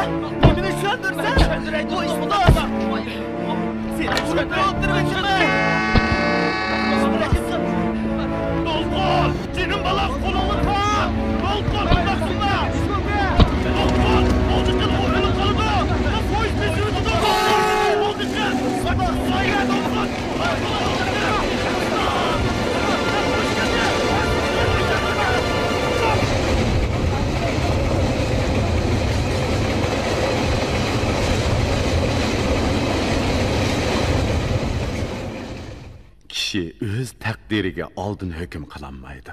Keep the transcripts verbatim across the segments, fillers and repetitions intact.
نېمىنى چۈشەندۈرسەڭ؟ بۇ ئىش بولماس. سېنى چۈشەندۈرۈپ ئولتۇرۇۋېتىمەن. دولقۇن! جېنىم بالام، قولۇڭنى قاق! دولقۇن، ئۇنداق قىلما! دولقۇن، بولدى قىل، ئۇ ئۆلۈپ قالىدۇ! پويىز بېسىۋېتىدۇ! دولقۇن، بولدى قىل! سايرا، دولقۇن! كىشى ئۆز تەقدىرىگە ئالدىن ھۆكۈم قىلالمايدۇ.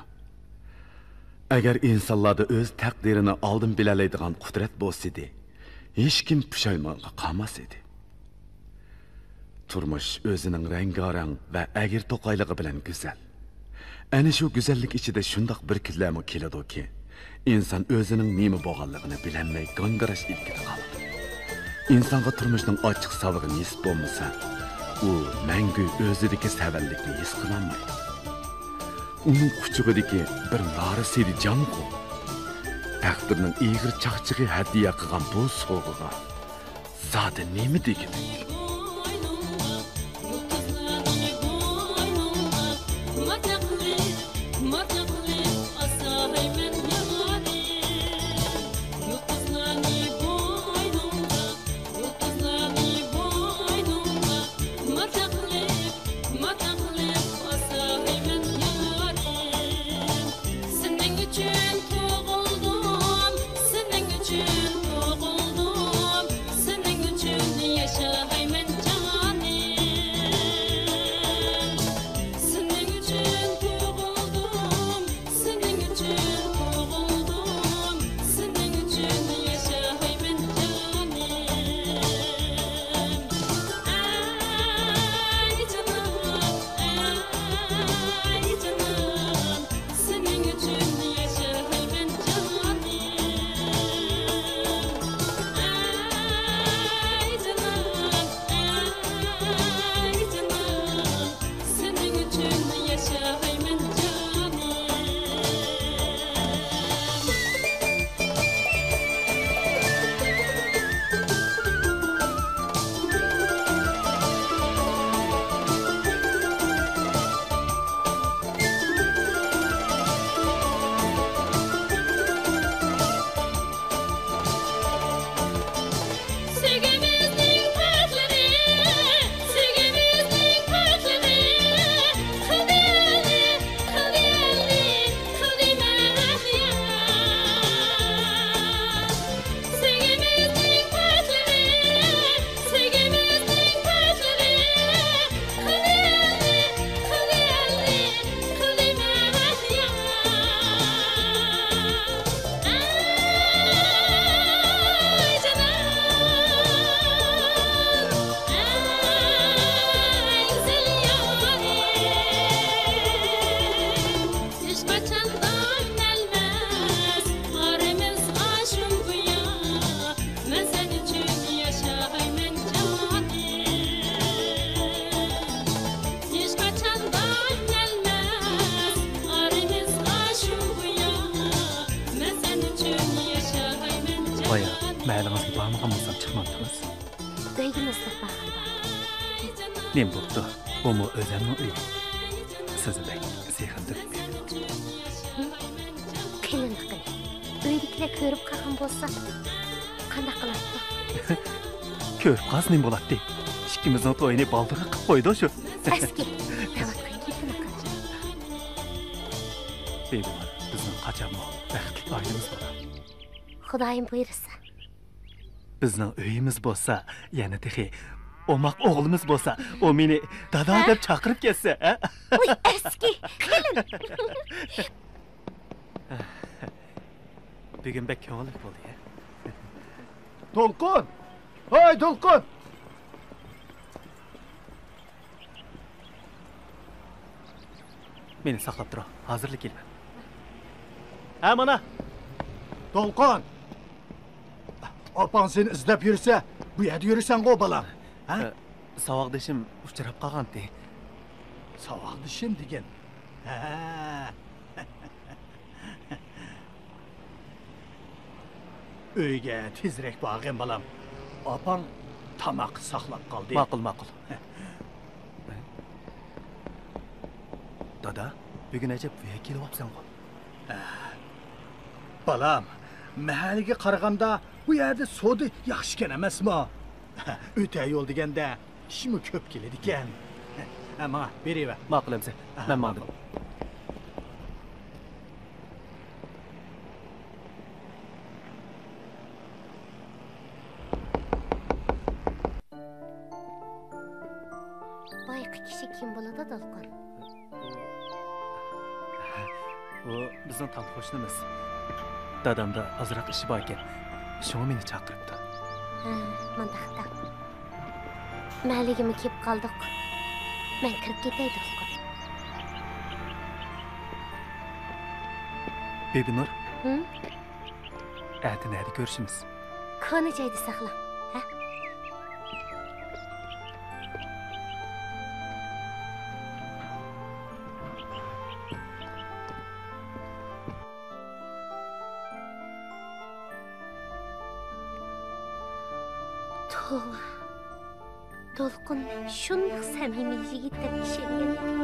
ئەگەر ئىنسانلاردا ئۆز تەقدىرىنى ئالدىن بىلەلەيدىغان قۇدرەت بولسىدى، ھېچكىم پۇشايمانغا قالماس ئىدى. تۇرمۇش ئۆزىنىڭ رەڭگارەڭ ۋە ئەگرى-توقايلىقى بىلەن گۈزەل. ئەنە شۇ گۈزەللىك ئىچىدە شۇنداق بىر كۈنلەرمۇ كېلىدۇكى، ئىنسان ئۆزىنىڭ نېمە بولغانلىقىنى بىلەلمەي گاڭگىراش ئىلكىدە قالىدۇ. ئىنسانغا تۇرمۇشنىڭ ئاچچىق ساۋىقى نېسىپ بولمىسا، ئۇ مەڭگۈ ئۆزىدىكى سەۋەنلىكنى ھېس قىلالمايدۇ. ئۇنىڭ قۇچىقىدىكى بىر نارە سىدى جانغۇ. تەقدىرنىڭ ئېغىر چاقچىقى ھەدىيە قىلغان بۇ سوۋغىغا زادى نېمە دېگۈلۈك؟ سېنىڭ ئۈچۈن تۇغۇلدۇم، سېنىڭ ئۈچۈن تۇغۇلدۇم، سېنىڭ ئۈچۈن ياشايمەن جانىم. سېنىڭ ئۈچۈن تۇغۇلدۇم، سېنىڭ ئۈچۈن تۇغۇلدۇم، سېنىڭ ئۈچۈن ياشايمەن جانىم. ئەي جانىم، ئەي جانىم. سېنىڭ ئۈچۈن ياشايمەن جانىم. ئەي جانىم، ئەي جانىم، سېنىڭ ئۈچۈن ياشايمەن جانىم. ھېچقاچان داۋام ئەلمەس، ئارىمىزغا شۇ گويا، مەن سەن ئۈچۈن ياشايمەن جانىم. ھېچقاچان داۋام ئەلمەس، ئارىمىزغا شۇ گويا، مەن سەن ئۈچۈن ياشايمەن جانىم. بايا مەھەللىڭىزگە بارمىغان بولسام چىقمامتىڭىز؟ ئۆيگە مۇزلۇق بارغان بار. نېمە بوپتۇ؟ بۇمۇ ئۆزەمنىڭ ئۆيى. سىزنى بەك سېغىندۇق. قېنى قېنى، ئۆيدىكىلەر كۆرۈپ قالغان بولسا قانداق قىلاتتۇق؟ كۆرۈپ قالسا نېمە بولاتتى؟ ئىككىمىزنىڭ تويىنى بالدۇرراق قىلىپ قويىدۇ شۇ. ئەسكى، دەۋاتقان گېپىنى قىل. بىزنىڭ قاچانمۇ بەختلىك ئائىلىمىز بولار. خۇدايىم بۇيرۇسا. بىزنىڭ ئۆيىمىز بولسا، يەنە تېخى ئوماق ئوغلىمىز بولسا، ئۇ مېنى دادا دەپ چاقىرىپ كەتسە، ھە؟ ۋاي، ئەسكى، قېلىن. بۈگۈن بەك كۆڭۈللۈك بولدى، ھە؟ دولقۇن! ھاي، دولقۇن! مېنى ساقلاپ تۇرۇڭ، ھازىرلا كېلىمەن. ھە، مانا. دولقۇن! ئاپاڭ سېنى ئىزدەپ يۈرسە، بۇ يەردە يۈرىسەنغۇ، بالام؟ ھە؟ ئە، ساۋاقدىشىم ئۇچراپ قالغانتى. ساۋاقدىشىم دېگىن؟ ھە. ئۆيگە تېزرەك بارغىن، بالام. ئاپاڭ تاماق ساقلاپ قالدى. ماقۇل، ماقۇل. دادا، بۈگۈن ئەجەب بۇيەرگە كېلىۋاپسەنغۇ؟ بالام، مەھەللىگە قارىغاندا بۇ يەردە سودا ياخشىكەن ئەمەسمۇ؟ ئۆتە يول دېگەندە كىشىمۇ كۆپ كېلىدىكەن. ھە، ماڭا بېرىۋەر. ماقۇل ئەمسە، مەن ماڭدىم. بايىقى كىشى كىم بولىدۇ، دولقۇن؟ ئۇ بىزنىڭ تام قوشنىمىز. دادامدا ئازراق ئىشى بار ئىكەن، شۇڭا مېنى چاقىرىپتۇ. ھە، مۇنداقتا. مەھەللىگىمۇ كېلىپ قالدۇق. مەن كىرىپ كېتەي، دولقۇن. بىبىنۇر. ھىم؟ ئەتە نەدە كۆرۈشىمىز؟ كونا جايدا ساقلاڭ، ھە؟ توۋا. دولقۇن شۇنداق سەمىمىي يىگىت دەپ ئىشەنگەن ئىدىم.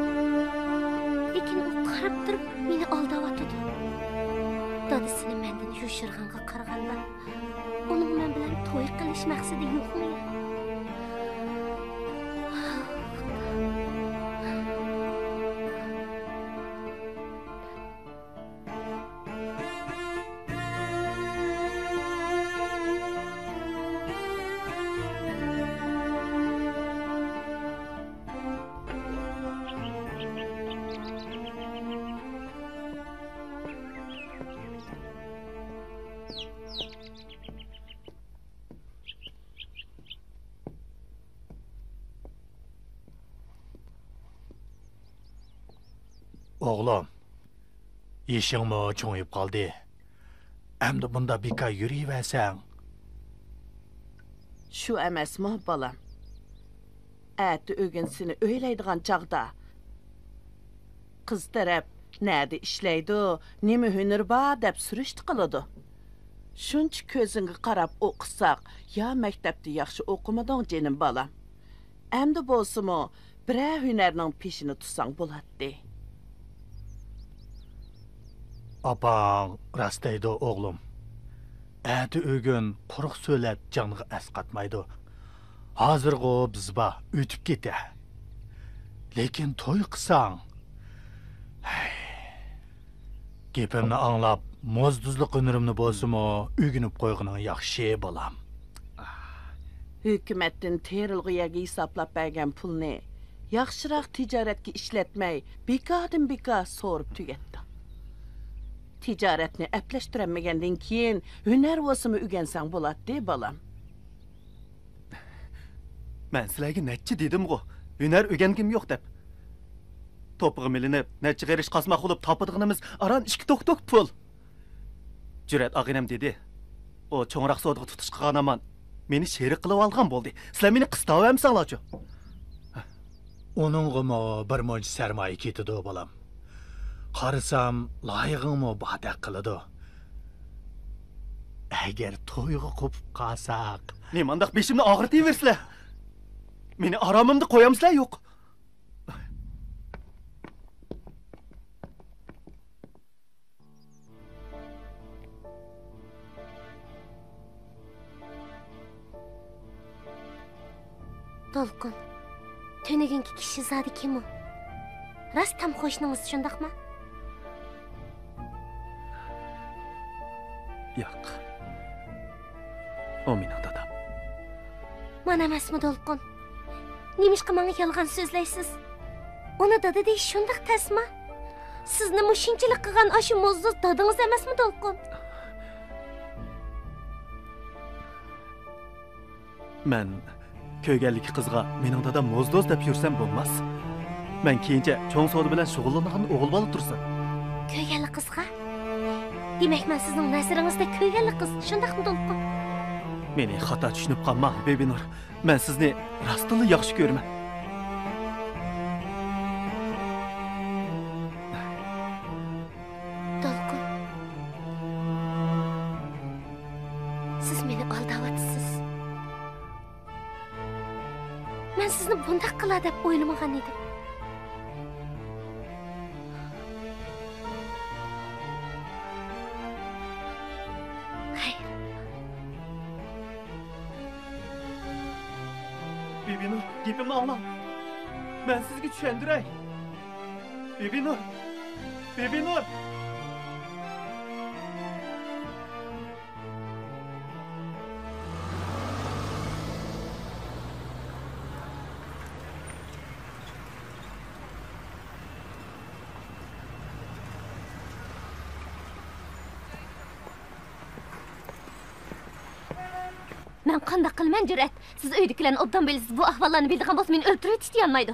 لېكىن ئۇ قاراپ تۇرۇپ مېنى ئالداۋاتىدۇ. دادىسىنى مەندىن يوشۇرغانغا قارىغاندا، ئۇنىڭ مەن بىلەن توي قىلىش مەقسىتى يوقمۇ يا؟ ئوغلۇم، يېشىڭمۇ چوڭىيىپ قالدى. ئەمدى بۇنداق بىكار يۈرۈۋەرسەڭ. شۇ ئەمەسمۇ، بالام؟ ئەتە ئۆگۈن سېنى ئۆيلەيدىغان چاغدا، قىز تەرەپ نەدە ئىشلەيدۇ، نېمە ھۈنىرى بار دەپ سۈرۈشتە قىلىدۇ. شۇنچە كۆزۈڭگە قاراپ ئوقۇتساق، يا مەكتەپتە ياخشى ئوقۇمىدىڭ، جېنىم بالام. ئەمدى بولسىمۇ، بىرەر ھۈنەرنىڭ پېشىنى تۇتساڭ بولاتتى. ئاپاڭ راست دەيدۇ، ئوغلۇم. ئەتە ئۆگۈن قۇرۇق سۆلەپ جانغا ئەسقاتمايدۇ. ھازىرغۇ بىز بار، ئۆتۈپ كېتە. لېكىن توي قىلساڭ، ھەي. گېپىمنى ئاڭلاپ، موزدۇزلۇق ھۈنىرىمنى بولسىمۇ ئۆگىنىپ قويغىنىڭ ياخشى، بالام. ھۆكۈمەتتىن تېرىلغۇ يەرگە ھېسابلاپ بەرگەن پۇلنى ياخشىراق تىجارەتكە ئىشلەتمەي، بىكاردىن بىكار سورۇپ تۈگەتتىڭ. تىجارەتنى ئەپلەشتۈرەلمىگەندىن كېيىن، ھۈنەر بولسىمۇ ئۆگەنسەڭ بولاتتى، بالام. مەن سىلەرگە نەچچە دېدىمغۇ، ھۈنەر ئۆگەنگۈم يوق دەپ. توپىغا مىلىنىپ، نەچچە قېرىش قازماق بولۇپ تاپىدىغىنىمىز ئاران ئىككى توك-توك پۇل. جۈرئەت ئاغىنەم دېدى، ئۇ چوڭراق سودىغا تۇتۇش قىلغان ھامان مېنى شېرىك قىلىۋالغان بولدى. سىلەر مېنى قىستاۋەرمىسەڭلارچۇ؟ ئۇنىڭغىمۇ بىر مۇنچە سەرمايە كېتىدۇ، بالام. قارىسام، لايىقىڭمۇ باردەك قىلىدۇ. ئەگەر تويغا قوپۇپ قالساق. نېمانداق بېشىمنى ئاغرىتىۋېرىسىلەر؟ مېنى ئارامىمدا قويامسىلەر يوق؟ دولقۇن، تۈنۈگۈنكى كىشى زادى كىم ئۇ؟ راست تام قوشنىڭىز شۇنداقمۇ؟ ياق. ئۇ مېنىڭ دادام. مانا ئەمەسمۇ دولقۇن؟ نېمىشقا ماڭا يالغان سۆزلەيسىز؟ ئۇنى دادا دېيىش شۇنداق تەسمۇ؟ سىزنى مۇشۇنچىلىك قىلغان ئاشۇ موزدۇز دادىڭىز ئەمەسمۇ دولقۇن؟ مەن كۆرگەنلىكى قىزغا مېنىڭ دادام موزدوز دەپ يۈرسەم بولماس. مەن كېيىنچە چوڭ سودا بىلەن شۇغۇللىنىدىغان ئوغۇل بالا تۇرسۇن. كۆرگەنلىك قىزغا؟ دېمەك، مەن سىزنىڭ نەزىرىڭىزدە كۆرگەنلىك قىز، شۇنداقمۇ دولقۇن؟ مېنى خاتا چۈشىنىپ قالماڭ، بىبىنۇر. مەن سىزنى راستتىنلا ياخشى كۆرىمەن. دولقۇن. سىزنى بۇنداق قىلار دەپ ئويلىمىغان ئىدىم. خەير. بىبىنۇر، گېپىمنى ئاڭلاڭ. مەن سىزگە چۈشەندۈرەي. بىبىنۇر! بىبىنۇر! مەن قانداق قىلىمەن، جۈرئەت؟ سىز ئۆيدىكىلەرنى ئوبدان بىلىسىز، بۇ ئەھۋاللارنى بىلىدىغان بولسا مېنى ئۆلتۈرۈۋېتىشتە يانمايدۇ.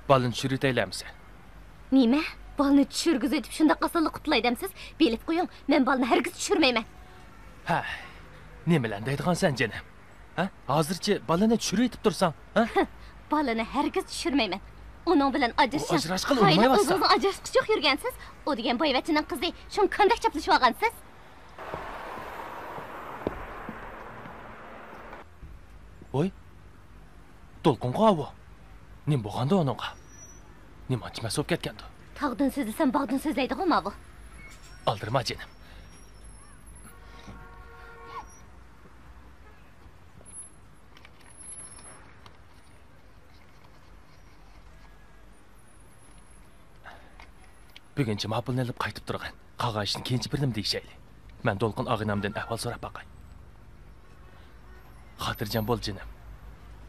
بالىنى چۈشۈرۈۋېتەيلى ئەمىسە. نېمە؟ بالىنى چۈشۈرگۈزۈۋېتىپ شۇنداق ئاسانلا قۇتۇلاي دەمسىز؟ بىلىپ قويۇڭ، مەن بالىنى ھەرگىز چۈشۈرمەيمەن. ھەي، نېمىلەرنى دەيدىغانسەن جېنىم؟ ھە؟ ھازىرچە بالىنى چۈشۈرۈۋېتىپ تۇرساڭ، ھە؟ بالىنى ھەرگىز چۈشۈرمەيمەن. ئۇنىڭ بىلەن ئۇ ئاجرىشىڭ. ئاجراشقىلى قايىل، ئۇنىمايۋاتسا. ئۆزىڭىزنىڭ ئاجراشقۇچى يوق يۈرگەنسىز. ئۇ دېگەن بايۋەچچىنىڭ قىزى، شۇڭا كاندەك چاپلىشىۋالغانسىز؟ ۋوي، دولقۇنغا ئاۋۇ. نېمە بولغاندۇ ئۇنىڭغا؟ نېمانچە مەست بولۇپ كەتكەندۇ؟ تاغدىن سۆزلىسەم، باغدىن سۆزلەيدىغۇ ماۋۇ. ئالدىرىما جېنىم. بۈگۈنچە ماپۇلنى ئېلىپ قايتىپ تۇرغىن. قالغان ئىشنى كېيىنچە بىر نېمە دېيىشەيلى. مەن دولقۇن ئاغىنەمدىن ئەھۋال سوراپ باقاي. خاتىرجەم بول، جېنىم.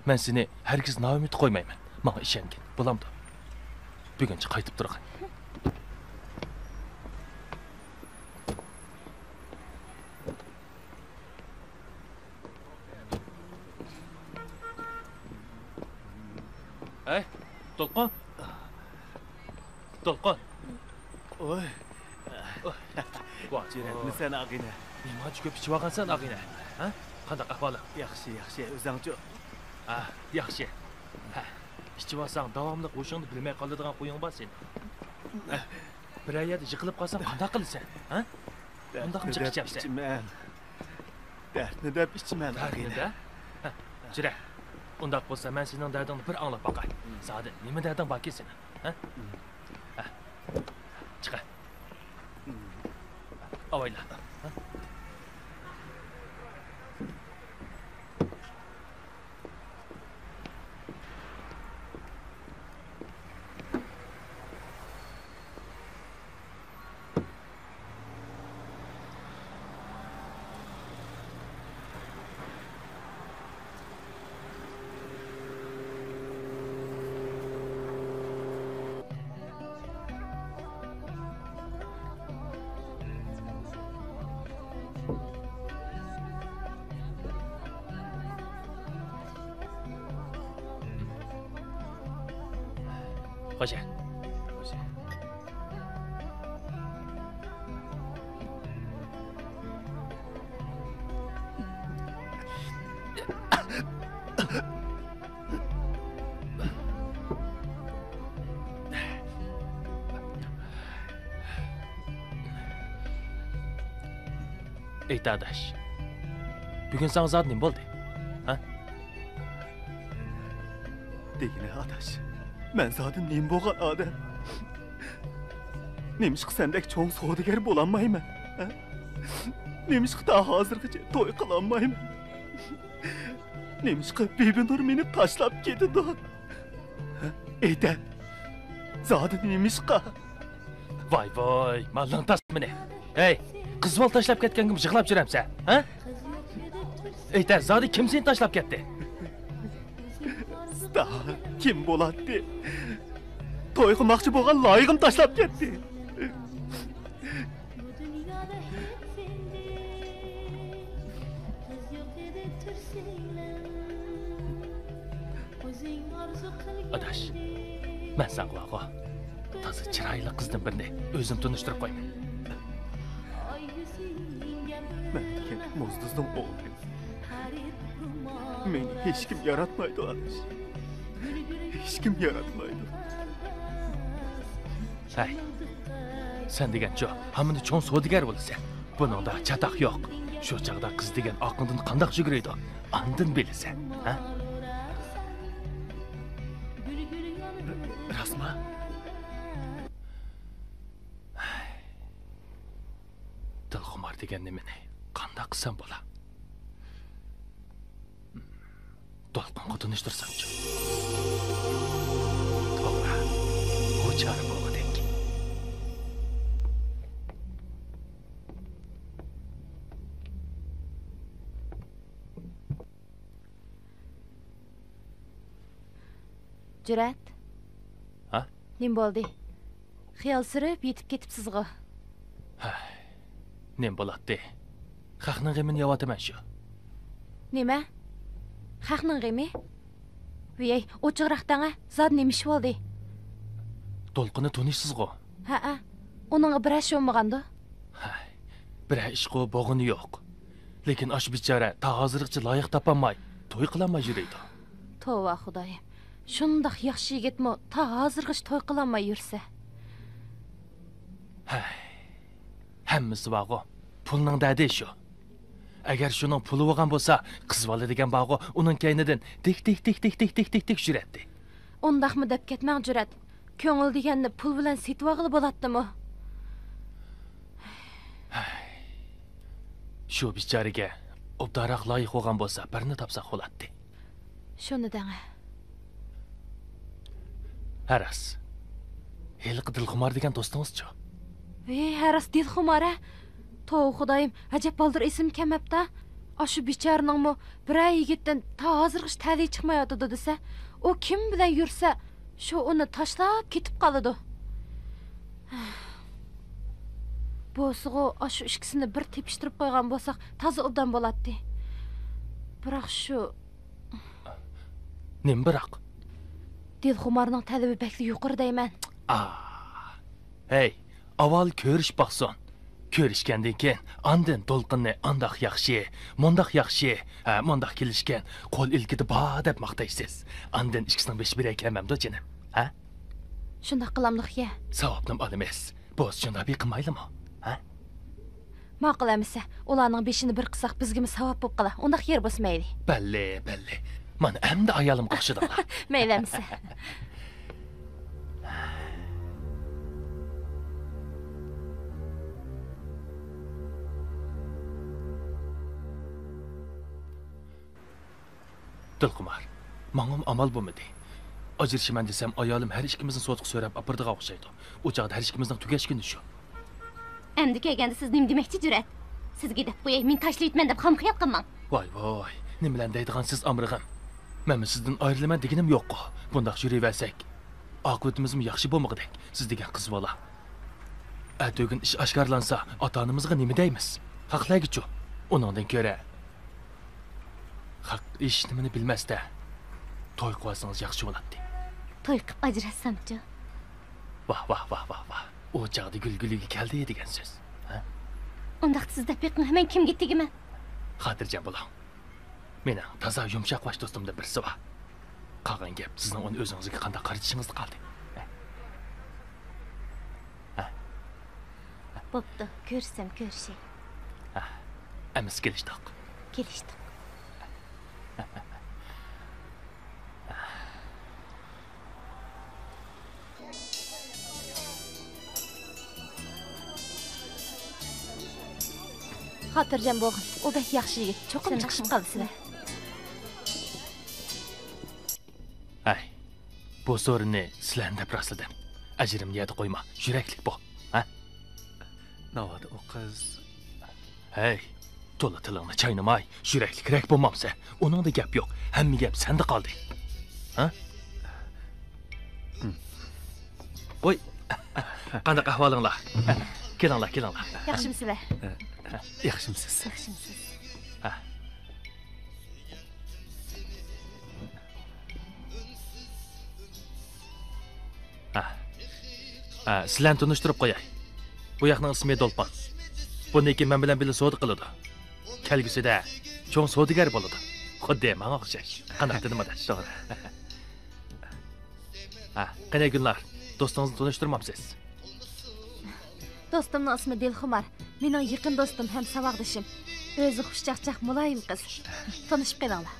مەن سېنى ھەرگىز نائۈمىد قويمايمەن. ماڭا ئىشەنگىن، بولامدۇ؟ بۈگۈنچە قايتىپ تۇرغىن. ھەي، دولقۇن! دولقۇن! ۋوي. ۋاي، جۈرئەتمىسەن، ئاغىنە؟ نېمانچە كۆپ ئىچىۋالغانسەن، ئاغىنە؟ ھە؟ قانداق ئەھۋالىڭ؟ ياخشى، ياخشى. ئۆزۈڭچۇ؟ ھە، ياخشى. ھە، ئىچىۋالساڭ، داۋاملىق ھوشۇڭنى بىلمەي قالىدىغان خۇيۇڭ بار سېنىڭ. بىرەر يەردە يىقىلىپ قالساڭ، قانداق قىلىسەن؟ ھە؟ ئۇنداقمۇ جىق ئىچەمسەن؟ دەرتنى دەپ ئىچىمەن، ئاغىنە. ھە، جۈرە. ئۇنداق بولسا مەن سېنىڭ دەردىڭنى بىر ئاڭلاپ باقاي. زادى نېمە دەردىڭ باركى سېنىڭ؟ ھە؟ ھە. چىقە. ئاۋايلا. ھە؟ خوشە. ئېيت ئاداش، بۈگۈن ساڭا زادى نېمە بولدى؟ ھە؟ دېگىنە ئاداش، مەن زادى نېمە بولغان ئادەم؟ نېمىشقا سەندەك چوڭ سودىگەر بولالمايمەن؟ ھە؟ نېمىشقا تا ھازىرغىچە توي قىلالمايمەن؟ نېمىشقا بىبىنۇر مېنى تاشلاپ كېتىدۇ؟ ھە؟ ئېيتە، زادى نېمىشقا؟ ۋاي ۋاي، ماللاڭ تاس مېنى. ھەي، قىز بالا تاشلاپ كەتكەنگىمۇ يىغلاپ يۈرەمسەن، ھە؟ ئېيتە، زادى كىم سېنى تاشلاپ كەتتى؟ ستا، كىم بولاتتى؟ توي قىلماقچى بولغان لايىقىم تاشلاپ كەتتى. ئاداش، مەن ساڭا بارغۇ، تازا چىرايلىق قىزدىن بىرنى ئۆزۈم تونۇشتۇرۇپ قويىمەن. مەن دېگەن موزدۇزنىڭ ئوغلى. مېنى ھېچكىم ياراتمايدۇ، ئاداش. ھېچكىم ياراتمايدۇ. ھەي، سەن دېگەنچۇ، ھاممىنى چوڭ سودىگەر بولىسەن. بۇنىڭدا چاتاق يوق. شۇ چاغدا قىز دېگەن ئارقىڭدىن قانداق يۈگۈرىدۇ؟ ئاندىن بىلىسەن، ھە؟ راستما؟ دىلخۇمار دېگەن نېمىنى قانداق قىلسام بولا؟ دولقۇنغا تونۇشتۇرسامچۇ؟ توغرا، بۇ چارە بولغۇدەك. جۈرئەت. ھە؟ نېمە بولدى؟ خىيال سۈرۈپ يېتىپ كېتىپسىزغۇ؟ ھەي، نېمە بولاتتى؟ خەقنىڭ غېمىنى يەۋاتىمەن شۇ. نېمە؟ خەقنىڭ غېمى؟ ۋىيەي، ئوچۇقراق دەڭە، زادى نېمە ئىش بولدى؟ دولقۇننى تونۇيسىزغۇ؟ ھەئە، ئۇنىڭغا بىرەر ئىش بولمىغاندۇ؟ ھەي، بىرەر ئىشقۇ بولغىنى يوق. لېكىن ئاشۇ بىچارە تا ھازىرغىچە لايىق تاپالماي، توي قىلالماي يۈرىدۇ. توۋا خۇدايىم، شۇنداق ياخشى يىگىتمۇ تا ھازىرغىچە توي قىلالماي يۈرسە. ھەي، ھەممىسى بارغۇ، پۇلنىڭ دەردى شۇ. ئەگەر شۇنىڭ پۇلى بولغان بولسا، قىز بالا دېگەن بارغۇ، ئۇنىڭ كەينىدىن تىك، تىك، تىك، تىك يۈرەتتى. ئۇنداقمۇ دەپ كەتمەڭ، جۈرئەت. كۆڭۈل دېگەننى پۇل بىلەن سېتىۋالغىلى بولاتتىمۇ؟ شۇ بىچارىگە ئوبدانراق لايىق بولغان بولسا، بىرنى تاپساق بولاتتى. شۇنى دەڭە. ھە راست. ھېلىقى دىلخۇمار دېگەن دوستىڭىزچۇ؟ ھېي، ھە راست، دىلخۇمار ھە. توۋا خۇدايىم، ئەجەب بالدۇر ئېسىمگە كەلمەپتۇ. ئاشۇ بىچارىنىڭمۇ بىرەر يىگىتتىن تا ھازىرغىچە تەلىيى چىقمايۋاتىدۇ دېسە، ئۇ كىم بىلەن يۈرسە، شۇ ئۇنى تاشلاپ كېتىپ قالىدۇ. بولسىغۇ، ئاشۇ ئىككىسىنى بىر تېپىشتۇرۇپ قويغان بولساق، تازا ئوبدان بولاتتى. بىراق شۇ. نېمە بىراق؟ دىلخۇمارنىڭ تەلىپى بەكلا يۇقىرى دەيمەن. ئا. ھەي، ئاۋۋال كۆرۈشۈپ باقسۇن. كۆرۈشكەندىن كېيىن، ئاندىن دولقۇننى ئانداق ياخشى، مۇنداق ياخشى، ھە، مۇنداق كېلىشكەن، قول ئىلكىدە بار دەپ ماختايسىز. ئاندىن ئىككىسىنىڭ بېشى بىر يەرگە كەلمەمدۇ، جېنىم؟ ھە؟ شۇنداق قىلامدۇق يە. ساۋابنىمۇ ئالىمىز. بولسا شۇنداق بىر قىلمايلىمۇ؟ ھە؟ ماقۇل ئەمىسە، ئۇلارنىڭ بېشىنى بىر قىلساق، بىزگىمۇ ساۋاب بولۇپ قالا. ئۇنداق يېرى بولسا مەيلى. بەللى، بەللى. مانا ئەمدى ئايالىمغا ئوخشىدىڭلار. مەيلى ئەمىسە. دىلخۇمار، ماڭىمۇ ئامال بولمىدى. ئاجرىشىمەن دېسەم، ئايالىم ھەر ئىككىمىزنى سوتقا سۆرەپ ئاپىرىدىغان ئوخشايدۇ. ئۇ چاغدا ھەر ئىككىمىزنىڭ تۈگەش كۈنى شۇ. ئەمدى كەلگەندە سىز نېمە دېمەكچى، جۈرئەت؟ سىزگە دەپ قوياي، مېنى تاشلىۋېتىمەن دەپ خام خىيال قىلماڭ. ۋاي، ۋاي، نېمىلەرنى دەيدىغانسىز ئامرىغىم. مەنمۇ سىزدىن ئايرىلىمەن دېگىنىم يوققۇ. بۇنداق يۈرۈۋەرسەك، ئاقىۋىتىمىزمۇ ياخشى بولمىغۇدەك، سىز دېگەن قىز بالا. ئەتىگۈن ئىش ئاشكارىلانسا، ئاتا-ئانىمىزغا نېمە دەيمىز؟ خەقلەرگىچۇ؟ ئۇنىڭدىن كۆرە، خەق ھېچنېمىنى بىلمەستە، توي قىلىۋالسىڭىز ياخشى بولاتتى. توي قىپ ئاجراشسامچۇ؟ ۋاھ، ۋاھ، ۋاھ، ۋاھ، ۋاھ. ئۇ چاغدا گۈل گۈلىگە كەلدى دېگەن سۆز. ھە؟ ئۇنداقتا سىز دەپ بېقىڭ، مەن كىمگە تېگىمەن؟ خاتىرجەم بولۇڭ. مېنىڭ تازا يۇمشاق باش دوستۇمدىن بىرسى بار. قالغان گەپ سىزنىڭ ئۇنى ئۆزىڭىزگە قانداق قارىتىشىڭىزدا قالدى. ھە. بوپتۇ، كۆرۈشسەم كۆرۈشەي. ھە. ئەمىسە كېلىشتۇق. كېلىشتۇق. خاتىرجەم بولغىن، ئۇ بەك ياخشى يىگىت، چوقۇم چىقىشىپ قالىسىلەر. ھەي، بۇ سورۇننى سىلەرنى دەپ راسلىدىم. ئەجرىمنى يەردە قويما، يۈرەكلىك بول، ھە؟ ناۋادا ئۇ قىز. ھەي، تولا تىلىڭنى چاينىماي، يۈرەكلىكرەك بولمامسەن؟ ئۇنىڭدا گەپ يوق، ھەممە گەپ سەندە قالدى. ھە؟ ۋوي، قانداق ئەھۋالىڭلار؟ كېلىڭلار، كېلىڭلار. ياخشىمۇسىلەر؟ ياخشىمۇسىز؟ ياخشىمۇسىز؟ ھە. ھە. ھە، سىلەرنى تونۇشتۇرۇپ قوياي. بۇ ياقنىڭ ئىسمى دولپان. بۇنىڭكى مەن بىلەن بىللە سودا قىلىدۇ. كەلگۈسىدە چوڭ سودىگەر بولىدۇ. خۇددى ماڭا ئوخشاش. قانداق دېدىم ئاداش؟ توغرا. ھە، قېنى گۈلنار، دوستىڭىزنى تونۇشتۇرمامسىز؟ دوستۇمنىڭ ئىسمى دىلخۇمار. مېنىڭ يېقىن دوستۇم ھەم ساۋاقدىشىم. ئۆزى خۇشچاقچاق، مۇلايىم قىز. تونۇشۇپ قېلىڭلار.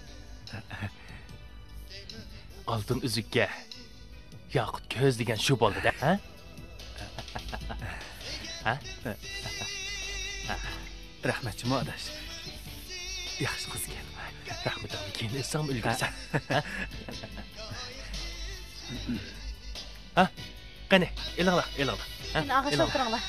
ئالتۇن ئۈزۈككە ياقۇت كۆز دېگەن شۇ بولدى-دە، ھە؟ ھە؟ رەھمەت جۇمۇ ئاداش. ياخشى قىز ئىكەن. رەھمىتىڭنى كېيىن ئېيتساڭمۇ ئۈلگۈرىسەن. ھە؟ ھە؟ قېنى، ئېلىڭلار، ئېلىڭلار. ھە؟ قېنى، ئاغاش، ئېلىڭلار. ئولتۇرۇڭلار.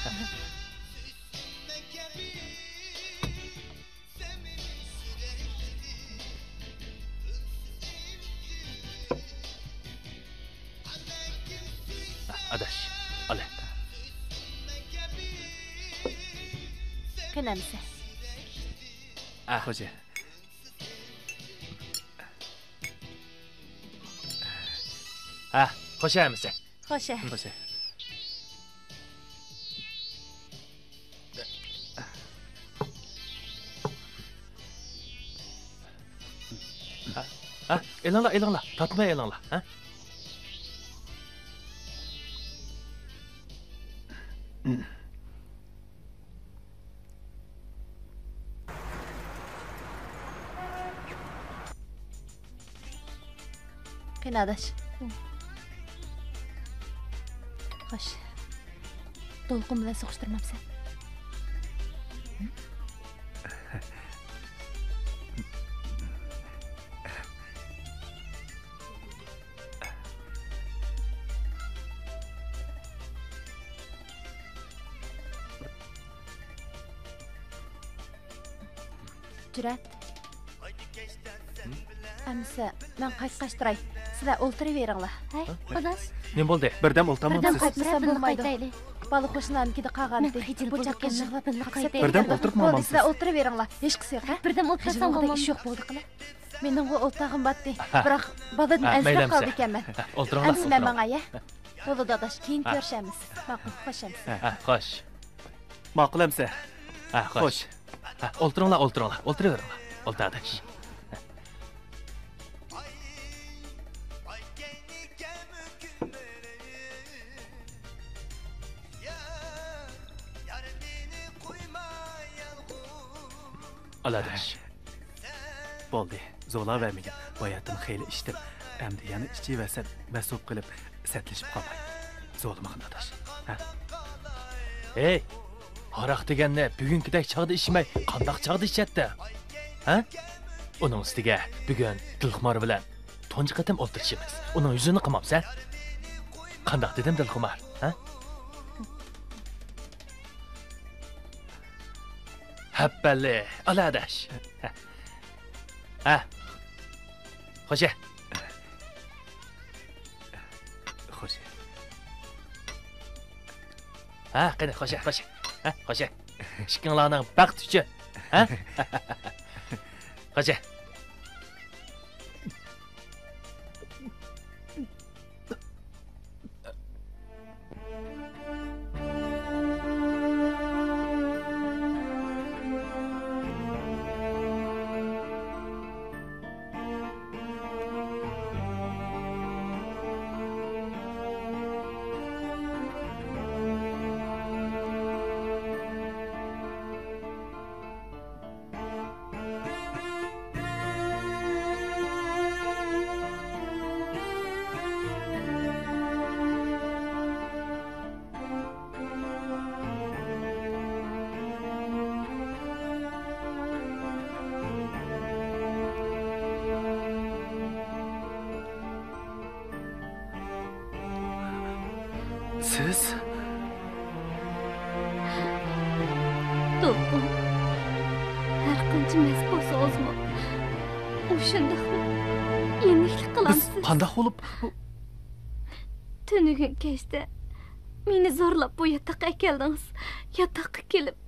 ئاداش، ئالە. قېنى ئەمىسە. ئا، خوجا. ھە، خوش ئەمىسە. خوش. خوش. ھە، ھە، ئېلىڭلار، ئېلىڭلار، تارتماي ئېلىڭلار، ھە. قېنى ئاداش. خوش. دولقۇن بىلەن سوقۇشتۇرمامسەن؟ جۈرئەت. ئەمىسە، مەن قايتقاچ تۇراي. سىلەر ئولتۇرۇۋېرىڭلار. ھەي، ئاداش. نېمە بولدى؟ بىردەم ئولتۇرمامسىز؟ بىردەم قايتمىسام بولمايدۇ. بالا قوشنام ئىككىدە قالغانتى. بۇ چاققا يىغلاپ، بىللە قايتايلى. بىردەم ئولتۇرۇپ ماڭامسىز؟ سىلەر ئولتۇرۇۋېرىڭلار. ھېچقىسى يوق، ھە؟ بىردەم ئولتۇرسام بولمايدۇ. ئىش يوق بولدى قىلە. مېنىڭغۇ ئولتۇرغۇم بارتى. ھە. بىراق بالىدىن ھە، ئەنسىرەپ قالدىكەنمەن. ھە، ئولتۇرۇڭلار، ئەمىسە مەن ئولتۇرۇڭلار. ماڭاي، ھە؟ بولىدۇ ئاداش، كېيىن ھە. كۆرۈشەرمىز. ماقۇل، خوش ئەمىسە. ھە، خوش. ماقۇل ئەمىسە. ھە، خوش. خوش. ھە، ئولتۇرۇڭلار، ئولتۇرۇڭلار، ئولتۇرۇۋېرىڭلار. ئولتۇر ئاداش. ئالاداش. بولدى، زولاۋەرمىگىن. باياتىن خېلى ئىچتىم. ئەمدى يەنە ئىچىۋەرسەم، مەست بولۇپ قېلىپ، سەتلىشىپ قالماي. زولىمىغىن ئاداش. ھە؟ ھەي، ھاراق دېگەننى بۈگۈنكىدەك چاغدا ئىچمەي، قانداق چاغدا ئىچەتتى؟ ھە؟ ئۇنىڭ ئۈستىگە بۈگۈن دىلخۇمار بىلەن تۇنجى قېتىم ئولتۇرۇشىمىز. ئۇنىڭ يۈزىنى قىلمامسەن؟ قانداق دېدىم، دىلخۇمار؟ ھە؟ ھەپپەللى، ئالاداش. ھە. خوشە. خوشە. ھە، قېنى، خوشە، خوشە. ھە، خوشە. ئىككىڭلارنىڭ بەخت ئۈچۈن. ھە؟ خوشە. سىز؟ دولقۇن، ھەر قانچە مەست بولسىڭىزمۇ، ئۇ شۇنداقلا يېنىكلىك قىلامسىز؟ بىز قانداق بولۇپ؟ تۈنۈگۈن كەچتە مېنى زورلاپ بۇ ياتاققا ئەكەلدىڭىز. ياتاققا كېلىپ،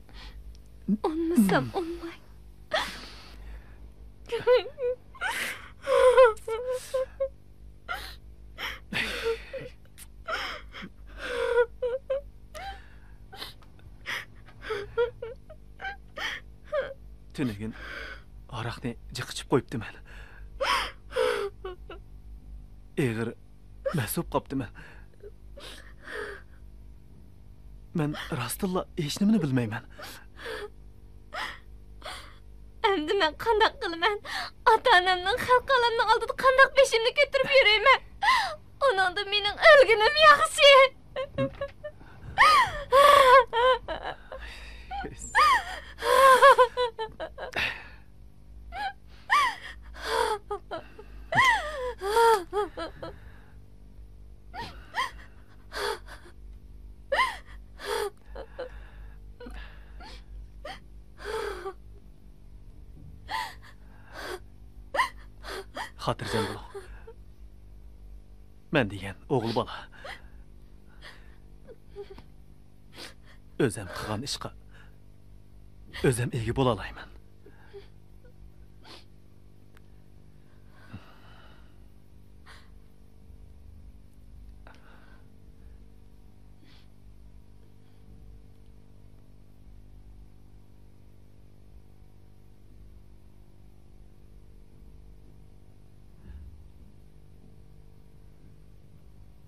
ئۇنمىسام ئۇنماي. تۈنۈگۈن ھاراقنى جىق ئىچىپ قويۇپتىمەن. ئېغىر مەست بولۇپ قاپتىمەن. مەن راستتىنلا ھېچنېمىنى بىلمەيمەن. ئەمدى مەن قانداق قىلىمەن؟ ئاتا-ئانامنىڭ، خەلقئارامنىڭ ئالدىدا قانداق بېشىمنى كۆتۈرۈپ يۈرەيمەن؟ ئۇنىڭدىن مېنىڭ ئۆلگىنىم ياخشى. خاتىرجەم بولۇڭ. مەن دېگەن ئوغۇل بالا. ئۆزەم قىلغان ئىشقا ئۆزەم ئىگە بولالايمەن.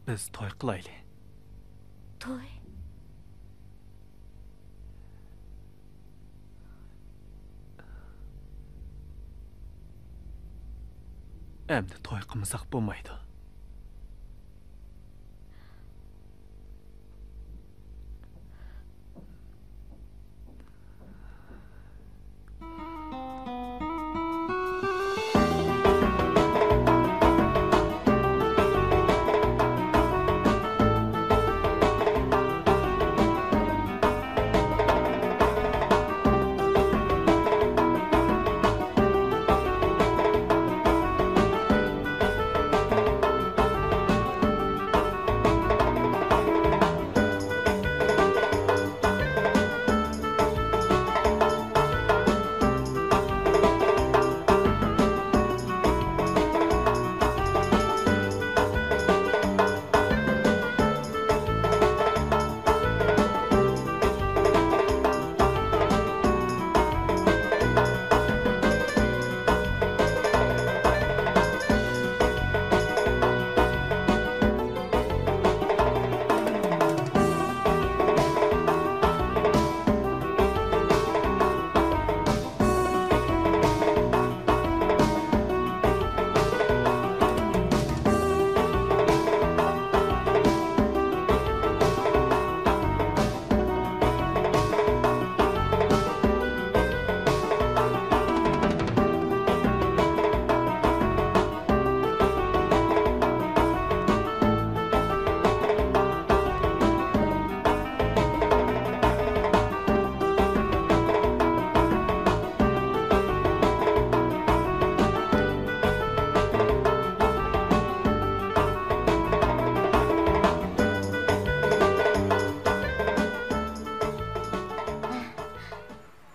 بىز توي قىلايلى. توي؟ ئەمدى توي قىلمىساق بولمايدۇ.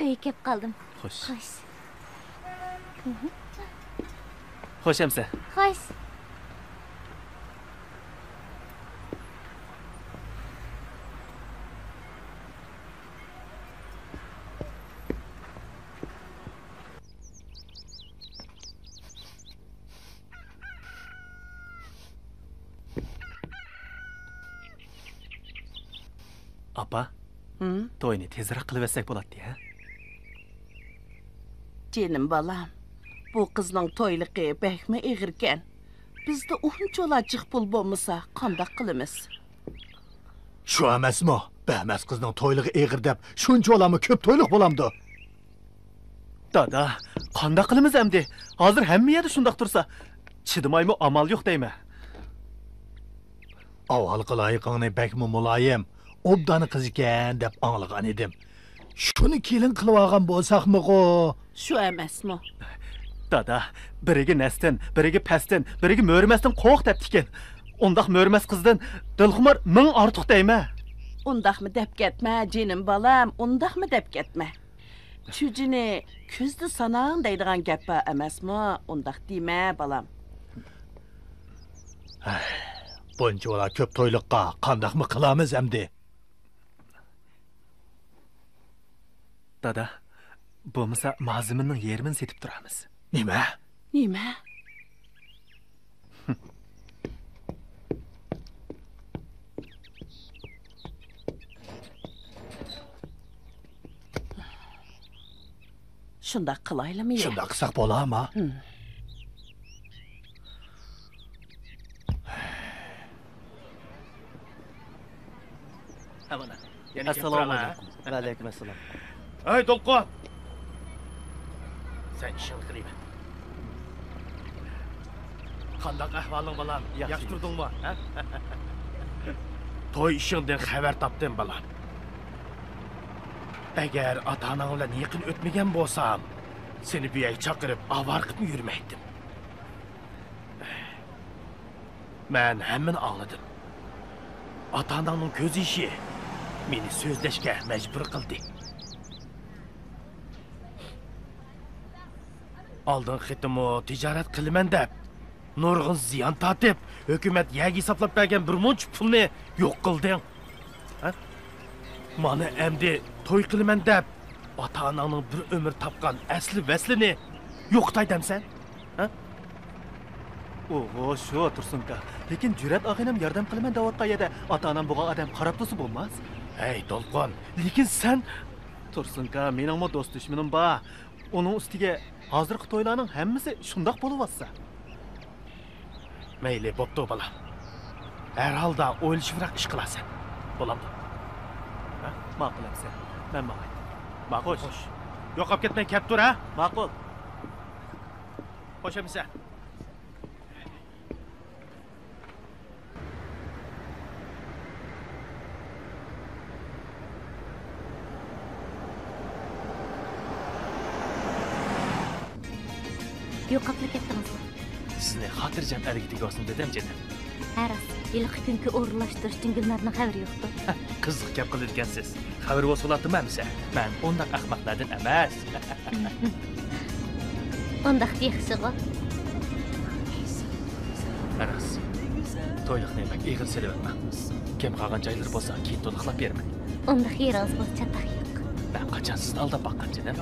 ئۆيگە كەپ قالدىم. خوش. خوش. خوش ئەمسە. خوش. ئاپا، ھىم؟ توينى تېزرەك قىلىۋەتسەك بولاتتى، ھە؟ جېنىم بالام، بۇ قىزنىڭ تويلۇقى بەكمۇ ئېغىركەن. بىزدە ئۇنچىۋالا جىق پۇل بولمىسا، قانداق قىلىمىز؟ شۇ ئەمەسمۇ؟ بەھمەس قىزنىڭ تويلۇقى ئېغىر دەپ، شۇنچىۋالامۇ كۆپ تويلۇق بولامدۇ؟ دادا، قانداق قىلىمىز ئەمدى؟ ھازىر ھەممە يەردە شۇنداق تۇرسا، چىدىمايمۇ ئامال يوق دەيمەن. ئاۋۋالقى لايىقىڭنى بەكمۇ مۇلايىم، ئوبدان قىز ئىكەن دەپ ئاڭلىغان ئىدىم. شۇنى كېلىن قىلىۋالغان بولساقمىغۇ؟ شۇ ئەمەسمۇ؟ دادا، بىرىگە نەستىن، بىرىگە پەستىن، بىرىگە مۆرىمەستىن قورق دەپتىكەن. ئۇنداق مۆرىمەس قىزدىن دىلخۇمار مىڭ ئارتۇق دەيمەن. ئۇنداقمۇ دەپ كەتمە، جېنىم بالام، ئۇنداقمۇ دەپ كەتمە. چۈجىنى كۈزدە ساناڭ دەيدىغان گەپ بار ئەمەسمۇ؟ ئۇنداق دېمە، بالام. ھەي، بۇنچىۋالا كۆپ تويلۇققا قانداقمۇ قىلامىز ئەمدى؟ دادا، بولمىسا مالزېمىننىڭ يېرىمىنى سېتىپ تۇرارمىز. نېمە؟ نېمە؟ شۇنداق قىلايلىمۇ يا؟ شۇنداق قىلساق بولامۇ؟ ھىم. ئەسسالامۇ ئەلەيكۇم. ۋەئەلەيكۇم ئەسسالام. ھەي، دولقۇن! سەن ئىشىڭنى قىلىۋەر. قانداق ئەھۋالىڭ، بالام؟ ياخشى، ياخشى تۇردۇڭمۇ؟ ھە؟ توي ئىشىڭدىن خەۋەر تاپتىم، بالام. ئەگەر ئاتا-ئاناڭ بىلەن يېقىن ئۆتمىگەن بولسام، سېنى بۇ يەرگە چاقىرىپ ئاۋارە قىلىپمۇ يۈرمەيتتىم. مەن ھەممىنى ئاڭلىدىم. ئاتا-ئاناڭنىڭ كۆز يېشى مېنى سۆزلەشكە مەجبۇر قىلدى. ئالدىنقى قېتىممۇ تىجارەت قىلىمەن دەپ، نۇرغۇن زىيان تارتىپ، ھۆكۈمەت يەرگە ھېسابلاپ بەرگەن بىر مۇنچە پۇلنى يوق قىلدىڭ. ھە؟ مانا ئەمدى توي قىلىمەن دەپ، ئاتا-ئاناڭنىڭ بىر ئۆمۈر تاپقان ئەسلى ۋەسلىنى يوقىتاي دەمسەن؟ ھە؟ ئوھو، شۇ، تۇرسۇنكا. لېكىن جۈرئەت ئاغىنەم ياردەم قىلىمەن دەۋاتقان يەردە ئاتا-ئانام بولغان ئادەم قاراپ تۇرسا بولماس؟ ھەي، دولقۇن، لېكىن سەن... تۇرسۇنكا، مېنىڭمۇ دوست دۈشمىنىم بار. ئۇنىڭ ئۈستىگە ھازىرقى تويلارنىڭ ھەممىسى شۇنداق بولۇۋاتسا. مەيلى، بوپتۇ، بالام. ھەر ھالدا ئويلىشىپراق ئىش قىلارسەن. بولامدۇ؟ ھە؟ ماقۇل ئەمىسە. مەن ماڭاي. ماقۇل. خوش. يوقاپ كەتمەي كەپ تۇر، ھە؟ ماقۇل. خوش ئەمىسە. يوقاپلا كەتتىڭىزمۇ؟ سىزنى خاتىرجەم ئەرگە تېگىۋالسۇن دېدىم، جېنىم. ھە، راست. ھېلىقى كۈنكى ئورۇنلاشتۇرۇشتىن گۈلنارنىڭ خەۋىرى يوقتۇ. قىزىق گەپ قىلىدىكەنسىز. خەۋىرى بولسا بولاتتىمۇ ئەمىسە؟ مەن ئۇنداق ئەخمەقلەردىن ئەمەس. ئۇنداقتا ياخشىغۇ. راست. تويلۇقنى بەك ئېغىر سېلىۋەتمەڭ. كەم قالغان جايلىرى بولسا كېيىن تولۇقلاپ بېرىمەن. ئۇنداق يېرىڭىز بولسا چاتاق يوق. مەن قاچان سىزنى ئالداپ باققان جېنىم؟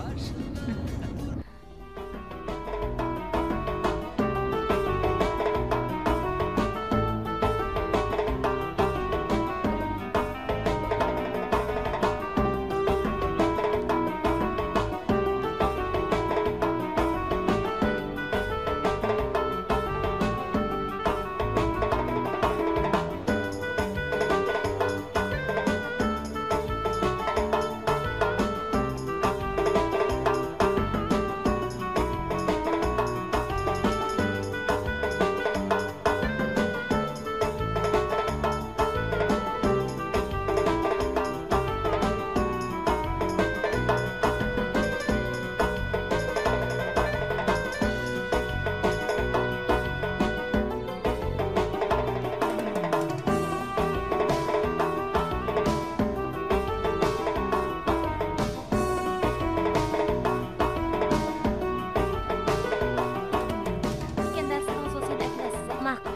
ئىكەن، نەرسىڭىز بولسا ئەكىلەرسىز. ماقۇل.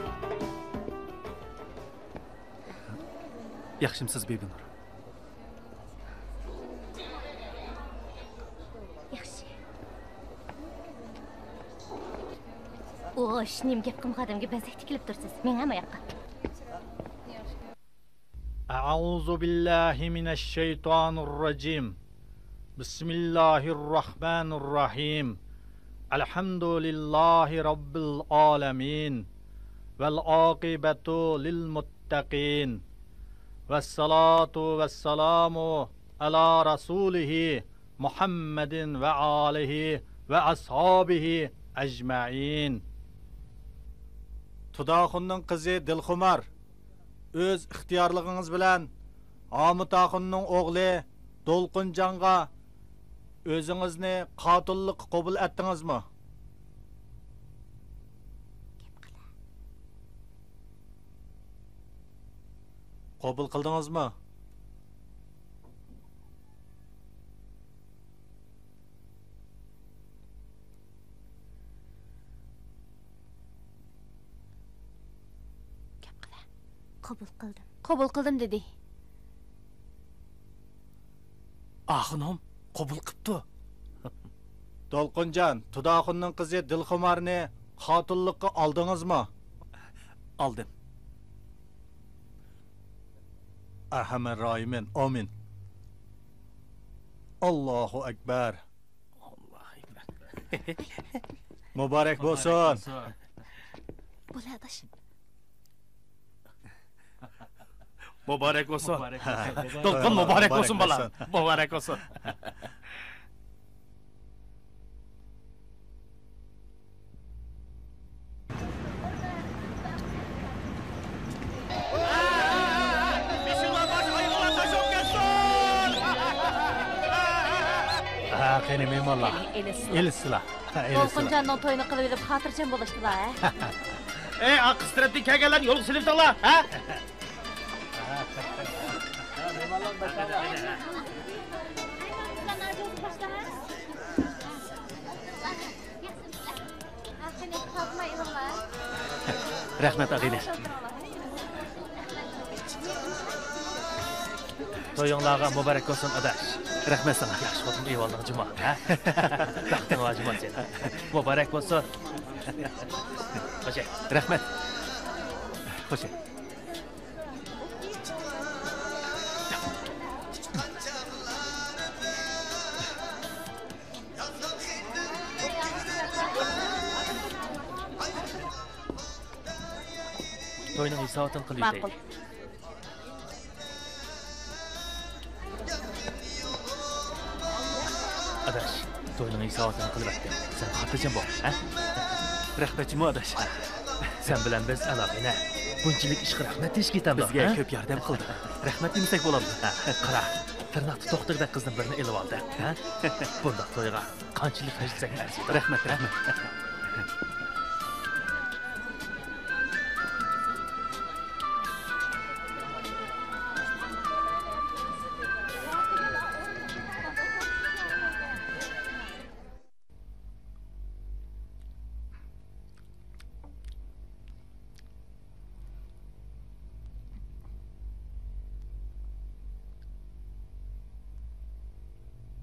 ياخشىمسىز، بىبىنۇر؟ ياخشى. ئوش، نېمە گەپ قىلمىغان ئادەمگە بەزەك تىكىلىپ تۇرسىز. مېڭە ماياققا. أعوذ بالله من الشيطان الرجيم. بسم الله الرحمن الرحيم. الحمد لله رب العالمين. والعاقبة للمتقين. والصلاة والسلام على رسوله محمد وآله وأصحابه أجمعين. تۇداخۇننىڭ قىزى دىلخۇمار، ئۆز ئىختىيارلىقىڭىز بىلەن ھامۇت ئاخۇننىڭ ئوغلى دولقۇنجانغا ئۆزىڭىزنى قاتىللىققا قوبۇل ئەتتىڭىزمۇ؟ قوبۇل قىلدىڭىزمۇ؟ گەپ قىلە. قوبۇل قىلدىم. قوبۇل قىلدىم دېدى. ئاخۇنۇم قوبۇل قىپتۇ. دولقۇنجان، تۇداخۇننىڭ قىزى دىلخۇمارنى قاتىللىققا ئالدىڭىزمۇ؟ ئالدىم. ئەرھەمەر راھىمىن، ئامىن. ئاللاھۇ ئەكبەر. مۇبارەك بولسۇن. بولە ئاداش. مۇبارەك بولسۇن. دولقۇن، مۇبارەك بولسۇن، بالام. مۇبارەك بولسۇن. ھە، قېنى، مېھمانلار. قېنى، ئېلىسىلا. ئېلىسىلا. ھە، ئېلىسىلا. دولقۇنجاننىڭ تويىنى قىلىۋېلىپ، خاتىرجەم بولۇشتىلا، ھە؟ ئەي، ئارقا تەرەپتىن كەلگەنلەرنى يولغا سېلىۋېتىڭلار، ھە؟ رەھمەت، ئاغىنە. تويۇڭلارغا مۇبارەك بولسۇن، ئاداش. رەھمەت ساڭا. ياخشى خوتۇن ئېۋالدىڭ جۇما، ھە؟ بەختىڭ بار جۇما سېنىڭ. مۇبارەك بولسۇن. خوش. رەھمەت. خوش. توينىڭ ھېساباتىنى قىلىۋېتەيلى. ماقۇل. ئاداش، توينىڭ ھېساباتىنى قىلىۋەتتىم. سەن خاتىرجەم بول، ھە؟ رەھمەت جۇمۇ ئاداش. سەن بىلەن بىز ئالاقىنە بۇنچىلىك ئىشقا رەھمەت دېيىشكە يېتەمدۇ، بىزگە ھە؟ كۆپ ياردەم قىلدىڭ. رەھمەت دېمىسەك بولامدۇ؟ ھە، قارا، تىرناقتا توختىغۇدەك قىزدىن بىرنى ئېلىۋالدى، ھە؟ بۇنداق تويغا قانچىلىك خەجلىسەك ئەرزىيدۇ. رەھمەت، رەھمەت.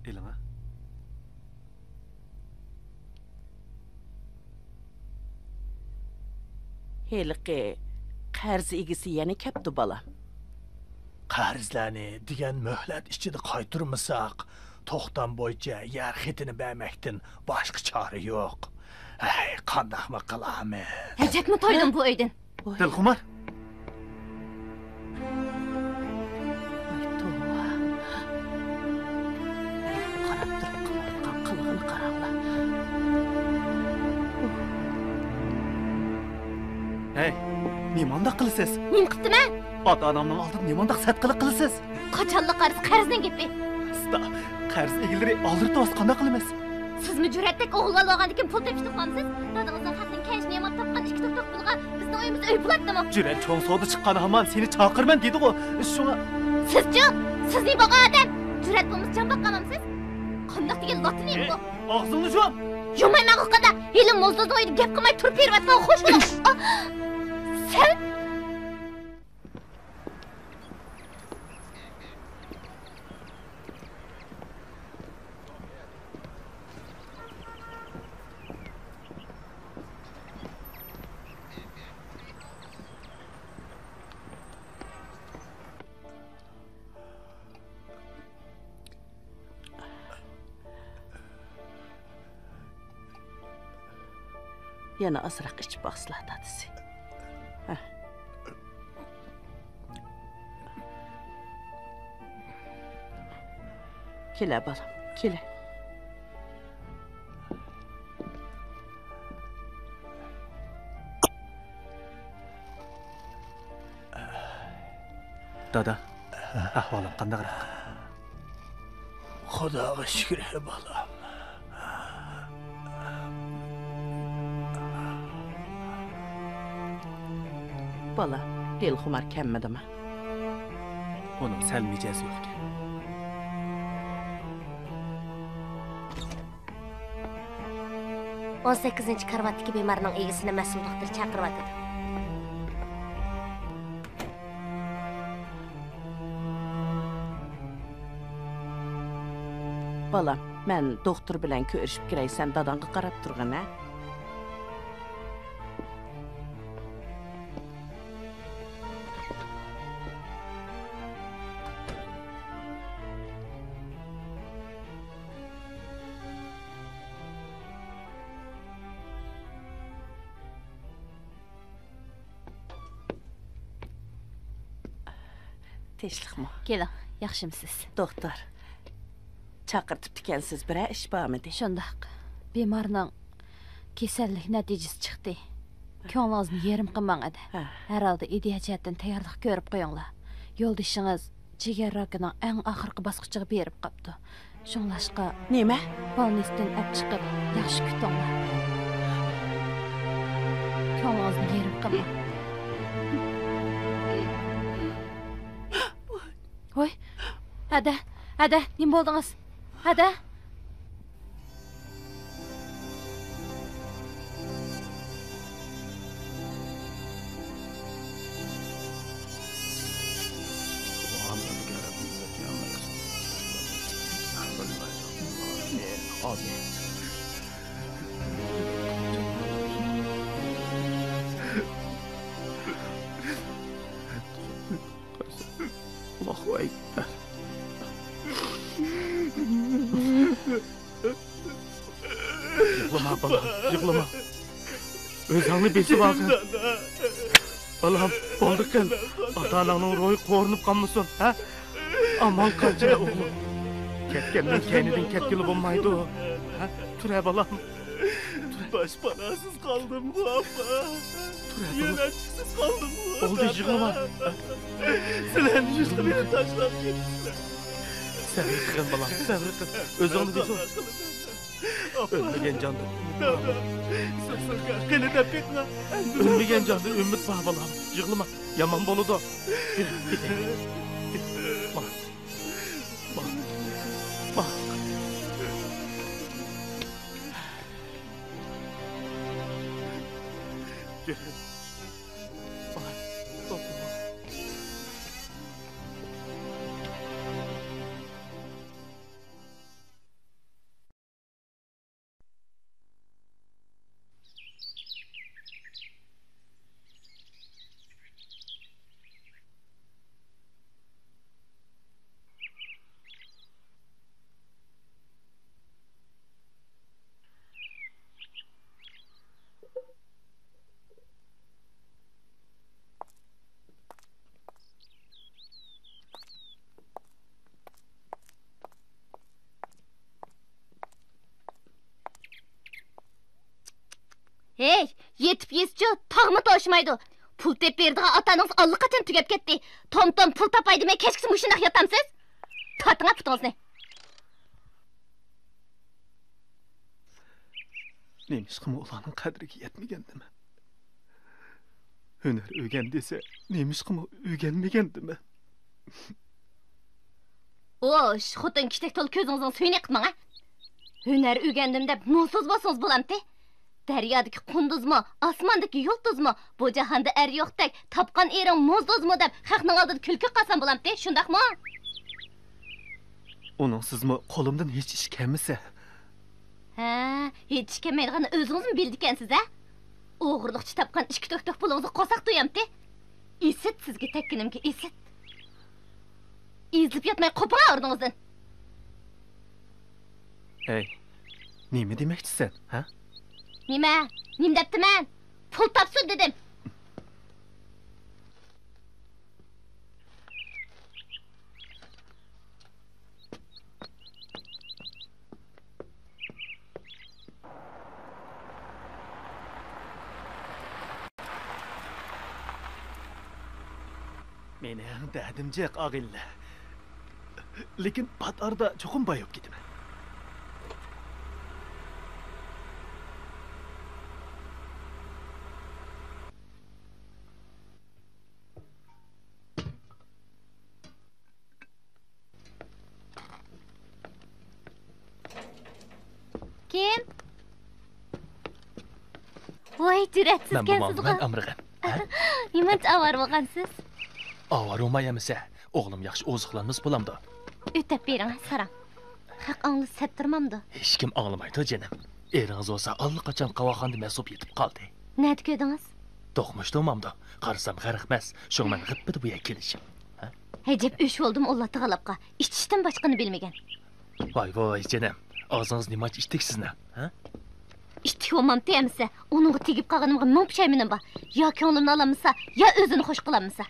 ئېلىڭا. ھېلىقى قەرز ئىگىسى يەنە كەپتۇ، بالام. قەرزلەرنى دېگەن مۆھلەت ئىچىدە قايتۇرمىساق، توختام بويىچە يەر خېتىنى بەرمەكتىن باشقا چارە يوق. ھەي، قانداقمۇ قىلارمىز؟ ئەجەبمۇ تويدۇم بۇ ئۆيدىن. دىلخۇمار. ۋاي، توۋا. قاراپ تۇرۇپ قىلىۋاتقان قىلىقىنى قاراڭلار. ھەي، نېمانداق قىلىسىز؟ نېمە قىپتىمەن؟ ئاتا-ئانامنىڭ ئالدىدا نېمانداق سەت قىلىق قىلىسىز؟ قاچانلا قارىسا قەرزنىڭ گېپى. ئۇستا، قەرز ئىگىلىرى ئالدىرىتىۋاتسا قانداق قىلىمىز؟ سىزمۇ جۈرئەتتەك ئوغۇل ئالىۋالغاندىكىن پۇل تېپىشنى ئۇقمامسىز؟ دادىڭىزنىڭ خەقنىڭ كەينىشىنى ياماپ تاپقان ئىككى توك-توك پۇلىغا بىزنىڭ ئۆيىمىزدە ئۆي بولاتتىمۇ؟ جۈرئەت چوڭ سودا چىققان ھامان سېنى چاقىرىمەن دېدىغۇ. شۇڭا. سىزچۇ؟ سىز نېمە بولغان ئادەم؟ جۈرئەت بولمىسا جان باققانمامسىز؟ قانداق دېگەن لاتىنى بۇ؟ ئاغزىڭنى يۇم! يۇمايمەنغۇ قانداق؟ ھېلى موزدۇزنىڭ ئۆيىدە گەپ قىلماي تۇرۇپ بېرىۋاتقان خوش بولۇڭ. ئا، سەن. يەنە ئازراق ئىچىپ باقسىلا، دادىسى. ھە. كېلە، بالام، كېلە. دادا، ئەھۋالىڭ قانداقراق؟ خۇداغا شۈكرى، بالام. بالا، دىلخۇمار كەممىدىما؟ ئۇنىڭ سەل مىجەزى يوقكەن. ئون سەككىزىنچى كارىۋاتتىكى بىمارنىڭ ئىگىسىنى مەسئۇل دوختۇر چاقىرىۋاتىدۇ. بالام، مەن دوختۇر بىلەن كۆرۈشۈپ كىرەي، سەن داداڭغا قاراپ تۇرغىن، ھە؟ تىنچلىقمۇ؟ كېلىڭ، ياخشىمۇسىز؟ دوختۇر، چاقىرتىپتىكەنسىز، بىرەر ئىش بارمىدى؟ شۇنداق. بىمارنىڭ كېسەللىك نەتىجىسى چىقتى. كۆڭلىڭىزنى يېرىم قىلماڭ، ئەدە. ھە. ھەر ھالدا ئىدىيە جەھەتتىن تەييارلىق كۆرۈپ قويۇڭلار. يولدىشىڭىز جىگەر راكىنىڭ ئەڭ ئاخىرقى باسقۇچىغا بېرىپ قاپتۇ. شۇڭلاشقا، نېمە؟ بالنىستىن ئەپ چىقىپ، ياخشى كۈتۈڭلار. كۆڭلىڭىزنى يېرىم قىلماڭ. ۋاي، ھەدە، ھەدە، نېمە بولدىڭىز؟ ھەدە؟ ئاللاھۇ ئەكبەر. يىغلىما، بالام، يىغلىما. ئۆزۈڭنى بېسىۋالغىن. بالام، بولدى قىل. ئاتا-ئاناڭنىڭ روھى قورۇنۇپ قالمىسۇن، ھە؟ ئامال قانچىدە، ئوغلۇم؟ كەتكەننىڭ كەينىدىن كەتكىلى بولمايدۇ. ھە؟ تۇرە، بالام. باشپاناسىز قالدىمغۇ، ئاپا. تۇرە، بالام. يۆلەنچۈكسىز قالدىمغۇ، بولدى، يىغلىما. سىلەرنى ھېچقاچان تاشلاپ كەتمەيمەن. سەۋر قىلغىن، بالام، سەۋر قىل. ئۆزۈڭنى بېسىۋال. ئۆلمىگەن جاندىن. قېنى دەپ بېقىڭ. ئۆلمىگەن جاندىن ئۈمىد بار، بالام. يىغلىما. يامان بولىدۇ. يۈر، كېتەيلى. ماڭ. ماڭ. ماڭ. يۈر. ماڭ. توختىما. ھەي، يېتىپ يېسىچۇ، تاغمۇ توشمايدۇ. پۇل تېپىپ بېرىدىغان ئاتا-ئانىڭىز ئاللىقاچان تۈگەپ كەتتى. توم-توم پۇل تاپاي دېمەي كەچكىسى مۇشۇنداق ياتامسىز؟ تارتىڭە پۇتىڭىزنى. نېمىشقىمۇ ئۇلارنىڭ قەدرىگە يەتمىگەندىمەن؟ ھۈنەر ئۆگەن دېسە، نېمىشقىمۇ ئۆگەنمىگەندىمەن؟ ئوش، خوتۇن كىشىدەك تولا كۆزىڭىزنىڭ سۈيىنى ئېقىتماڭ ھە. ھۈنەر ئۆگەندىم دەپ نوسۇز بولسىڭىز بولامتى؟ دەريادىكى قۇندۇزمۇ، ئاسماندىكى يۇلتۇزمۇ، بۇ جاھاندا ئەر يوقتەك، تاپقان ئېرىڭ موزدۇزمۇ دەپ خەقنىڭ ئالدىدا كۈلكە قىلسام بولامتى، شۇنداقمۇ؟ ئۇنىڭسىزمۇ قولۇمدىن ھېچ ئىش كەلمىسە. ھە، ھېچ ئىش كەلمەيدىغاننى ئۆزىڭىزمۇ بىلىدىكەنسىز ھە؟ ئوغرىلىقچە تاپقان ئىككى تۆكتۆك پۇلىڭىزغا قورساق تويامتى؟ ئىسىت سىزگە تەگكىنىمگە ئىسىت. ئېزىپ ياتماي قوپۇڭ ئورنىڭىزدىن. ھەي، نېمە دېمەكچىسەن، ھە؟ نېمە؟ نېمە دەپتىمەن؟ پۇل تاپسۇن دېدىم. مېنىڭ دەردىم جىق، ئاغىنىلەر. لېكىن پات ئارىدا چوقۇم باي بولۇپ كېتىمەن. كىم؟ ۋاي، جۈرئەتسىزكەنسىزغۇ. مەن بولمامدىمەن، ئامرىغىن. ھە؟ نېمانچە ئاۋارە بولغانسىز؟ ئاۋارە بولماي ئەمىسە، ئوغلۇم ياخشى ئوزۇقلانمىسا بولامدۇ؟ ئۆتەپ بېرىڭ، ساراڭ. خەق ئاڭلىسا سەت تۇرمامدۇ؟ ھېچكىم ئاڭلىمايدۇ، جېنىم. ئېرىڭىز بولسا ئاللىقاچان قاۋاقخانىدا مەست بولۇپ يېتىپ قالدى. نەدە كۆردىڭىز؟ دوقمۇشتا بولمامدۇ؟ قارىسام غەرق مەست، شۇڭا مەن غىپپىدە بۇ يەرگە كېلىشىم. ھە؟ ئەجەب ئۆچ بولدۇم ئاللا تائالاغا، ئىچىشتىن باشقىنى بىلمىگەن. ۋاي ۋاي جېنىم، ئاغزىڭىز نېمانچە ئىتتىك سىزنىڭ، ھە؟ ئىتتىك بولمامتى ئەمىسە، ئۇنىڭغا تېگىپ قالغىنىمغا مىڭ پۇشايمىنىم بار. يا كۆڭلۈمنى ئالالمىسا، يا ئۆزىنى خوش قىلالمىسا.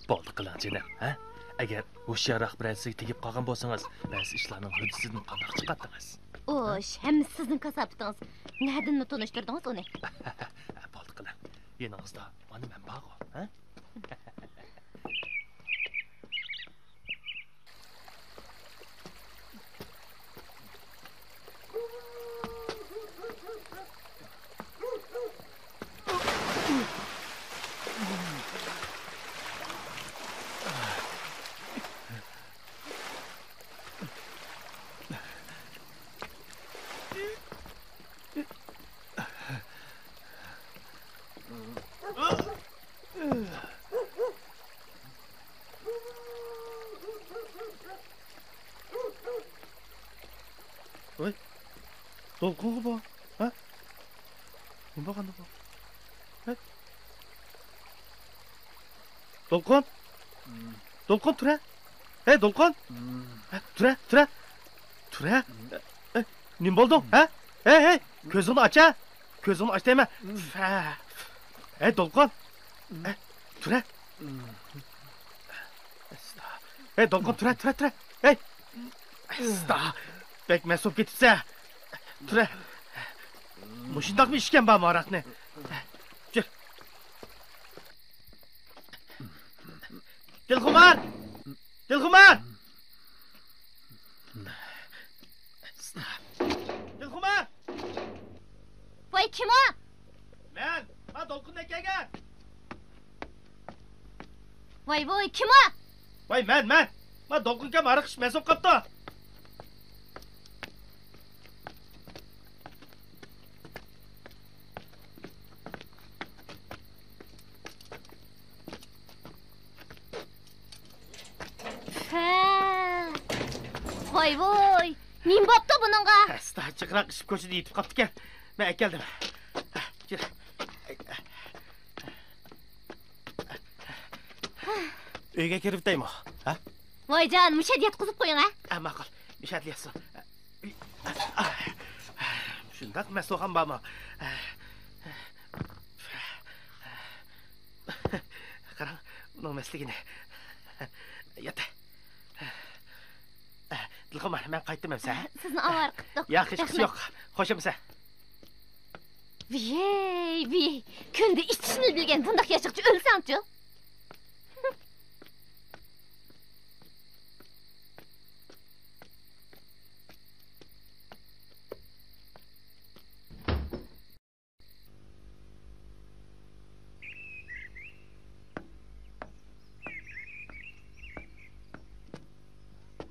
بولدى قىلىڭ جېنىم، ھە؟ ئەگەر ھوشيارراق بىرەرسىگە تېگىپ قالغان بولسىڭىز، بەزى ئىشلارنىڭ ھۆددىسىدىن قانداق چىقاتتىڭىز؟ ئۇش، ھەممىسى سىزنىڭ كاساپىتىڭىز. نەدىنلا تونۇشتۇردىڭىز ئۇنى؟ بولدى قىلىڭ. يېنىڭىزدا مانا مەن بارغۇ، ھە؟ ۋاي، دولقۇنغۇ بۇ، ھە؟ نېمە بولغاندۇ بۇ؟ ھە؟ دولقۇن؟ دولقۇن، تۇرە! ھەي، دولقۇن! ھە، تۇرە، تۇرە! تۇرە! ھە، نېمە بولدۇڭ، ھە؟ ھەي، ھەي، كۆزۈڭنى ئاچە! كۆزۈڭنى ئاچ دەيمەن! ھەي، دولقۇن! ھە، تۇرە! ھەي، دولقۇن، تۇرە، تۇرە، تۇرە! ھەي! ئەستا! بەك مەست بولۇپ كېتىپسەن! تۇرە! مۇشۇنداقمۇ ئىچكەن بارمۇ ھاراقنى؟ يۈر! دىلخۇمار! دىلخۇمار! دىلخۇمار! ۋاي، كىم ئۇ؟ مەن، ما دولقۇن ئەكەلگەن. ۋاي، ۋاي، كىم ئۇ؟ ۋاي، مەن، مەن. ما دولقۇن ئاكام ھاراق ئىچىپ مەست بولۇپ قاپتۇ. ھە. ۋاي، ۋاي. نېمە بوپتۇ بۇنىڭغا؟ ئەستا، جىقراق ئىچىپ كوچىدا يېتىپ قاپتىكەن. مەن ئەكەلدىم. ئۆيگە كىرىۋېتەيمۇ؟ ھە؟ ۋايجان، مۇشۇ يەردە ياتقۇزۇپ قويۇڭ، ھە؟ ھە، ماقۇل. مۇشۇ يەردە ياتسۇن. شۇنداق مەست بولغان بارمۇ؟ قاراڭ، ئۇنىڭ مەستلىكىنى. يات. دىلخۇمار، مەن قايتتىم ئەمسە. سىزنى ئاۋارە قىپتۇق. ياق، ھېچقىسى يوق. خوش ئەمسە. ۋىي، ۋىي، كۈندە ئىچىشنى بىلگەن بۇنداق ياشىغىچە ئۆلسەڭچۇ؟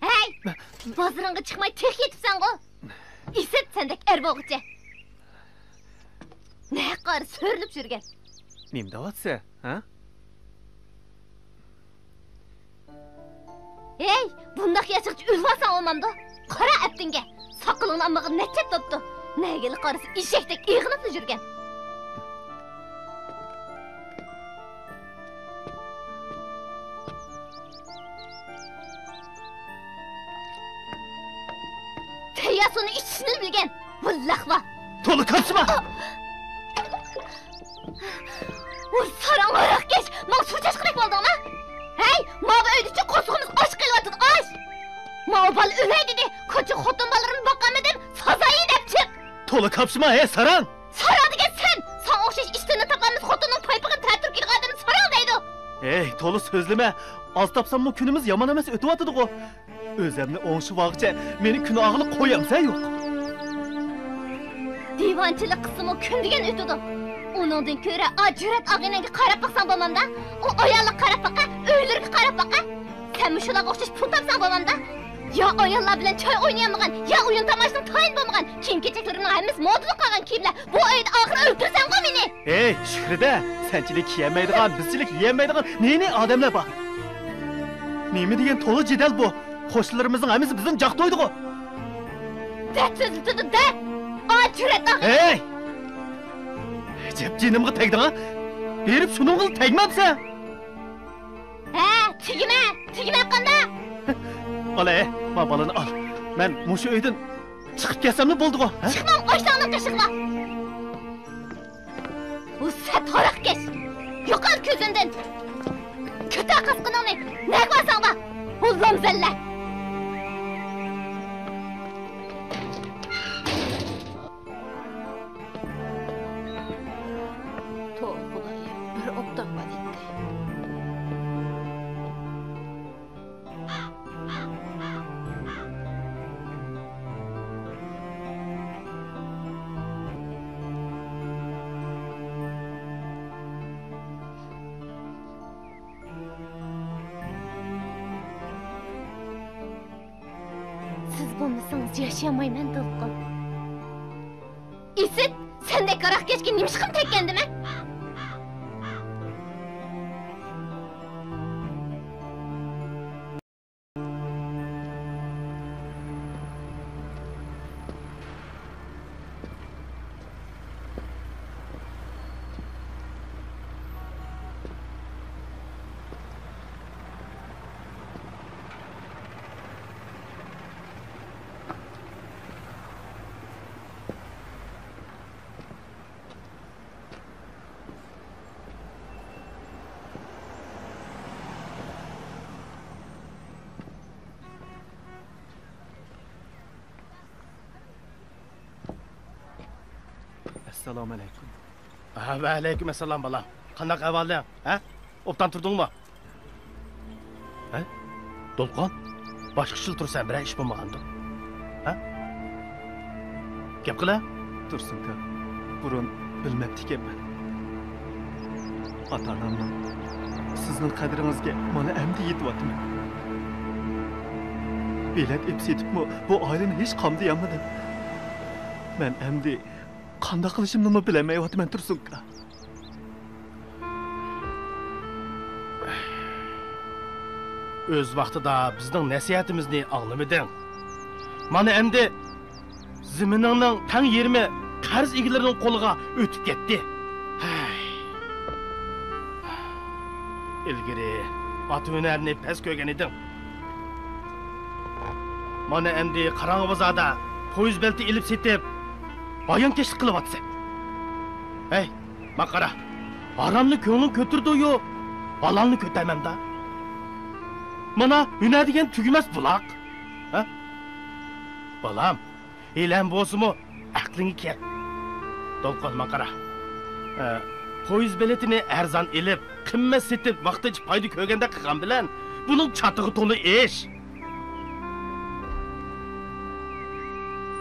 ھەي! بازىرىڭغا چىقماي تېخى يېتىپسەنغۇ؟ ئىسىت سەندەك ئەر بولغۇچە. نەققارى سۆرىلىپ يۈرگەن. نېمە دەۋاتىسەن، ھە؟ ھەي، بۇنداق ياشىغىچە ئۆلۈۋالساڭ بولمامدۇ؟ قارا ئەپتىڭگە، ساقىلىڭنى ئالمىغىلى نەچچە ھەپتە بوپتۇ. نەگىلا قارىسا ئېشەكتەك ئېغىنىپلا يۈرگەن. تەييار سۇنى ئىچىشنى بىلگەن، ۋاللاھۋا! تولا كاپسىما! ۋاي ساراڭ ھاراقكەش، ماڭا سۇ چاچقۇدەك بولدۇڭما؟ ھەي، ماۋۇ ئۆيدىچۇ قورسىقىمىز ئاچ قېلىۋاتىدۇ، ئاچ! ماۋۇ بالا ئۆلەي دېدى، كوچا خوتۇن بالىلىرىنى باقالمىدىم، سازايى دەپ چىق! تولا كاپسىما، ھەي ساراڭ! ساراڭ دېگەن سەن! ساڭا ئوخشاش ئىشتىنى تاپالماس خوتۇننىڭ پايپىقىنى تەتۈر كىيىدىغان ئادەمنى ساراڭ دەيدۇ! ھەي، تولا سۆزلىمە! ئاز تاپساممۇ كۈنىمىز يامان ئەمەس ئۆتۈۋاتىدىغۇ! ئۆزەمنى ئوڭشىۋالغۇچە مېنى كۈنئاغىلىق قويامسەن يوق. دىۋانىچىلىك قىلسىمۇ كۈن دېگەن ئۆتىدۇ. ئۇنىڭدىن كۆرە ئا جۈرئەت ئاغىنەڭگە قاراپ باقساڭ بولمامدا؟ ئۇ ئاياللىققا قاراپ باقە، ئۆيلىرىگە قاراپ باقە. سەن مۇشۇلارغا ئوخشاش پۇل تاپساڭ بولمامدا؟ يا ئاياللار بىلەن چاي ئوينىيالمىغان، يا ئويۇن تاماشىنىڭ تايىنى بولمىغان، كىيىم كېچەكلىرىمنىڭ ھەممىسى مودا بولۇپ قالغان كىيىملەر. بۇ ئۆيدە ئاخىرى ئۆلتۈرسەڭغۇ مېنى! ھەي، شۈكرىدە، سەنچىلىك كىيەلمەيدىغان، بىزچىلىك يېيەلمەيدىغان نى-نى ئادەملەر بار. نېمە دېگەن تولا جېدەل بۇ؟ قوشنىلىرىمىزنىڭ ھەممىسى بىزدىن جاق تويدىغۇ. دەت سۆزلىتىدۇ، دەت! ئا جۈرئەت ئاغىنە! ھەي! ئەجەب جېنىمغا تەگدىڭ ھە؟ بېرىپ شۇنىڭغىلا تەگمەمسەن؟ ھە، تېگىمە، تېگىمە قانداق؟ ئال ھەي، ما بالىنى ئال. مەن مۇشۇ ئۆيدىن چىقىپ كەتسەملا بولدىغۇ، ھە؟ چىقمام، ئاشۇ تاغنىڭ قېشىغا. ۋۇ سەت ھاراقكەش! يوقال كۆزۈمدىن! كۆتەر قاسقىنىڭنى! نەگە بارساڭ بار! ھوللام زەللە! توۋا خۇدايىم، بىر ئوبدان بار ئىدى. سىز بولمىسىڭىز ياشىيالمايمەن، دولقۇن. ئىسىت، سەندەك ھاراق كەچكە نېمىشقىمۇ تەگكەندىمەن؟ ئەسسالامۇئەلەيكۇم. ھە، ۋەئەلەيكۇم ئەسسالام، بالام. قانداق ئەھۋالىڭ؟ ھە؟ ئوبدان تۇردۇڭمۇ؟ ھە؟ دولقۇن؟ باشقىچىلا تۇرسەن، بىرەر ئىش بولمىغاندۇ؟ ھە؟ گەپ قىلە. تۇرسۇنكا، بۇرۇن بىلمەپتىكەنمەن. ئاتا-ئانامنىڭ، سىزنىڭ قەدرىڭىزگە مانا ئەمدى يېتىۋاتىمەن. بېلەت ئېلىپ سېتىپمۇ بۇ ئائىلىنى ھېچ قامدىيالمىدىم. مەن ئەمدى قانداق قىلىشىمنىمۇ بىلەلمەيۋاتىمەن، تۇرسۇنكا. ئۆز ۋاقتىدا بىزنىڭ نەسىھەتىمىزنى ئاڭلىمىدىڭ. مانا ئەمدى زېمىنىڭنىڭ تەڭ يېرىمى قەرز ئىگىلىرىنىڭ قولىغا ئۆتۈپ كەتتى. ھەي. ئىلگىرى ئاتا ھۈنەرنى پەس كۆرگەن ئىدىڭ. مانا ئەمدى قاراڭغۇ بازاردا پويىز بېلىتى ئېلىپ سېتىپ، ھايانكەشلىك قىلىۋاتىسەن. ھەي، ماڭا قارا. ھارامنى كۆڭلۈڭ كۆتۈرىدۇ-يۇ، ھالالنى كۆتەرمەمدا. مانا ھۈنەر دېگەن تۈگىمەس بۇلاق. ھە؟ بالام، ھېلىھەم بولسىمۇ ئەقلىڭگە كەل. دولقۇن، ماڭا قارا. ئە، پويىز بېلىتىنى ئەرزان ئېلىپ، قىممەت سېتىپ، ۋاقتىنچە پايدا كۆرگەندەك قىلغان بىلەن، بۇنىڭ چاتىقى تولا ئىش.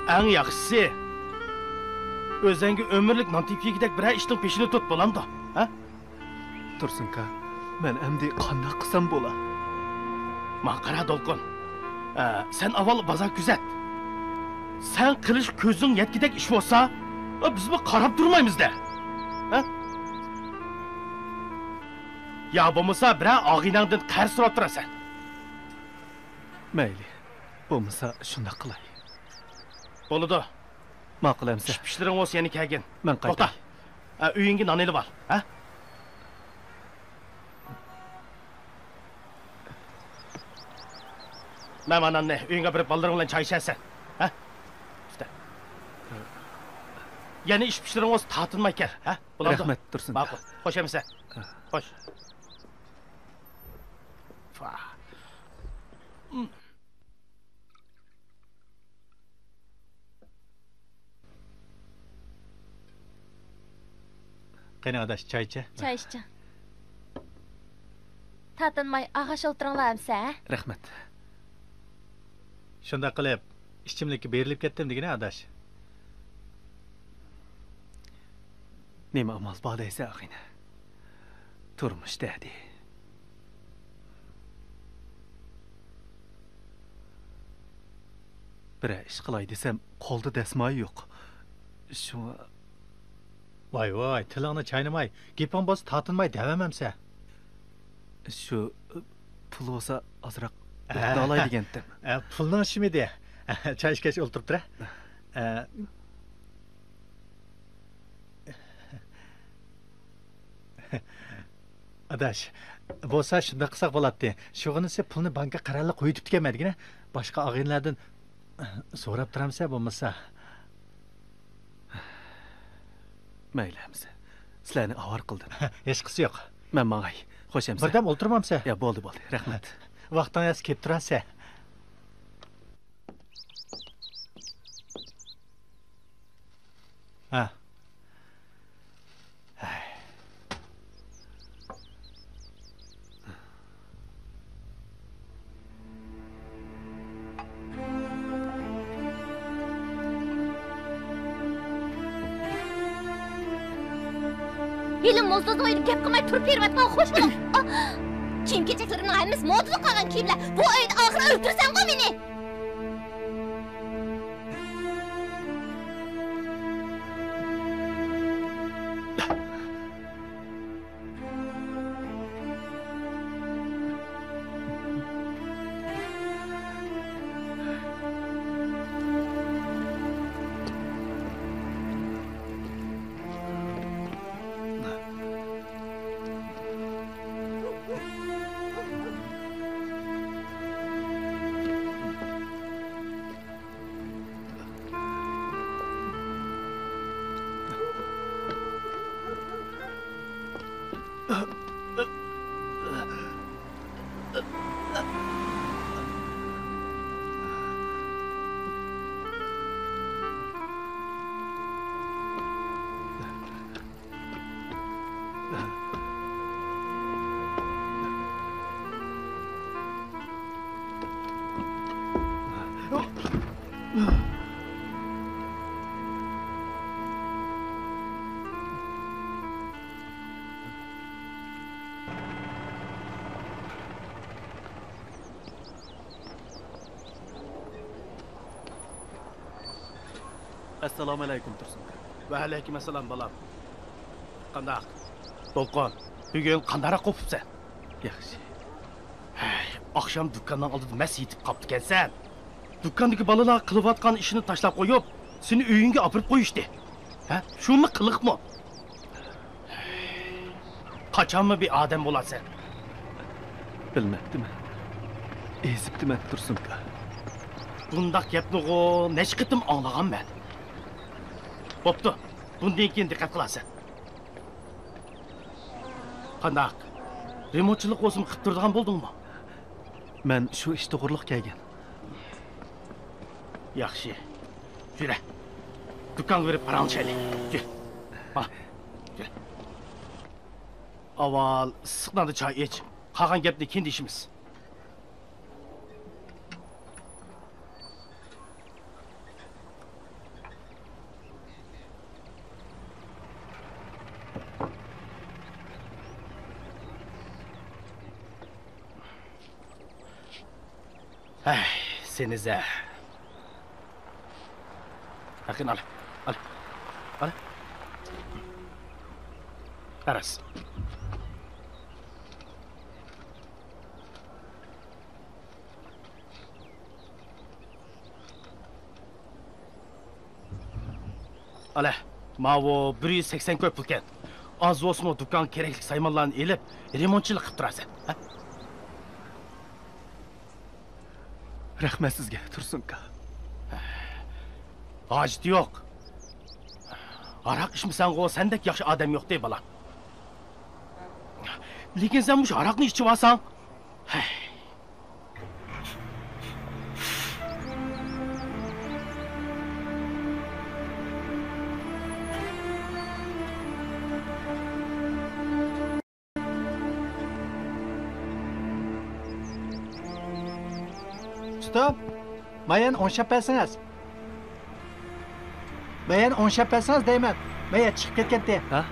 ئەڭ ياخشىسى، ئۆزەڭگە ئۆمۈرلۈك نان تېپىپ يېگۈدەك بىرەر ئىشنىڭ پېشىنى تۇت، بولامدۇ؟ ھە؟ تۇرسۇنكا، مەن ئەمدى قانداق قىلسام بولا؟ ماڭا قارا، دولقۇن. ئە، سەن ئاۋۋال بازار كۆزەت. سەن قىلىش كۆزۈڭ يەتكۈدەك ئىش بولسا، ئە، بىزمۇ قاراپ تۇرمايمىز-دە. ھە؟ يا بولمىسا بىرەر ئاغىنەڭدىن قەرز سوراپ تۇرارسەن. مەيلى، بولمىسا شۇنداق قىلاي. بولىدۇ. ماقۇل ئەمىسە. ئىش-پىشلىرىڭ بولسا يەنە كەلگىن. مەن قايتاي. توختا. ئە، ئۆيۈڭگە نان ئېلىۋال، ھە؟ مەن مانا ناننى ئۆيۈڭگە بېرىپ، بالىلىرىڭ بىلەن چاي ئىچەرسەن، ھە؟ ئۈستە. يەنە ئىش-پىشلىرىڭ بولسا تارتىنماي كەل، ھە؟ بولامدۇ؟ رەھمەت، تۇرسۇن. ماقۇل. خوش ئەمىسە. ھە. خوش. قېنى ئاداش، چاي ئىچە. چاي ئىچىڭ. تارتىنماي ئاغاش ئولتۇرۇڭلار ئەمسە، ھە؟ رەھمەت. شۇنداق قىلىپ، ئىچىملىككە بېرىلىپ كەتتىم دېگىنە، ئاداش. نېمە ئامال بار دەيسەن، ئاغىنە؟ تۇرمۇش دەردى. بىرەر ئىش قىلاي دېسەم، قولدا دەسمايە يوق. شۇڭا. ۋاي، ۋاي، تىلىڭنى چاينىماي، گېپىڭ بولسا تارتىنماي دەۋەرمەمسە. شۇ پۇل بولسا ئازراق ئوتتۇرالاي دېگەنتىم. ئە، پۇلنىڭ ئىشىمىدى؟ چاي ئىچكەچ ئولتۇرۇپ تۇرە. ئە. ئاداش، بولسا شۇنداق قىلساق بولاتتى. شۇغىنىسى پۇلنى بانكا قەرەللىك قويۇۋېتىپتىكەنمەن دېگىنە. باشقا ئاغىنىلەردىن سوراپ تۇرامسە بولمىسا. مەيلى ئەمىسە. سىلەرنى ئاۋارە قىلدىم. ھېچقىسى يوق. مەن ماڭاي. خوش ئەمىسە. بىردەم ئولتۇرمامسە؟ يا، بولدى، بولدى. رەھمەت. ۋاقتىڭ يەتسە كېلىپ تۇرارسە. ھە. ھېلى موزدۇزنىڭ ئۆيىدە گەپ قىلماي تۇرۇپ بېرىۋاتقان خوش بولۇڭ. ئا! كىيىم-كېچەكلىرىمنىڭ ھەممىسى موزدۇزغا قالغان كىيىملەر. بۇ ئۆيدە ئاخىرى ئۆلتۈرىسەنغۇ مېنى. ئەسسالامۇئەلەيكۇم، تۇرسۇن ئاكا. ۋەئەلەيكۇم ئەسسالام، بالام. قانداق؟ دولقۇن، بۈگۈن قانداقراق قوپۇپسەن؟ ياخشى. ھەي، ئاخشام دۇكاننىڭ ئالدىدا مەست يېتىپ قاپتىكەنسەن. دۇكاندىكى بالىلار قىلىۋاتقان ئىشىنى تاشلاپ قويۇپ، سېنى ئۆيۈڭگە ئاپىرىپ قويۇشتى. ھە؟ شۇمۇ قىلىقمۇ؟ قاچانمۇ بىر ئادەم بولارسەن؟ بىلمەپتىمەن. ئېزىپتىمەن، تۇرسۇنكا. بۇنداق گەپنىغۇ نەچچە قېتىم ئاڭلىغانمەن. بوپتۇ، بۇندىن كېيىن دىققەت قىلارسەن. قانداق؟ رېمونتچىلىق بولسىمۇ قىلىپ تۇرىدىغان بولدۇڭمۇ؟ مەن شۇ ئىش توغرۇلۇق كەلگەن. ياخشى. يۈرە. دۇكانغا بېرىپ پاراڭلىشايلى. يۈر. مانا. يۈر. ئاۋۋال ئىسسىق ناندا چاي ئىچ. قالغان گەپنى كېيىن دېيىشىمىز. ھەي، سېنى زە. ھەققىنى ئال. ئال. ئال. قاراس. ئالە، ماۋۇ بىر يۈز سەكسەن كوي پۇلكەن. ئاز بولسىمۇ دۇكانغا كېرەكلىك سايمانلارنى ئېلىپ، رېمونتچىلىق قىلىپ تۇرارسەن. ھە؟ رەھمەت سىزگە، تۇرسۇنكا. ھاجىتى يوق. ھاراق ئىچمىسەڭغۇ، سەندەك ياخشى ئادەم يوقتى، بالام. لېكىن سەن مۇشۇ ھاراقنى ئىچىۋالساڭ، ھەي. ئۇستام، مايانى ئوڭشاپ بەرسىڭىز. مايانى ئوڭشاپ بەرسىڭىز دەيمەن. مايا چىقىپ كەتكەنتى. ھە؟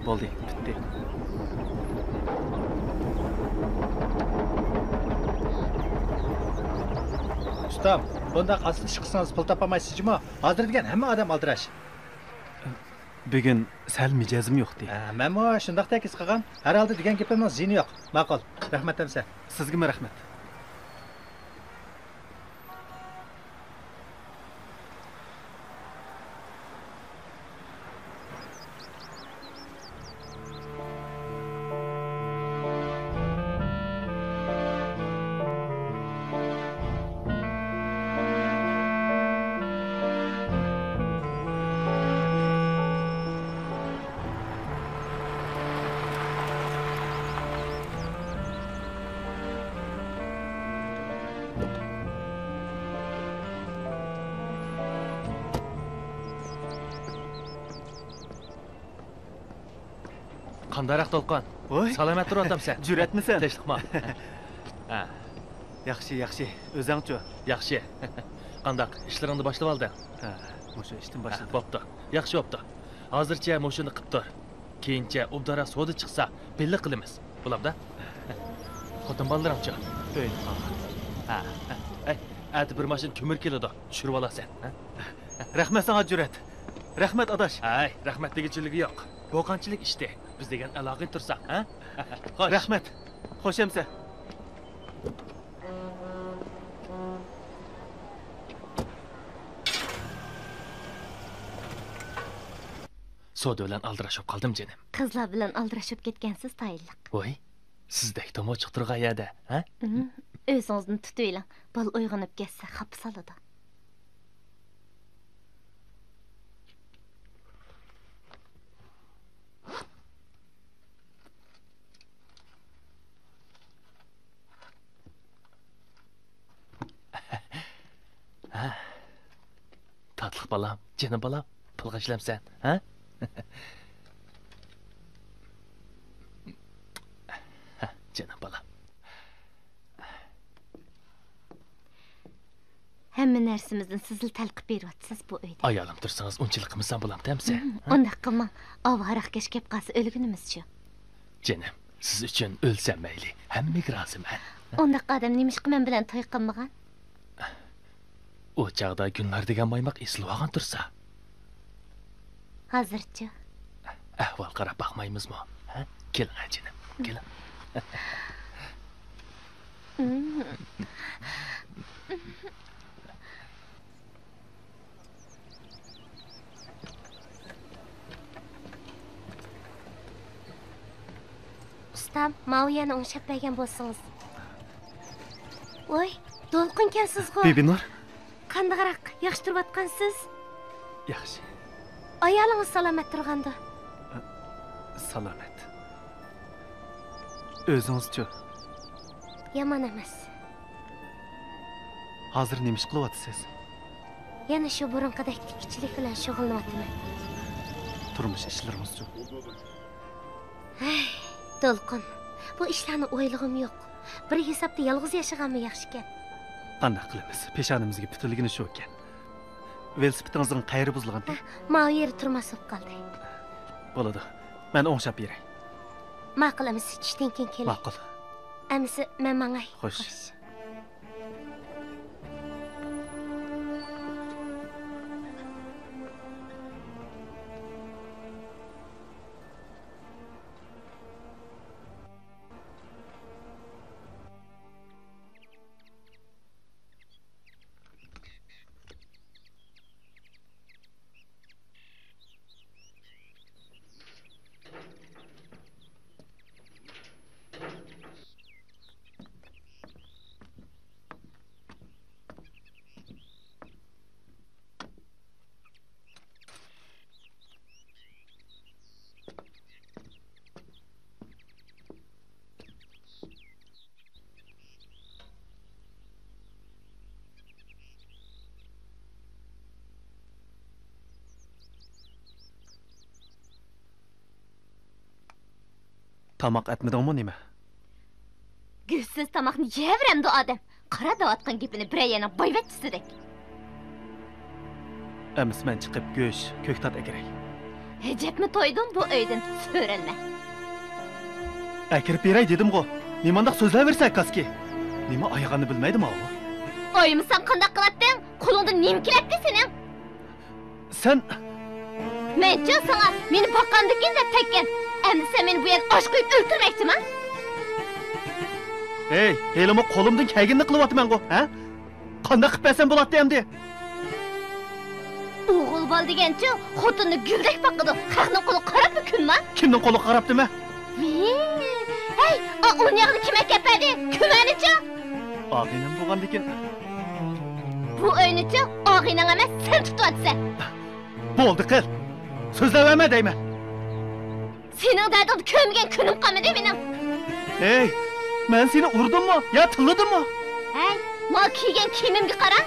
بولدى، پۈتتى. ئۇستام، بۇنداق ئاستا ئىش قىلسىڭىز پۇل تاپالمايسىز جۇمۇ؟ ھازىر دېگەن ھەممە ئادەم ئالدىراش. بۈگۈن سەل مىجەزىم يوقتى. ھە، مەنمۇ شۇنداقتەك ھېس قىلغان. ھەر ھالدا دېگەن گېپىمنىڭ زىيىنى يوق. ماقۇل. رەھمەت ئەمسە. سىزگىمۇ رەھمەت. قانداقراق دولقۇن؟ ۋوي. سالامەت تۇرۇۋاتامسەن؟ جۈرئەتمىسەن؟ تىنچلىقمۇ؟ ھە. ياخشى، ياخشى. ئۆزەڭچۇ؟ ياخشى. قانداق، ئىشلىرىڭنى باشلىۋالدىڭ؟ ھە، مۇشۇ ئىشتىن ھە، باشلىدىم. بوپتۇ. ياخشى بوپتۇ. ھازىرچە مۇشۇنى قىپ تۇر. كېيىنچە ئوبدانراق سودا چىقسا، بىللە قىلىمىز. بولامدا؟ خوتۇن بالىلىرىڭچۇ؟ ئۆيدە قالغان. ھە، ھە. ئەي، ئەتە بىر ماشىنا كۆمۈر كېلىدۇ. چۈشۈرۈۋالارسەن. ھە؟ رەھمەت ساڭا، جۈرئەت. رەھمەت، ئاداش. ھەي، رەھمەت دېگۈچىلىكى يوق. بۇ قانچىلىك ئىشتى؟ بىز دېگەن ئالاقىدە تۇرساق، ھە؟ خوش. رەھمەت. خوش ئەمسە. سودا بىلەن ئالدىراش بولۇپ قالدىم، جېنىم. قىزلار بىلەن ئالدىراش بولۇپ كەتكەنسىز، تايىنلىق. ۋوي، سىزدەك تومۇچۇق تۇرغان يەردە، ھە؟ ئۆزىڭىزنى تۇتۇۋېلىڭ. بالا ئويغىنىپ كەتسە، خاپا سالىدۇ. ھە؟ تاتلىق بالام، جېنىم بالام، پۇلغا ئىشلەمسەن، ھە؟ ھە، جېنىم بالام. ھەممە نەرسىمىزنى سىزلا تەلقىپ بېرىۋاتىسىز بۇ ئۆيدە. ئايالىم تۇرسىڭىز ئۇنچىلىك قىلمىسام بولامتى ئەمسە؟ ھە؟ ئۇنداق قىلماڭ. ئاۋۇ ھاراقكەش كەپ قالسا ئۆلگىنىمىزچۇ؟ جېنىم، سىز ئۈچۈن ئۆلسەم مەيلى، ھەممىگە رازىمەن. ئۇنداق ئادەم نېمىشقا مەن بىلەن توي قىلمىغان؟ ئۇ چاغدا گۈلنار دېگەن مايماق ئېسىلىۋالغان تۇرسا. ھازىرچۇ؟ ئەھۋال قاراپ باقمايمىزمۇ؟ ھە؟ كېلىڭە جېنىم، كېلىڭ. ئۇستام، ماۋۇ يەرنى ئوڭشاپ بەرگەن بولسىڭىز. ۋوي، دولقۇنكەنسىزغۇ؟ بىبىنۇر. قانداقراق، ياخشى تۇرۇۋاتقانسىز؟ ياخشى. ئايالىڭىز سالامەت تۇرغاندۇ؟ سالامەت. ئۆزىڭىزچۇ؟ يامان ئەمەس. ھازىر نېمە ئىش قىلىۋاتىسىز؟ يەنە شۇ بۇرۇنقىدەك تىككۈچىلىك بىلەن شۇغۇللىنىۋاتىمەن. تۇرمۇش ئىشلىرىڭىزچۇ؟ ھەي، دولقۇن، بۇ ئىشلارنى ئويلىغۇم يوق. بىر ھېسابتا يالغۇز ياشىغانمۇ ياخشىكەن. قانداق قىلىمىز؟ پېشانىمىزگە پۈتۈلگىنى شۇكەن. ۋېلىسىپىتىڭىزنىڭ قەيىرى بۇزۇلغانتى؟ ھە، ماۋۇ يېرى تۇرماس بولۇپ قالدى. بولىدۇ. مەن ئوڭشاپ بېرەي. ماقۇل ئەمىسە، چۈشتىن كېيىن كېلەي. ماقۇل. ئەمىسە، مەن ماڭاي. خوش. خوش. تاماق ئەتمىدىڭمۇ نېمە؟ گۆشسىز تاماقنى يەۋېرەمدۇ ئادەم؟ قارا دەۋاتقان گېپىنى بىرەر يەرنىڭ بايۋەچچىسىدەك. ئەمىسە مەن چىقىپ گۆش، كۆكتات ئەكىرەي. ئەجەبمۇ تويدۇم بۇ ئۆيدىن، سۆرەلمە. ئەكىرىپ بېرەي دېدىمغۇ. نېمانداق سۆزلەۋېرىسەن، كاسكى؟ نېمە ئايىغاننى بىلمەيدۇ ماۋۇ؟ ئايىمىسام قانداق قىلاتتىڭ؟ قولۇڭدىن نېمە كېلەتتى سېنىڭ؟ سەن. مەنچۇ ساڭا مېنى باققاندىكىن دەپ تەگكەن. ئەمدى سەن مېنى بۇ يەردە ئاچ قويۇپ ئۆلتۈرمەكچىما؟ ھەي، ھېلىمۇ قولۇمدىن كەلگىنىنى قىلىۋاتىمەنغۇ، ھە؟ قانداق قىلىپ بەرسەم بولاتتى ئەمدى؟ ئوغۇل بالا دېگەنچۇ، خوتۇننى گۈلدەك باقىدۇ، خەقنىڭ قولىغا قاراپمۇ كۆنما. كىمنىڭ قولىغا قاراپتىمەن؟ ھەي، ئا ئۇنى ياغنى كىم ئەكەپ بەردى؟ كۆمەنىچۇ؟ ئاغىنەم بولغاندىكىن. بۇ ئۆينىچۇ ئاغىنەڭ ئەمەس، سەن تۇتۇۋاتىسەن. بولدى قىل. سۆزلەۋەرمە دەيمەن. سېنىڭ دەردىڭنى كۆرمىگەن كۈنۈم قالمىدى مېنىڭ. ھەي، مەن سېنى ئۇردۇممۇ يا تىللىدىممۇ؟ ھەي، ماڭا كىيگەن كىيىمىمگە قارا.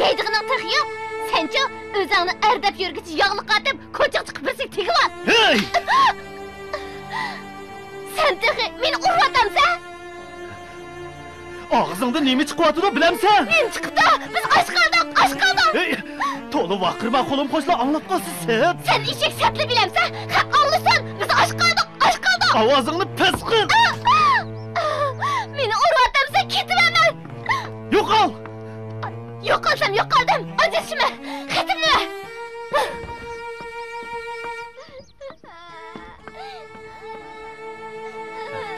يەيدىغىنىڭ تېخى يوق. سەنچۇ ئۆزۈڭنى ئەر دەپ يۈرگۈچە ياغلىق ئارتىپ، كوچىغا چىقىپ بىرسىگە تېگىۋال. ھەي! سەن تېخى مېنى ئۇرۇۋاتامسەن؟ ئاغزىڭدىن نېمە چىقىۋاتىدۇ، بىلەمسەن؟ نېمە چىقىپتۇ؟ بىز ئاچ قالدۇق، ئاچ قالدۇق! ھەي، تولا ۋارقىرىما، قولۇم قوشلا ئاڭلاپ قالسا سەت. سەن ئېشەك سەتلا بىلەمسەن؟ خەق ئاڭلىسۇن! بىز ئاچ قالدۇق، ئاچ قالدۇق! ئاۋازىڭنى پەس قىل! مېنى ئۇرۇۋاتامسەن، كېتىۋەرمە! يوقال! يوقالسام يوقالدىم، ئاجرىشىمەن! خېتىمنى بەر!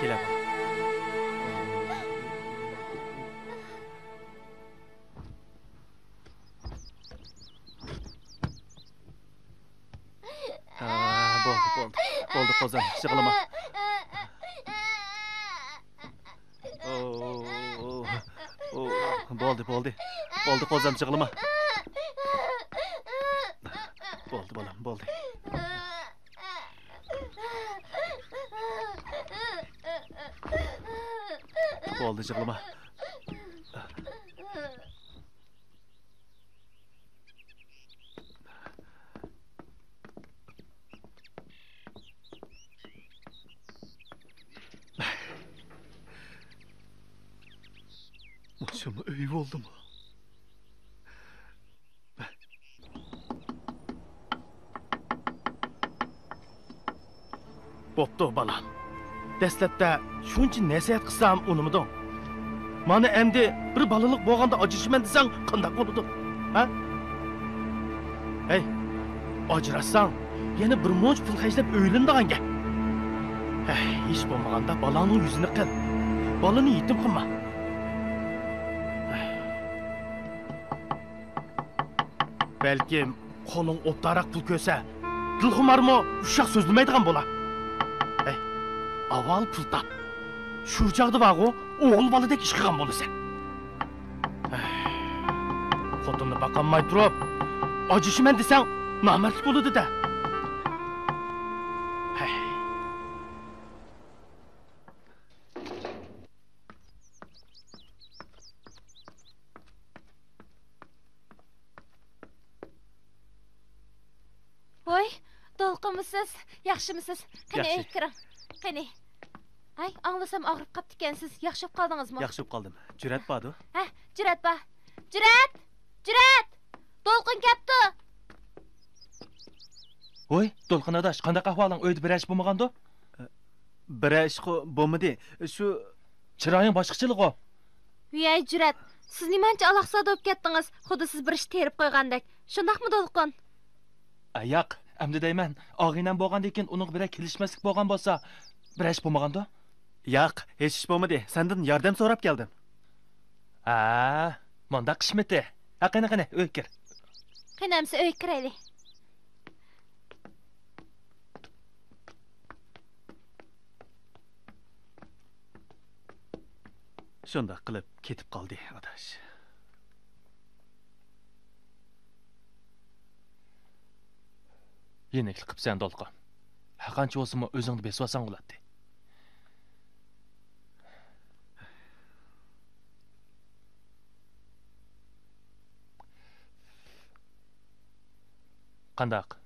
كېلە. ھە، بولدى، بولدى. بولدى، قوزام، يىغلىما. ئو، ئو، ئو، بولدى، بولدى. بولدى، قوزام، يىغلىما. بولدى، بالام، بولدى. بولدى، يىغلىما. مۇشۇمۇ ئۆي بولدىمۇ؟ بوپتۇ، بالام. دەسلەپتە شۇنچە نەسىھەت قىلسام ئۇنىمىدىڭ. مانا ئەمدى بىر بالىلىق بولغاندا ئاجرىشىمەن دېسەڭ قانداق بولىدۇ؟ ھە؟ ھەي، ئاجراشساڭ، يەنە بىر مۇنچە پۇل خەجلەپ ئۆيلىنىدىغان گەپ. ھەي، ھېچ بولمىغاندا بالاڭنىڭ يۈزىنى قىل. بالىنى يېتىم قىلما. ھەي. بەلكىم قولۇڭ ئوبدانراق پۇل كۆرسە، دىلخۇمارمۇ ئۇششاق سۆزلىمەيدىغان بولا. ھەي، ئاۋۋال پۇل تاپ. شۇ چاغدا بارغۇ، ئوغۇل بالىدەك ئىش قىلغان بولىسەن. ھەي، خوتۇننى باقالماي تۇرۇپ، ئاجرىشىمەن دېسەڭ، نامەردلىك بولىدۇ-دە. ھەي. ۋوي، دولقۇنمۇسىز؟ ياخشىمۇسىز؟ قېنى، ياخشى. ئۆيگە كىرىڭ. قېنى. ھەي، ئاڭلىسام ئاغرىپ قاپتىكەنسىز. ياخشى بولۇپ قالدىڭىزمۇ؟ ياخشى بولۇپ قالدىم. جۈرئەت باردۇ؟ ھە، جۈرئەت بار. جۈرئەت! جۈرئەت! دولقۇن كەپتۇ! ۋوي، دولقۇن ئاداش، قانداق ئەھۋالىڭ؟ ئۆيدە بىرەر ئىش بولمىغاندۇ؟ بىرەر ئىشقۇ بولمىدى. شۇ. چىرايىڭ باشقىچىلىغۇ. ۋىيەي جۈرئەت، سىز نېمانچە ئالاقسىز بولۇپ كەتتىڭىز؟ خۇددى سىز بىر ئىش تېرىپ قويغاندەك. شۇنداقمۇ دولقۇن؟ ئە، ياق، ئەمدى دەيمەن، ئاغىنەم بولغاندىن كېيىن ئۇنىڭغا بىرەر كېلىشمەسلىك بولغان بولسا، بىرەر ئىش بولمىغاندۇ؟ ياق، ھېچ ئىش بولمىدى. سەندىن ياردەم سوراپ كەلدىم. ھە، مانداق ئىشمىتى؟ ھە، قېنى، قېنى، ئۆيگە كىر. قېنى، ئەمسە ئۆيگە كىرەيلى. شۇنداق قىلىپ كېتىپ قالدى، ئاداش. يېنىكلىك قىپسەن، دولقۇن. ھەرقانچە بولسىمۇ ئۆزۈڭنى بېسىۋالساڭ بولاتتى. قانداق؟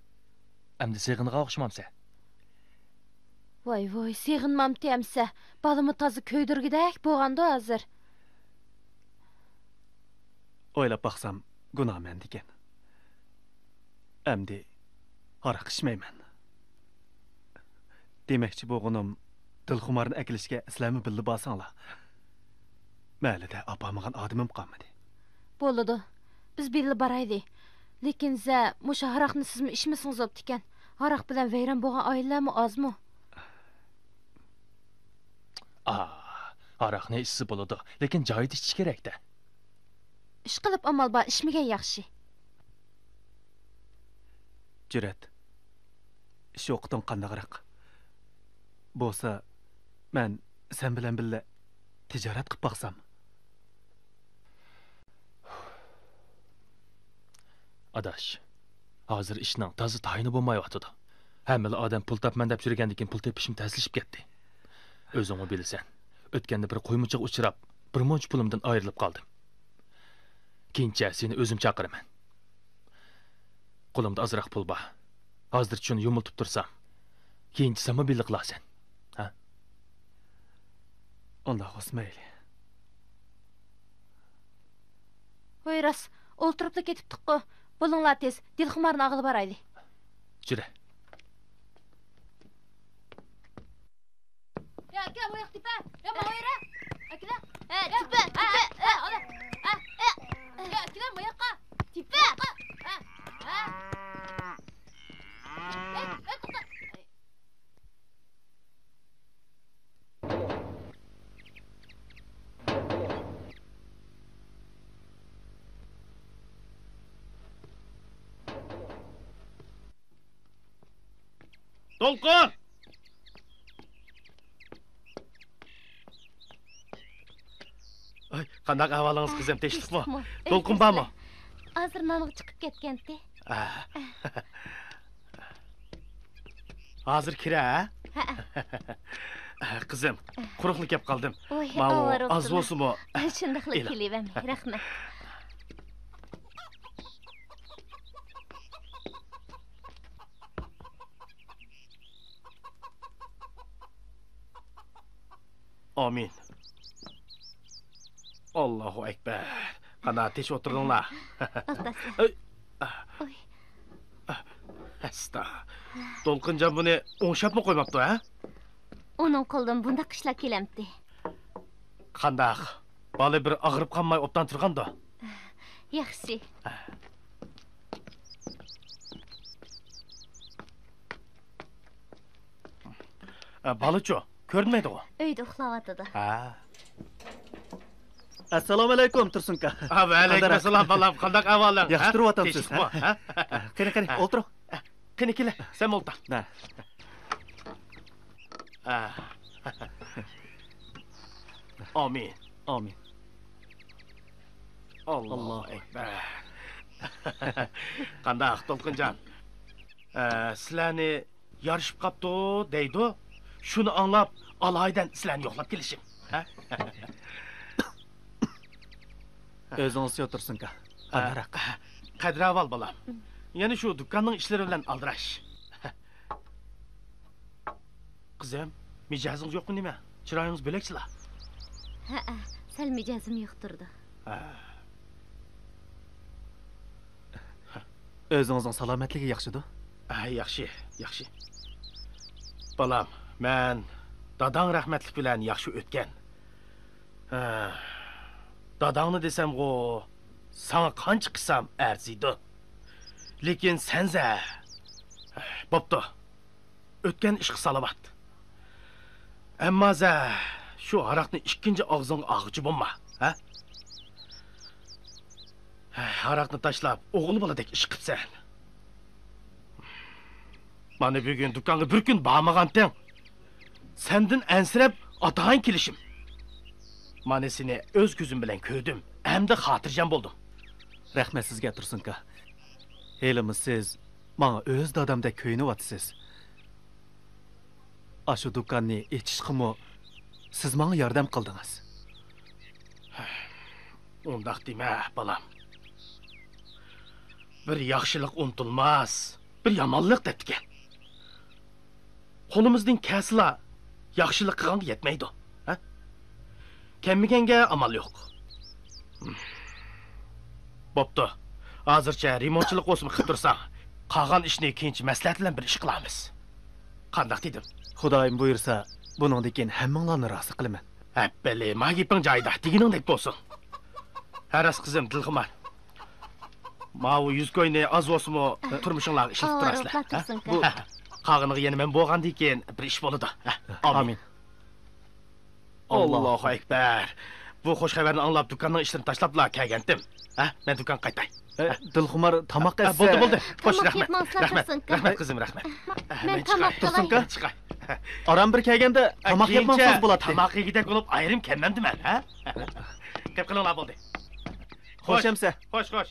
ئەمدى سېغىنغان ئوخشىمامسەن؟ ۋاي، ۋاي، سېغىنمامتى ئەمسە. بالىمۇ تازا كۆيدۈرگۈدەك بولغاندۇ ھازىر. ئويلاپ باقسام، گۇناھ مەندىكەن. ئەمدى ھاراق ئىچمەيمەن. دېمەكچى بولغىنىم، دىلخۇمارنى ئەكېلىشكە سىلەرمۇ بىللە بارساڭلار. مەھەللىدە ئاپارمىغان ئادىمىم قالمىدى. بولىدۇ. بىز بىللە بارايلى. لېكىن زە، مۇشۇ ھاراقنى سىزمۇ ئىچمىسىڭىز بوپتىكەن. ھاراق بىلەن ۋەيران بولغان ئائىلىلەرمۇ ئازمۇ؟ ئا، ھاراقنى ئىچسە بولىدۇ، لېكىن جايىدا ئىچىش كېرەك-دە. ئىشقىلىپ ئامال بار، ئىچمىگەن ياخشى. جۈرئەت، ئىش ۋاقتىڭ قانداقراق؟ بولسا، مەن سەن بىلەن بىللە تىجارەت قىلىپ باقسام؟ ئاداش، ھازىر ئىشنىڭ تازا تايىنى بولمايۋاتىدۇ. ھەممىلا ئادەم پۇل تاپىمەن دەپ يۈرگەندىكىن پۇل تېپىشمۇ تەسلىشىپ كەتتى. ئۆزۈڭمۇ بىلىسەن، ئۆتكەندە بىر قويمىچىغا ئۇچراپ، بىر مۇنچە پۇلۇمدىن ئايرىلىپ قالدىم. كېيىنچە سېنى ئۆزۈم چاقىرىمەن. قولۇمدا ئازراق پۇل بار. ھازىرچە شۇنى يۇمۇلتۇپ تۇرسام، كېيىنچە سەنمۇ بىللە قىلارسەن. ھە؟ ئۇنداق بولسا مەيلى. ۋاي راست، ئولتۇرۇپلا كېتىپتۇققۇ. بولۇڭلار تېز، دىلخۇمارنى ئاغىلى بارايلى. جۈرە. يا ئاكا، بۇ ياق تېپە. يا ماڭا يۈرە. ئاكىلە. ھە، تېپە، تېپە. ھە، ھە. يا ئاكىلە، بۇ ياققا. تېپە. ھە، ھە. ھە، ھە، توختا. دولقۇن! ئاي، قانداق ئەھۋالىڭىز، قىزىم؟ تىنچلىقمۇ؟ تىنچلىقمۇ؟ دولقۇن بارمۇ؟ ھازىر نانغا چىقىپ كەتكەنتى. ھازىر كىرە، ھە؟ ھە. قىزىم، قۇرۇقلا كەپ قالدىم. ۋاي، ماۋۇ ئاۋارە ئاز بوپتۇ. بولسىمۇ. شۇنداقلا ئېلىڭ. كېلىۋەرمەي، رەھمەت. ئامىن. ئاللاھۇ ئەكبەر. قانا، تىنچ ئولتۇردۇڭلار؟ ئولتۇرسىلەر. ئۆي. ئوي. ئەستا. دولقۇنجان بۇنى ئوڭشاپمۇ قويماپتۇ، ھە؟ ئۇنىڭ قولىدىن بۇنداق ئىشلار كېلەمتى. قانداق؟ بالا بىر ئاغرىپ قالماي ئوبدان تۇرغاندۇ؟ ياخشى. ئە، بالىچۇ، كۆرۈنمەيدىغۇ؟ ئۆيدە ئۇخلاۋاتىدۇ. ھە. ئەسسالامۇ ئەلەيكۇم، تۇرسۇنكا. ھە، ۋەئەلەيكۇم ئەسسالام، بالام. قانداق ئەھۋالىڭ؟ ياخشى تۇرۇۋاتامسىز، ھە؟ ھە؟ قېنى، قېنى، ھە. ئولتۇرۇڭ. قېنى، كېلە، سەن ئولتۇر. ھە. ھە. ئامىن. ئامىن. ئاللاھۇ ئەكبەر. قانداق، دولقۇنجان؟ ئە، سىلەرنى يارىشىپ قاپتۇ دەيدۇ. شۇنى ئاڭلاپ، ئالايىدەن سىلەرنى يوقلاپ كېلىشىم. ھە؟ ئۆزىڭىزچە ئولتۇرسۇنكا. ھە، قانداقراق؟ قەدىر ئەھۋال، بالام. يەنە شۇ دۇكاننىڭ ئىشلىرى بىلەن ئالدىراش. قىزىم، مىجەزىڭىز يوقمۇ نېمە؟ چىرايىڭىز بۆلەكچىلا. ھەئە، سەل مىجەزىم يوق تۇرىدۇ. ھە. ئۆزىڭىزنىڭ سالامەتلىكى ياخشىدۇ؟ ھە، ياخشى، ياخشى. بالام، مەن داداڭ رەھمەتلىك بىلەن ياخشى ئۆتكەن. ھە، داداڭنى دېسەمغۇ، ساڭا قانچە قىلسام ئەرزىيدۇ. لېكىن سەنزە، بوپتۇ. ئۆتكەن ئىشقا سالاۋات. ئەمما زە، شۇ ھاراقنى ئىككىنچى ئاغزىڭغا ئالغۇچى بولما، ھە؟ ھاراقنى تاشلاپ، ئوغۇل بالىدەك ئىش قىپسەن. مانا بۈگۈن دۇكانغا بىر كۈن بارمىغانتىڭ. سەندىن ئەنسىرەپ ئاتايىن كېلىشىم. مانا سېنى ئۆز كۆزۈم بىلەن كۆردۈم، ئەمدى خاتىرجەم بولدۇم. رەھمەت سىزگە، تۇرسۇنكا. ھېلىمۇ سىز ماڭا ئۆز دادامدەك كۆيۈنۈۋاتىسىز. ئاشۇ دۇكاننى ئېچىشقىمۇ سىز ماڭا ياردەم قىلدىڭىز. ئۇنداق دېمە، بالام. بىر ياخشىلىق ئۇنتۇلماس، بىر يامانلىق دەپتىكەن. قولىمىزدىن كەلسىلا، ياخشىلىق قىلغانغا يەتمەيدۇ، ھە؟ كەلمىگەنگە ئامال يوق. بوپتۇ. ھازىرچە رېمونتچىلىق بولسىمۇ قىلىپ تۇرساڭ، قالغان ئىشنى كېيىنچە مەسلىھەت بىلەن بىر ئىش قىلارمىز. قانداق دېدىم؟ خۇدايىم بۇيرۇسا، بۇنىڭدىن كېيىن ھەممىڭلارنى رازى قىلىمەن. ھەپپەلى، ما گېپىڭ جايىدا، دېگىنىڭدەك بولسۇن. ھە، راست قىزىم، دىلخۇمار. ماۋۇ يۈز كوينى ئاز بولسىمۇ، تۇرمۇشۇڭلارغا ئىشلىتىپ تۇرارسىلەر. ئاۋارە بولۇپ تۇرسۇنكى. بۇ قالغىنىغا يەنە مەن بولغاندىن كېيىن بىر ئىش بولىدۇ. ھە، ئامىن. ئامىن. ئاللاھۇ ئەكبەر. بۇ خوش خەۋەرنى ئاڭلاپ، دۇكاننىڭ ئىشلىرىنى تاشلاپلا كەلگەنتىم. ھە، مەن دۇكانغا قايتاي. ئە، دىلخۇمار، تاماق ئە، ئەتسە. بولدى، بولدى. خوش، تاماق رەھمەت. يەپ ماڭسىلەر، رەھمەت. تۇرسۇنكا. رەھمەت، قىزىم، رەھمەت. مەن تاماق قىلاي. تۇرسۇنكا. چىقاي. ئاران بىر كەلگەندە ئە، تاماق يەپ كېيىنچە ماڭسىڭىز بولاتتى. تاماق يېگۈدەك بولۇپ ئايرىم كەلمەمدىمەن، ھە؟ كەپ قېلىڭلار، بولدى. خوش ئەمسە. خوش، خوش.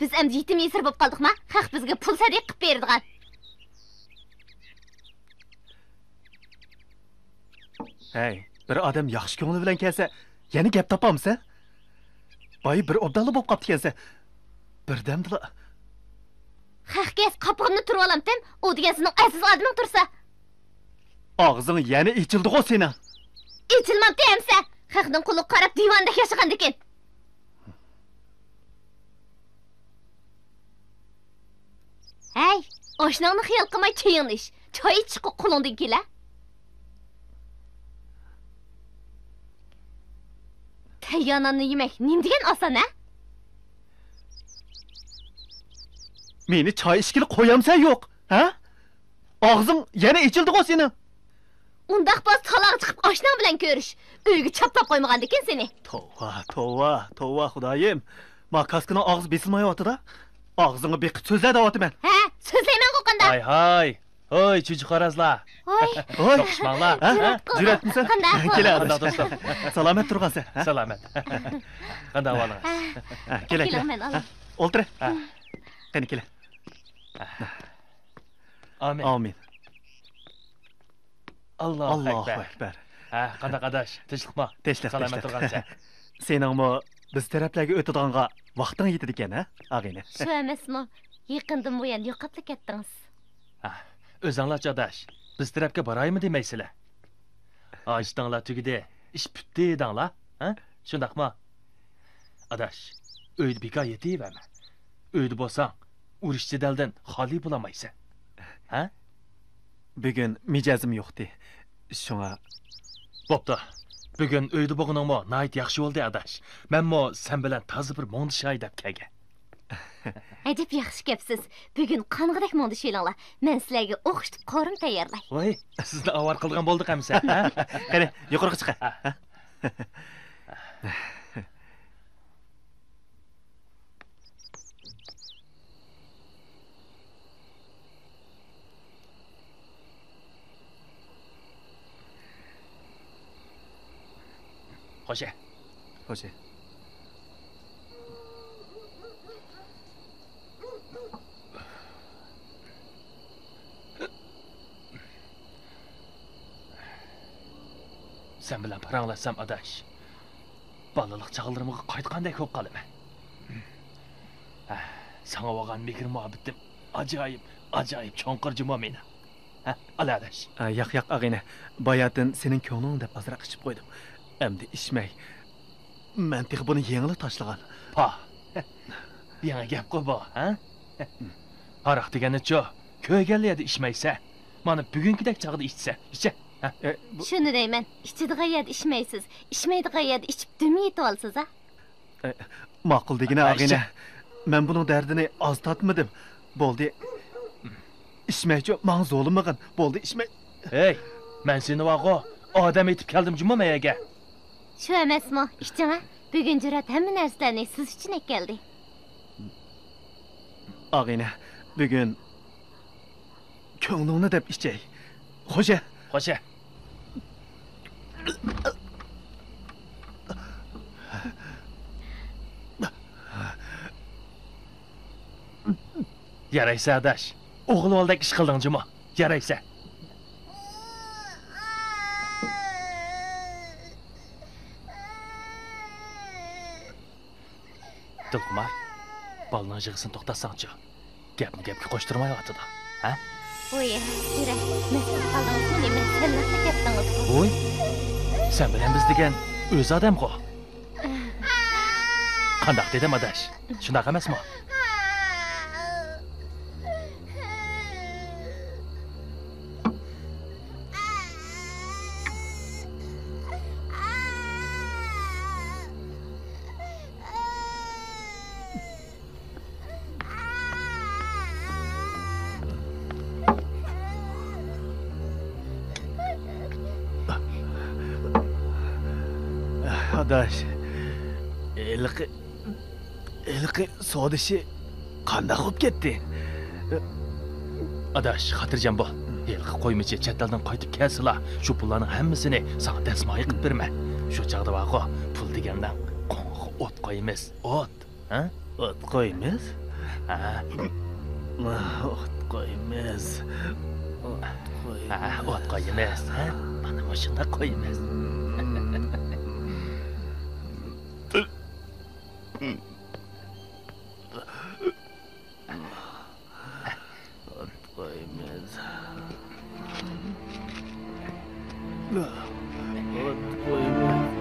بىز ئەمدى يېتىم يېسىر بولۇپ قالدۇقما؟ خەق بىزگە پۇل سەدىقە قىلىپ بېرىدىغان. ھەي، بىر ئادەم ياخشى كۆڭلى بىلەن كەلسە، يەنە گەپ تاپامسەن؟ بايا بىر ئوبدانلا بولۇپ قاپتىكەنسەن. بىردەمدىلا. خەق كەلسە قاپىقىمنى تۈرۈۋالامتىم، ئۇ دېگەن سېنىڭ ئەزىز ئادىمىڭ تۇرسا. ئاغزىڭ يەنە ئېچىلدىغۇ سېنىڭ. ئېچىلمامتى ئەمسە، خەقنىڭ قۇلىقىغا قاراپ دىۋانىدەك ياشىغاندىكىن. ھەي، ئاشناڭنى خىيال قىلماي چېيىڭنى ئىچ. چاي ئىچىشقا قولۇڭدىن كېلە. تەييار ناننى يېمەك نېمە دېگەن ئاسان، ھە؟ مېنى چاي ئىچكىلى قويامسەن يوق، ھە؟ ئاغزىڭ يەنە ئېچىلدىغۇ سېنىڭ. ئۇنداق بولسا تالاغا چىقىپ ئاشناڭ بىلەن كۆرۈش. ئۆيگە چاپلاپ قويمىغاندىكىن سېنى. توۋا، توۋا، توۋا خۇدايىم. ما كاسكىنىڭ ئاغزى بېسىلمايۋاتىدۇ. ئاغزىڭغا بېقىپ سۆزلە دەۋاتىمەن. ھە، سۆزلەيمەنغۇ قانداق؟ ھاي، ھاي. ھوي، چۈجە قارازلار. ھوي. ھوي. توقۇشماڭلار. ھە؟ جۈرئەت قىلدىڭ. جۈرئەتمىسەن؟ قانداق؟ كېلە. قانداق دوستۇم؟ سالامەت تۇرغانسەن، ھە؟ سالامەت. قانداق ئەھۋالىڭىز؟ ھە، كېلە، كېلە. مەن ئالاي. ئولتۇر. ھە. قېنى، كېلە. ئامىن. ئامىن. ئاللاھۇ ئەكبەر. ھە، قانداق ئاداش؟ تىنچلىقمۇ؟ تىنچلىق، سالامەت تۇرغانسەن. سېنىڭمۇ بىز تەرەپلەرگە ئۆتىدىغانغا ۋاقتىڭ يېتىدىكەن، ھە، ئاغىنە؟ شۇ ئەمەسمۇ؟ يېقىندىن بۇيان يوقاپلا كەتتىڭىز. ھە، ئۆزۈڭلارچۇ ئاداش، بىز تەرەپكە بارايمۇ دېمەيسىلەر؟ ھاجىتىڭلار تۈگىدى، ئىش پۈتتى دەڭلار، ھە؟ شۇنداقمۇ؟ ئاداش، ئۆيدە بىكار يېتىۋەرمە. ئۆيدە بولساڭ، ئۇرۇش جېدەلدىن خالىي بولالمايسەن. ھە؟ بۈگۈن مىجەزىم يوقتى. شۇڭا. بوپتۇ. بۈگۈن ئۆيدە بولغىنىڭمۇ ناھايىتى ياخشى بولدى، ئاداش. مەنمۇ سەن بىلەن تازا بىر مۇڭدىشاي دەپ كەلگەن. ئەجەب ياخشى كەپسىز. بۈگۈن قانغۇدەك مۇڭدىشىۋېلىڭلار. مەن سىلەرگە ئوخشىتىپ قورۇما تەييارلاي. ۋاي، سىزنى ئاۋارە قىلىدىغان بولدۇق ئەمىسە، ھە؟ قېنى، يۇقىرىغا چىقە. ھە. خوشە. خوشە. سەن بىلەن پاراڭلاشسام، ئاداش، بالىلىق چاغلىرىمغا قايتقاندەك بولۇپ قالىمەن. ھە، ساڭا بولغان مېھىر-مۇھەببىتىم ئاجايىپ، ئاجايىپ چوڭقۇر جۇمۇ مېنىڭ. ھە، ئالا ئاداش. ھە، ياق، ياق، ئاغىنە. باياتىن سېنىڭ كۆڭلۈڭ دەپ ئازراق ئىچىپ قويدۇم. ئەمدى ئىچمەي. مەن تېخى بۇنى يېڭىلا تاشلىغان. پا. يېڭى گەپقۇ بۇ، ھە؟ ھاراق دېگەننىچۇ، كۆرگەنلا يەردە ئىچمەيسەن. مانا بۈگۈنكىدەك چاغدا ئىچسەن، ئىچە. ھە؟ ئە، بۇ شۇنى دەيمەن، ئىچىدىغان يەردە ئىچمەيسىز، ئىچمەيدىغان يەردە ئىچىپ دۈم يېتىۋالىسىز، ھە؟ ئە، ماقۇل دېگىنە، ئايشە. ئاغىنە. مەن بۇنىڭ دەردىنى ئاز تارتمىدىم. بولدى. ئىچمەيچۇ، ماڭا زورلىمىغىن. بولدى، ئىچمەي. ھەي، مەن سېنى ۋاغۇ، ئادەم ئېتىپ كەلدىم جۇمۇ مەيەگە. شۇ ئەمەسمۇ، ئىچىڭە. بۈگۈن جۈرئەت ھەممە نەرسىلەرنى سىز ئۈچۈن ئەكەلدى. ئاغىنە، بۈگۈن كۆڭلۈڭنى دەپ ئىچەي. خوشە. خوشە. يارايسە، ئاداش. ئوغۇل بالىدەك ئىش قىلدىڭ جۇمۇ. يارايسە. دىلخۇمار، بالىنىڭ يىغىسىنى توختاتساڭچۇ. گەپنى گەپكە قوشتۇرمايۋاتىدۇ. ھە؟ ۋوي، يۈرە، مەستىن قالدىڭىزمۇ نېمە؟ سەنلىقلا كەتتىڭىزغۇ؟ ۋوي، سەن بىلەن بىز دېگەن ئۆز ئادەمغۇ. قانداق دېدىم، ئاداش؟ شۇنداق ئەمەسمۇ؟ ئاداش، ھېلىقى، ھېلىقى سودا ئىشى قانداق بولۇپ كەتتى؟ ئاداش، خاتىرجەم بول. ھېلىقى قويمىچى چەت ئەلدىن قايتىپ كەلسىلا، شۇ پۇللارنىڭ ھەممىسىنى ساڭا دەسمايە قىلىپ بېرىمەن. شۇ چاغدا بارغۇ، پۇل دېگەندە قوڭغۇغا ئوت قويىمىز. ئوت، ھە؟ ئوت قويىمىز؟ ھە. ئوت قويىمىز. ئوت قويىمىز. ھە، ئوت قويىمىز. ھە؟ مانا مۇشۇنداق قويىمىز. ئوت قويىمىز. ئوت قويىمىز.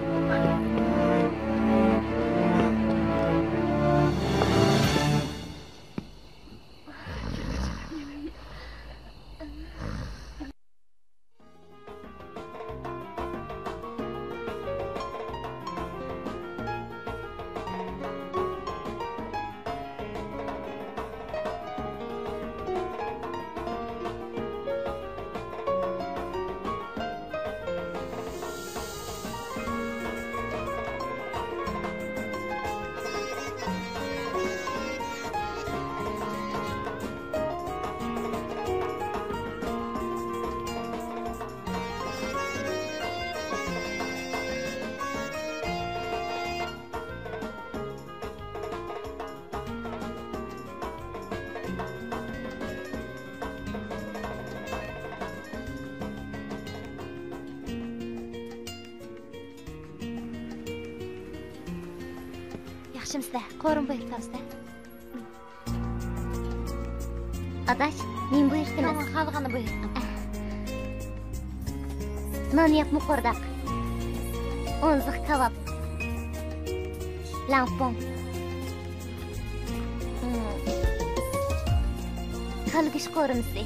ياخشىمۇسىلەر؟ قورۇما بۇيرۇپ تۇرسىلەر. ئاداش، نېمە بۇيرۇتىمىز؟ ساڭا خالىغاننى بۇيرۇتقىن. نان ياپما قورداق. ئونزۇق كاۋاپ. لەڭپۇڭ. مم. كالا گۆش قورۇمىسى.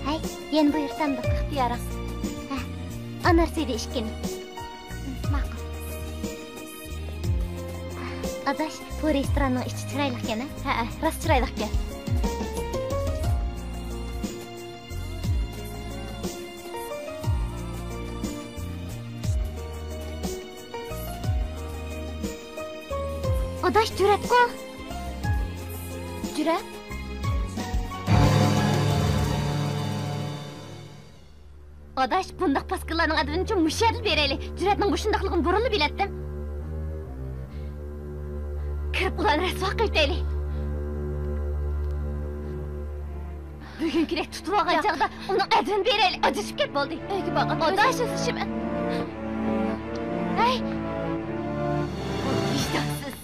ھەي، يەنە بۇيرۇتامدۇق؟ ئىختىيارىڭ. ھە. ئانار سۈيىدە ئىككىنى. ماقۇل. ئاداش، بۇ رېستوراننىڭ ئىچى چىرايلىقكەن، ھە؟ ھەئە، راست چىرايلىقكەن. ئاداش، جۈرئەتقۇ! جۈرئەت؟ ئاداش، بۇنداق پاسكىللارنىڭ ئەدىپىنى مۇشۇ يەردىلا بېرەيلى. جۈرئەتنىڭ مۇشۇنداقلىقىنى بۇرۇنلا بىلەتتىم. كىرىپ ئۇلارنى رەسۋا قىلىۋېتەيلى. بۈگۈنكىدەك تۇتۇۋالغان چاغدا ئۇنىڭ ئەدىپىنى بېرەيلى. ئاجرىشىپ كەت بولدى. ئۆيگە بارغىن. ئاداش، ئۆزۈم. ھەي! ۋىجدانسىز.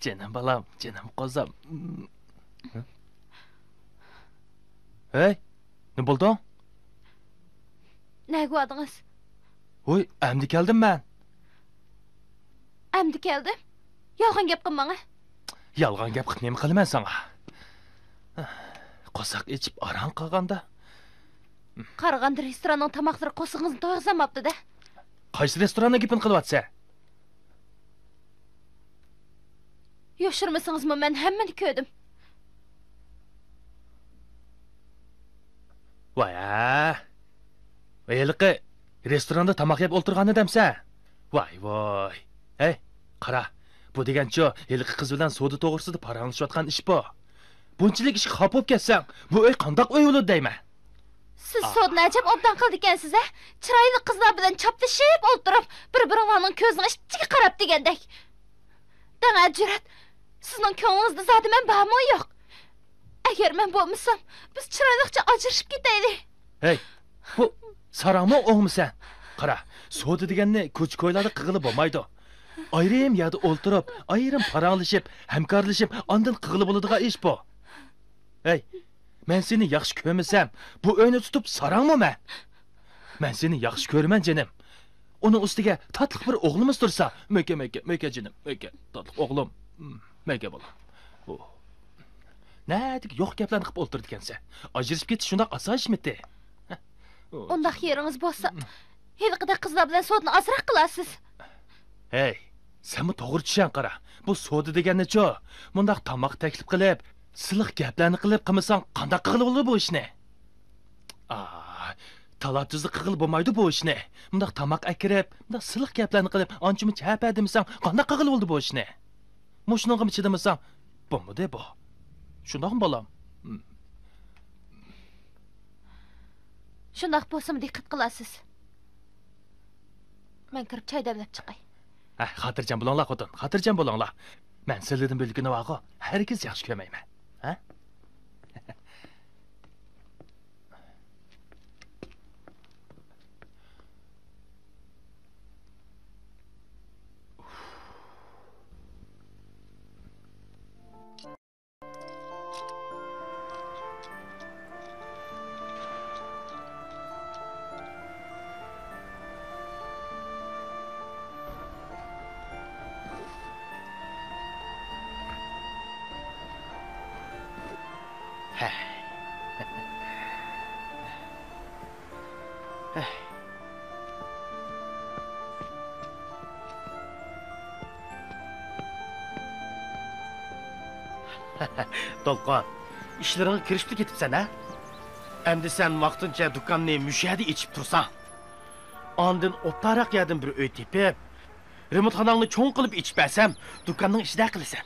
جېنىم بالام، جېنىم قوزام. ھەي، نېمە بولدۇڭ؟ نەگە باردىڭىز؟ ھوي، ئەمدى كەلدىم مەن. ئەمدى كەلدىم. يالغان گەپ قىلماڭ، ھە؟ يالغان گەپ قىلىپ نېمە قىلىمەن ساڭا؟ قورساق ئېچىپ ئاران قالغاندا. قارىغاندا رېستوراننىڭ تاماقلىرى قورسىقىڭىزنى تويغۇزالماپتۇ-دە. قايسى رېستوراننىڭ گېپىنى قىلىۋاتىسەن؟ يوشۇرمىسىڭىزمۇ مەن ھەممىنى كۆردۈم. ۋاي ھە. ھېلىقى رېستوراندا تاماق يەپ ئولتۇرغان ئادەمسەن. ۋاي ۋاي. ھەي، قارا. بۇ دېگەنچۇ، ھېلىقى قىز بىلەن سودا توغرىسىدا پاراڭلىشىۋاتقان ئىش بۇ. بۇنچىلىك ئىشقا خاپا بولۇپ كەتسەڭ، بۇ ئۆي قانداق ئۆي بولىدۇ دەيمەن. سىز سودىنى ئەجەب ئوبدان قىلىدىكەنسىز ھە؟ چىرايلىق قىزلار بىلەن چاپلىشىپ ئولتۇرۇپ، بىر-بىرىڭلارنىڭ كۆزىنىڭ ئىچىگە قاراپ دېگەندەك. دەڭە جۈرئەت، سىزنىڭ كۆڭلىڭىزدە زادى مەن بارمۇ يوق؟ ئەگەر مەن بولمىسام، بىز چىرايلىقچە ئاجرىشىپ كېتەيلى. ھەي، بۇ ساراڭمۇ ئوڭمۇ سەن؟ قارا، سودا دېگەننى كوچا-كويلاردا قىلغىلى بولمايدۇ. ئايرىم يەردە ئولتۇرۇپ، ئايرىم پاراڭلىشىپ، ھەمكارلىشىپ، ئاندىن قىلغىلى بولىدىغان ئىش بۇ. ھەي، مەن سېنى ياخشى كۆرمىسەم، بۇ ئۆينى تۇتۇپ ساراڭمۇ مەن؟ مەن سېنى ياخشى كۆرىمەن، جېنىم. ئۇنىڭ ئۈستىگە تاتلىق بىر ئوغلىمىز تۇرسا، مۆكە، مۆكە، مۆكە، جېنىم، مۆكە، تاتلىق ئوغلۇم. مم، مۆكە بالام. ئۇھ. نەدىكى يوق گەپلەرنى قىلىپ ئولتۇرىدىكەنسەن. ئاجرىشىپ كېتىش شۇنداق ئاسان ئىشمىتى؟ ئۇنداق يېرىڭىز بولسا، ھېلىقىدەك قىزلار بىلەن سودىنى ئازراق قىلارسىز. ھەي، سەنمۇ توغرا چۈشەن قارا. بۇ سودا دېگەننىچۇ؟ مۇنداق تاماق تەكلىپ قىلىپ، سىلىق گەپلەرنى قىلىپ قىلمىساڭ، قانداق قىلغىلى بولىدۇ بۇ ئىشنى؟ ئا، تالا-تۈزدە قىلغىلى بولمايدۇ بۇ ئىشنى. مۇنداق تاماق ئەكىرىپ، مۇنداق سىلىق گەپلەرنى قىلىپ، ئانچە-مۇنچە ھەپە دېمىسەڭ، قانداق قىلغىلى بولىدۇ بۇ ئىشنى؟ مۇشۇنىڭغىمۇ چىدىمىساڭ، بولمىدى بۇ. شۇنداقمۇ، بالام؟ ھىم. شۇنداق بولسىمۇ دىققەت قىلارسىز. مەن كىرىپ چاي دەملەپ چىقاي. ھە، خاتىرجەم بولۇڭلار، خوتۇن، خاتىرجەم بولۇڭلار. مەن سىلىدىن بۆلگىنى بارغۇ، ھەرگىز ياخشى كۆرمەيمەن. ھە؟ دولقۇن، ئىشلىرىڭغا كىرىشىپلا كېتىپسەن ھە؟ ئەمدى سەن ۋاقتىنچە دۇكاننى مۇشۇ يەردە ئېچىپ تۇرساڭ، ئاندىن ئوبدانراق يەردىن بىر ئۆي تېپىپ، رېمونتخاناڭنى چوڭ قىلىپ ئېچىپ بەرسەم، دۇكاننىڭ ئىچىدە قىلىسەن.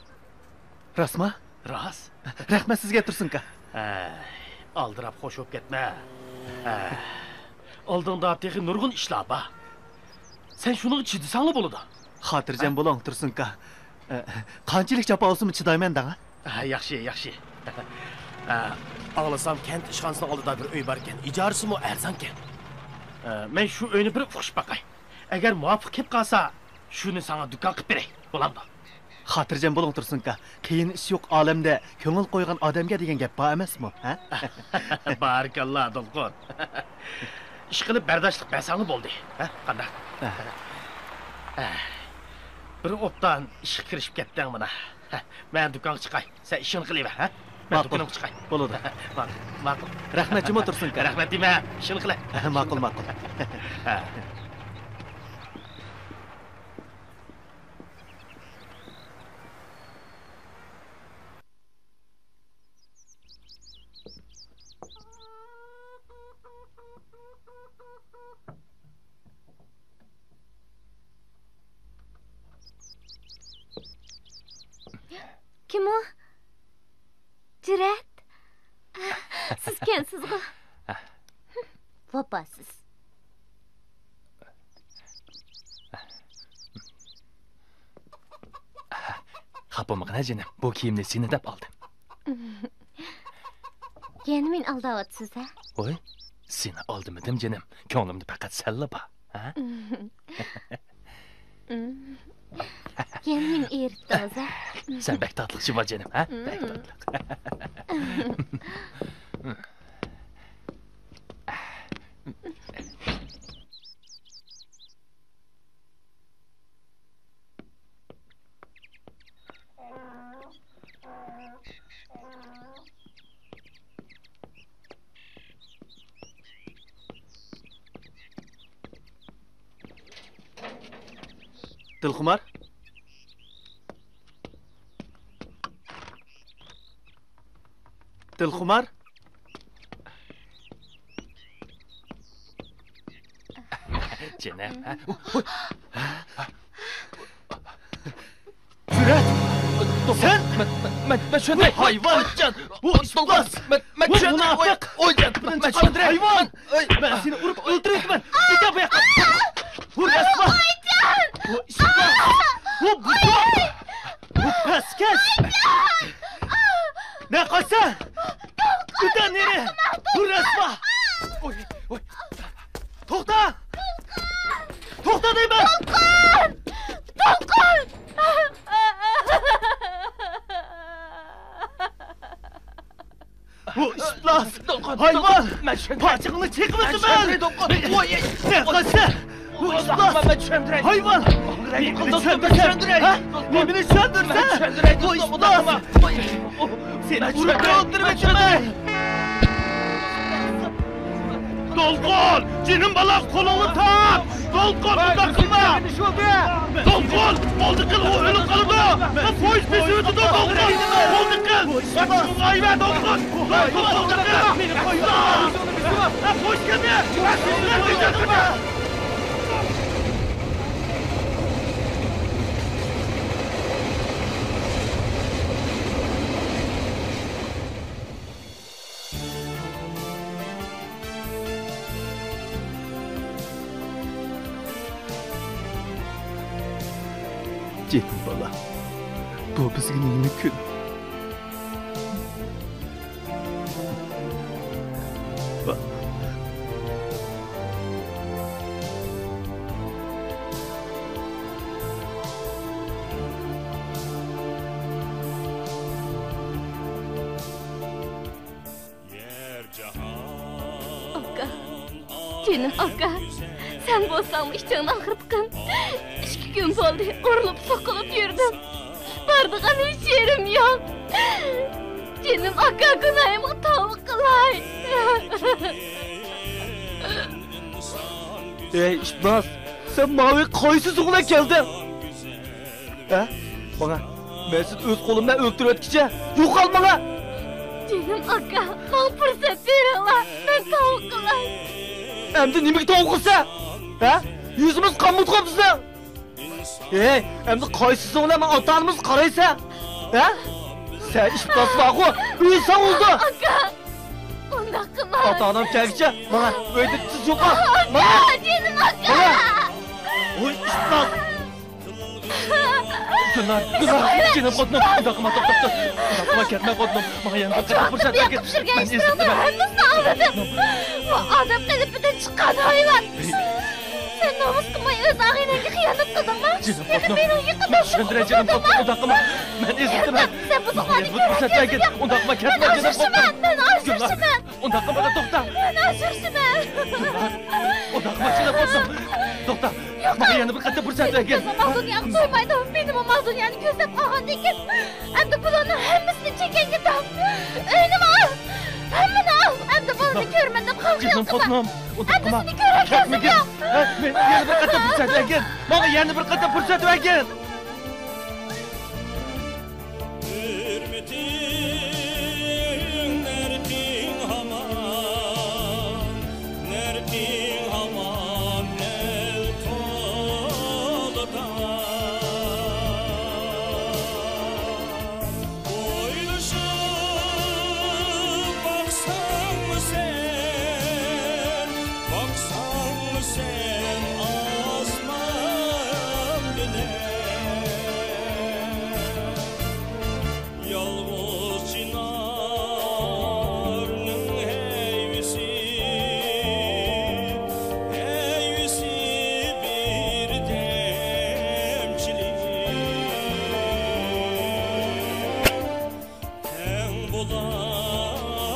راستما؟ راست. رەھمەت سىزگە، تۇرسۇنكا. ھەي، ئالدىراپ خوش بولۇپ كەتمە. ھە. ئالدىڭدا تېخى نۇرغۇن ئىشلار بار. سەن شۇنىڭغا چىدىساڭلا بولىدۇ. خاتىرجەم بولۇڭ، تۇرسۇنكا. ئە، قانچىلىك جاپا بولسىمۇ چىدايمەن دەڭ. ھە، ياخشى، ياخشى. ھە، ئاڭلىسام، كەنت ئىشخانىسىنىڭ ئالدىدا بىر ئۆي باركەن، ئىجارىسىمۇ ئەرزانكەن. ھە، مەن شۇ ئۆينى بىر ئۇقۇشۇپ باقاي. ئەگەر مۇۋاپىق كېلىپ قالسا، شۇنى ساڭا دۇكان قىلىپ بېرەي، بولامدۇ؟ خاتىرجەم بولۇڭ، تۇرسۇنكا. قىيىن ئىش يوق ئالەمدە، كۆڭۈل قويغان ئادەمگە دېگەن گەپ بار ئەمەسمۇ، ھە؟ بارىكاللا، دولقۇن. ئىشقىلىپ بەرداشلىق بەرسەڭلا بولدى، ھە؟ قانداق؟ ھە. ھە. بىر ئوبدان ئىشقا كىرىشىپ كەتتىڭ مانا. ھە، مەن دۇكانغا چىقاي. سەن ئىشىڭنى قىلىۋەر، ھە؟ مەن ماقۇل. دۇكىنىمغا چىقاي. بولىدۇ. ماقۇل، ماقۇل. رەھمەت جۇمۇ، تۇرسۇنكا. رەھمەت دېمە، ئىشىڭنى قىلە. ماقۇل، ماقۇل. ھە. كىم ئۇ؟ جۈرئەت؟ سىزكەنسىزغۇ؟ ۋاپاسىز. خاپا بولمىغىن ھە جېنىم، بۇ كىيىمنى سېنى دەپ ئالدىم. يەنە مېنى ئالداۋاتىسىز ھە؟ ۋوي، سېنى ئالدىمىدىم جېنىم، كۆڭلۈمدە پەقەت سەنلا بار، ھە؟ يەنە مېنى ئېرىتتىڭىز ھە؟ سەن بەك تاتلىق شىۋا جېنىم، ھە؟ بەك تاتلىق. دىلخۇمار؟ دىلخۇمار؟ جېنىم، ھە؟ جۈرئەت! سەن! مەن، مەن، مەن، مەن چۈشەندىم. ھايۋان! بۇ ئىپلاس! مەن، مەن چۈشەندىم. مۇناپىق! ئوي، ئوي، مەن چۈشەندىم. ھايۋان! مەن سېنى ئۇرۇپ ئۆلتۈرۈۋېتىمەن! كېتە بۇ ياققا! بۇ رەسۋا! بۇ ئىپلاس! بۇ بۇزۇق! بۇ پەسكەش! نە قاچسا! ئۆتە نېرى! بۇ رەسۋا! ئوي، ئوي! توختا! توختا دەيمەن! دولقۇن! دولقۇن! بۇ ئىپلاس ھايۋان! پاچىقىڭنى چېقىۋېتىمەن! نېمە قىلسا؟ بۇ ئىپلاس ھايۋان! نېمىنى چۈشەندۈرسەن؟ ھە؟ نېمىنى چۈشەندۈرسەن؟ بۇ ئىپلاس! سېنى ئۇرۇپ ئۆلتۈرۈۋېتىمەن! دولقۇن! جېنىم بالا، قولۇڭنى تاپ! دولقۇن، ئۇنداق قىلما! دولقۇن، قولنى قىل، ئۇ ئۆلۈپ قالىدۇ! پويىز بېسىۋېتىدۇ، دولقۇن! قولنى قىل! ۋاي، ۋاي، دولقۇن! ۋاي، قولنى قىل! پويىز كەلدى! جېنىم بالام، بۇ بىزگە نېمە كۈن؟ ئاكا، جېنىم ئاكا، سەن بولساڭمۇ ئىچىڭنى ئاغرىتقىن. ئىككى كۈن بولدى، ئۇرۇلۇپ سوقۇلۇپ يۈردۈم. بارىدىغان ھېچ يېرىم يوق. جېنىم ئاكا، گۇناھىمغا تەۋبە قىلاي. ئەي ئىپلاس، سەن ماۋۇ قايسى سۇ بىلەن كەلدىڭ؟ ھە؟ ماڭا، مەن سېنى ئۆز قولۇم بىلەن ئۆلتۈرۈۋەتكۈچە، يوقال ماڭا! جېنىم ئاكا، ماڭا پۇرسەت بېرىڭلار، مەن تەۋبە قىلاي. ئەمدى نېمىگە تەۋبە قىلىسەن؟ ھە؟ يۈزىمىز قانمىدىغۇ بىزنىڭ؟ ھەي، ئەمدى قايسى سۇ بىلەن ماڭا ئاتا-ئانىمىزغا قارايسەن؟ ھە؟ سەن ئىپلاس بارغۇ، ئۆلسەڭ بولدى! ئاكا! ئۇنداق قىلما! ئاتا-ئانام كەلگۈچە ماڭا ئۆيدىن تېز يوقال! ئاكا! ماڭا! جېنىم ئاكا! ماڭا! ۋوي ئىپلاس! گۈلنار، گۈلنار، جېنىم خوتۇنۇم، ئۇنداق قىلما، توختا، توختا. ئۇنداق قىلما، كەتمە خوتۇنۇم. ماڭا يەنە بىر قېتىم پۇرسەت بەرگىن. مەن ئېزىتتىم. ھەممىسىنى ئاڭلىدىم. بۇ ئادەم قېلىپىدىن چىققان ھايۋان. سەن نومۇس قىلماي ئۆز ئاغىنەڭگە خىيانەت قىلدىڭمۇ؟ جېنىم خوتۇنۇم. مېنىڭ يېقىندا شۇنداق قىلدىڭمۇ؟ ئۇنداق قىلما. مەن ئېزىتتىم. سەن بۇزۇقلارنى كۆرگەن كۆزۈم يوق. ئۇنداق قىلما، كەتمە، جېنىم خوتۇنۇم. مەن ئاجرىشىمەن. ئۇنداق قىلمىغىن، توختا! مەن ئاجرىشىمەن! ئۇنداق قىلماقچى بولدۇم! توختا! يوق! ماڭا يەنە بىر قېتىم پۇرسەت بەرگىن! بىزنى مال دۇنياغا قويمايدۇ! مېنىمۇ مال دۇنيانى كۆزلەپ قالغاندىن كېيىن، ئەمدى بۇلارنىڭ ھەممىسىنى چېكەڭگە تاق! ئۆينىمۇ ئال! ھەممىنى ئال! ئەمدى بالىنى كۆرىمەن دەپ خام خىيال قىلما! ئەمدى سېنى كۆرگەن كۆزۈم يوق! ھە، ماڭا يەنە بىر قېتىم پۇرسەت بەرگىن! ماڭا يەنە بىر قېتىم پۇرسەت بەرگىن! ھۆرمىتىڭ، نەركىڭ ھامان، نەركىڭ ھامان ئەل تولا تاڭ. ئويلىشىپ باقساڭمۇ سەن، باقساڭمۇ سەن ئاسمان بىلەن. يالغۇز چىنارنىڭ ھەيۋىسى، ھەيۋىسى بىردەمچىلىك. تەڭ بولالماس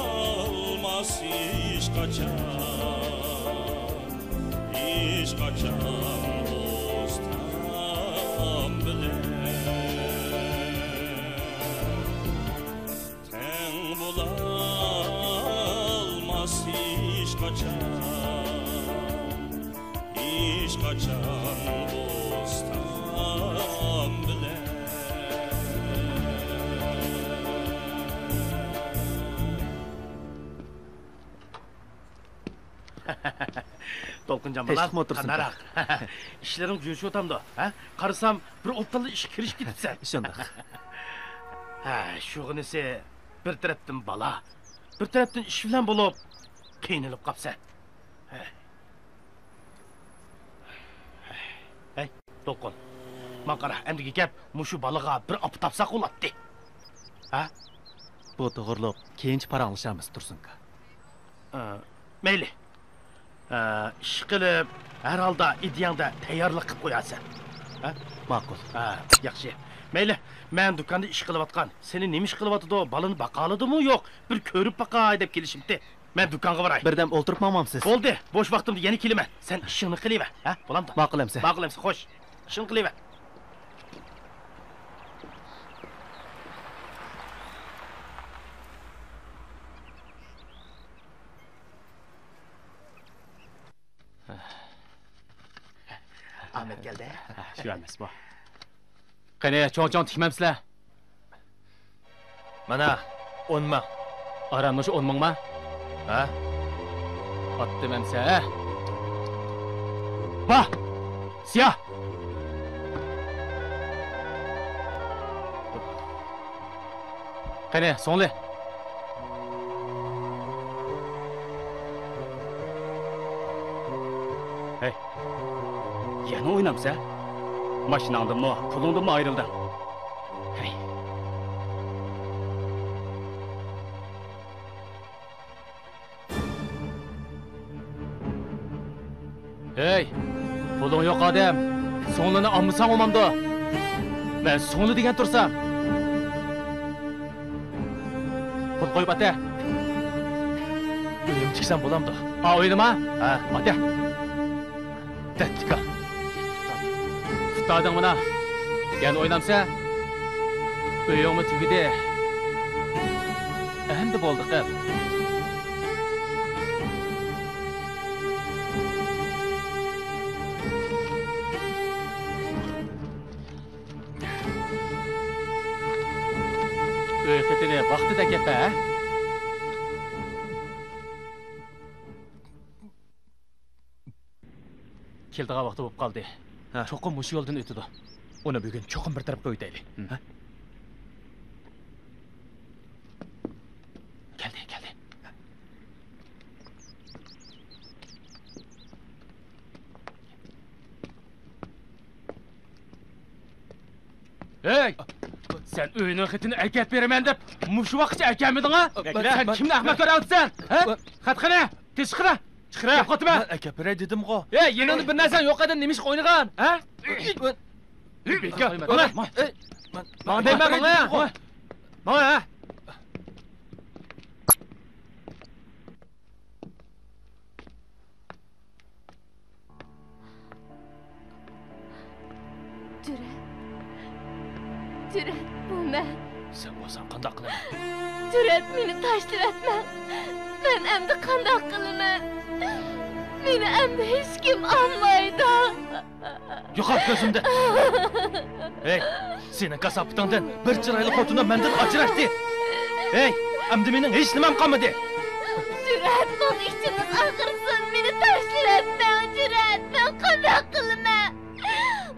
ھېچقاچان. ھېچقاچان دوستام بىلەن تەڭ بولالماس ھېچقاچان، ھېچقاچان دوستام بىلەن. دولقۇنجان بالا، تىنچلىقمۇ ئولتۇرسۇن؟ قانداقراق؟ ئىشلىرىڭ جوشۇۋاتامدۇ، ھە؟ قارىسام، بىر ئوبدانلا ئىشقا كىرىشىپ كېتىپسەن. شۇنداق. ھە، شۇغىنىسى بىر تەرەپتىن بالا، بىر تەرەپتىن ئىش بىلەن بولۇپ، قىينىلىپ قاپسەن. ھەي. ھەي. دولقۇن، ماڭا قارا، ئەمدىكى گەپ مۇشۇ بالىغا بىر ئاپا تاپساق بولاتتى. ھە؟ بۇ توغرۇلۇق كېيىنچە پاراڭلىشارمىز، تۇرسۇنكا. ئە، مەيلى. ئە، ئىشقىلىپ، ھەر ھالدا ئىدىيەڭدە تەييارلىق قىلىپ قويارسەن. ھە؟ ماقۇل. ھە، ياخشى. مەيلى، مەن دۇكاندا ئىش قىلىۋاتقان. سېنى نېمە ئىش قىلىۋاتىدۇ، بالىنى باقالىدىمۇ يوق، بىر كۆرۈپ باقاي دەپ كېلىشىپتى. مەن دۇكانغا باراي. بىردەم ئولتۇرۇپ ماڭمامسىز؟ بولدى، بوش ۋاقتىمدا يەنە كېلىمەن. سەن ئىشىڭنى قىلىۋەر، ھە؟ بولامدۇ؟ ماقۇل ئەمسە. ماقۇل ئەمسە، خوش. ئىشىڭنى قىلىۋەر. ئامەت كەلدى. شۇ ئەمەس بۇ. قېنى، چوڭ-چوڭ تىكمەمسىلەر؟ مانا، ئون مىڭ. ئاران مۇشۇ ئون مىڭما؟ ھە؟ ئاتتىم ئەمسە، ھە؟ با! سىيا! قېنى، سوڭلى. ھەي، يەنە ئوينامسەن؟ ماشىناڭدىنمۇ، پۇلۇڭدىنمۇ ئايرىلدىڭ. ھەي. ھەي، پۇلۇڭ يوق ئادەم، سوڭلىنى ئالمىساڭ بولمامدۇ؟ مەن سوڭلى دېگەن تۇرسام. پۇل قويۇپ ئاتە. ئۆيۈم تىكسەم بولامدۇ؟ ئا، ئويلىما. ھە. ئاتە. دەتتىكا. پۇتادىڭ مانا. يەنە ئوينامسەن؟ ئۆيۈڭمۇ تۈگىدى. ئەمدى بولدى قىل. ئۆي خېتىنى ۋاقتىدا ئەكەپ بەر، ھە؟ كېلىدىغان ۋاقتى بولۇپ قالدى. ھە. چوقۇم مۇشۇ يولدىن ئۆتىدۇ. ئۇنى بۈگۈن چوقۇم بىر تەرەپ قىلىۋېتەيلى. ھە؟ كەلدى، كەلدى. ھەي! سەن ئۆينىڭ خېتىنى ئەكەپ بېرىمەن دەپ، مۇشۇ ۋاقىتقىچە ئەكەلمىدىڭ ھە؟ سەن كىمنى ئەخمەق كۆرۈۋاتىسەن؟ ھە؟ خەت قېنى؟ تېز چىقىرە! چىقىرە! يوقاتما! مەن ئەكەپ بېرەي دېدىمغۇ. ھەي، يېنىڭدا بىر نەرسەڭ يوق ئادەم نېمە ئىشقا ئوينىغان؟ ھە؟ بىكار! ماڭا! ماڭا دەيمەن، ماڭا! ماڭا! جۈرئەت. جۈرئەت، بۇ مەن. سەن بولساڭ قانداق قىلىمەن؟ جۈرئەت، مېنى تاشلىۋەتمەڭ. مەن ئەمدى قانداق قىلىمەن؟ مېنى ئەمدى ھېچكىم ئالمايدۇ. يوقال كۆزۈمدىن! ھەي، سېنىڭ كاساپىتىڭدىن بىر چىرايلىق خوتۇنۇم مەندىن ئاجراشتى. ھەي، ئەمدى مېنىڭ ھېچ نېمەم قالمىدى. جۈرئەت، ماڭا ئىچىڭىز ئاغرىسۇن، مېنى تاشلىۋەتمەڭ، جۈرئەت، مەن قانداق قىلىمەن؟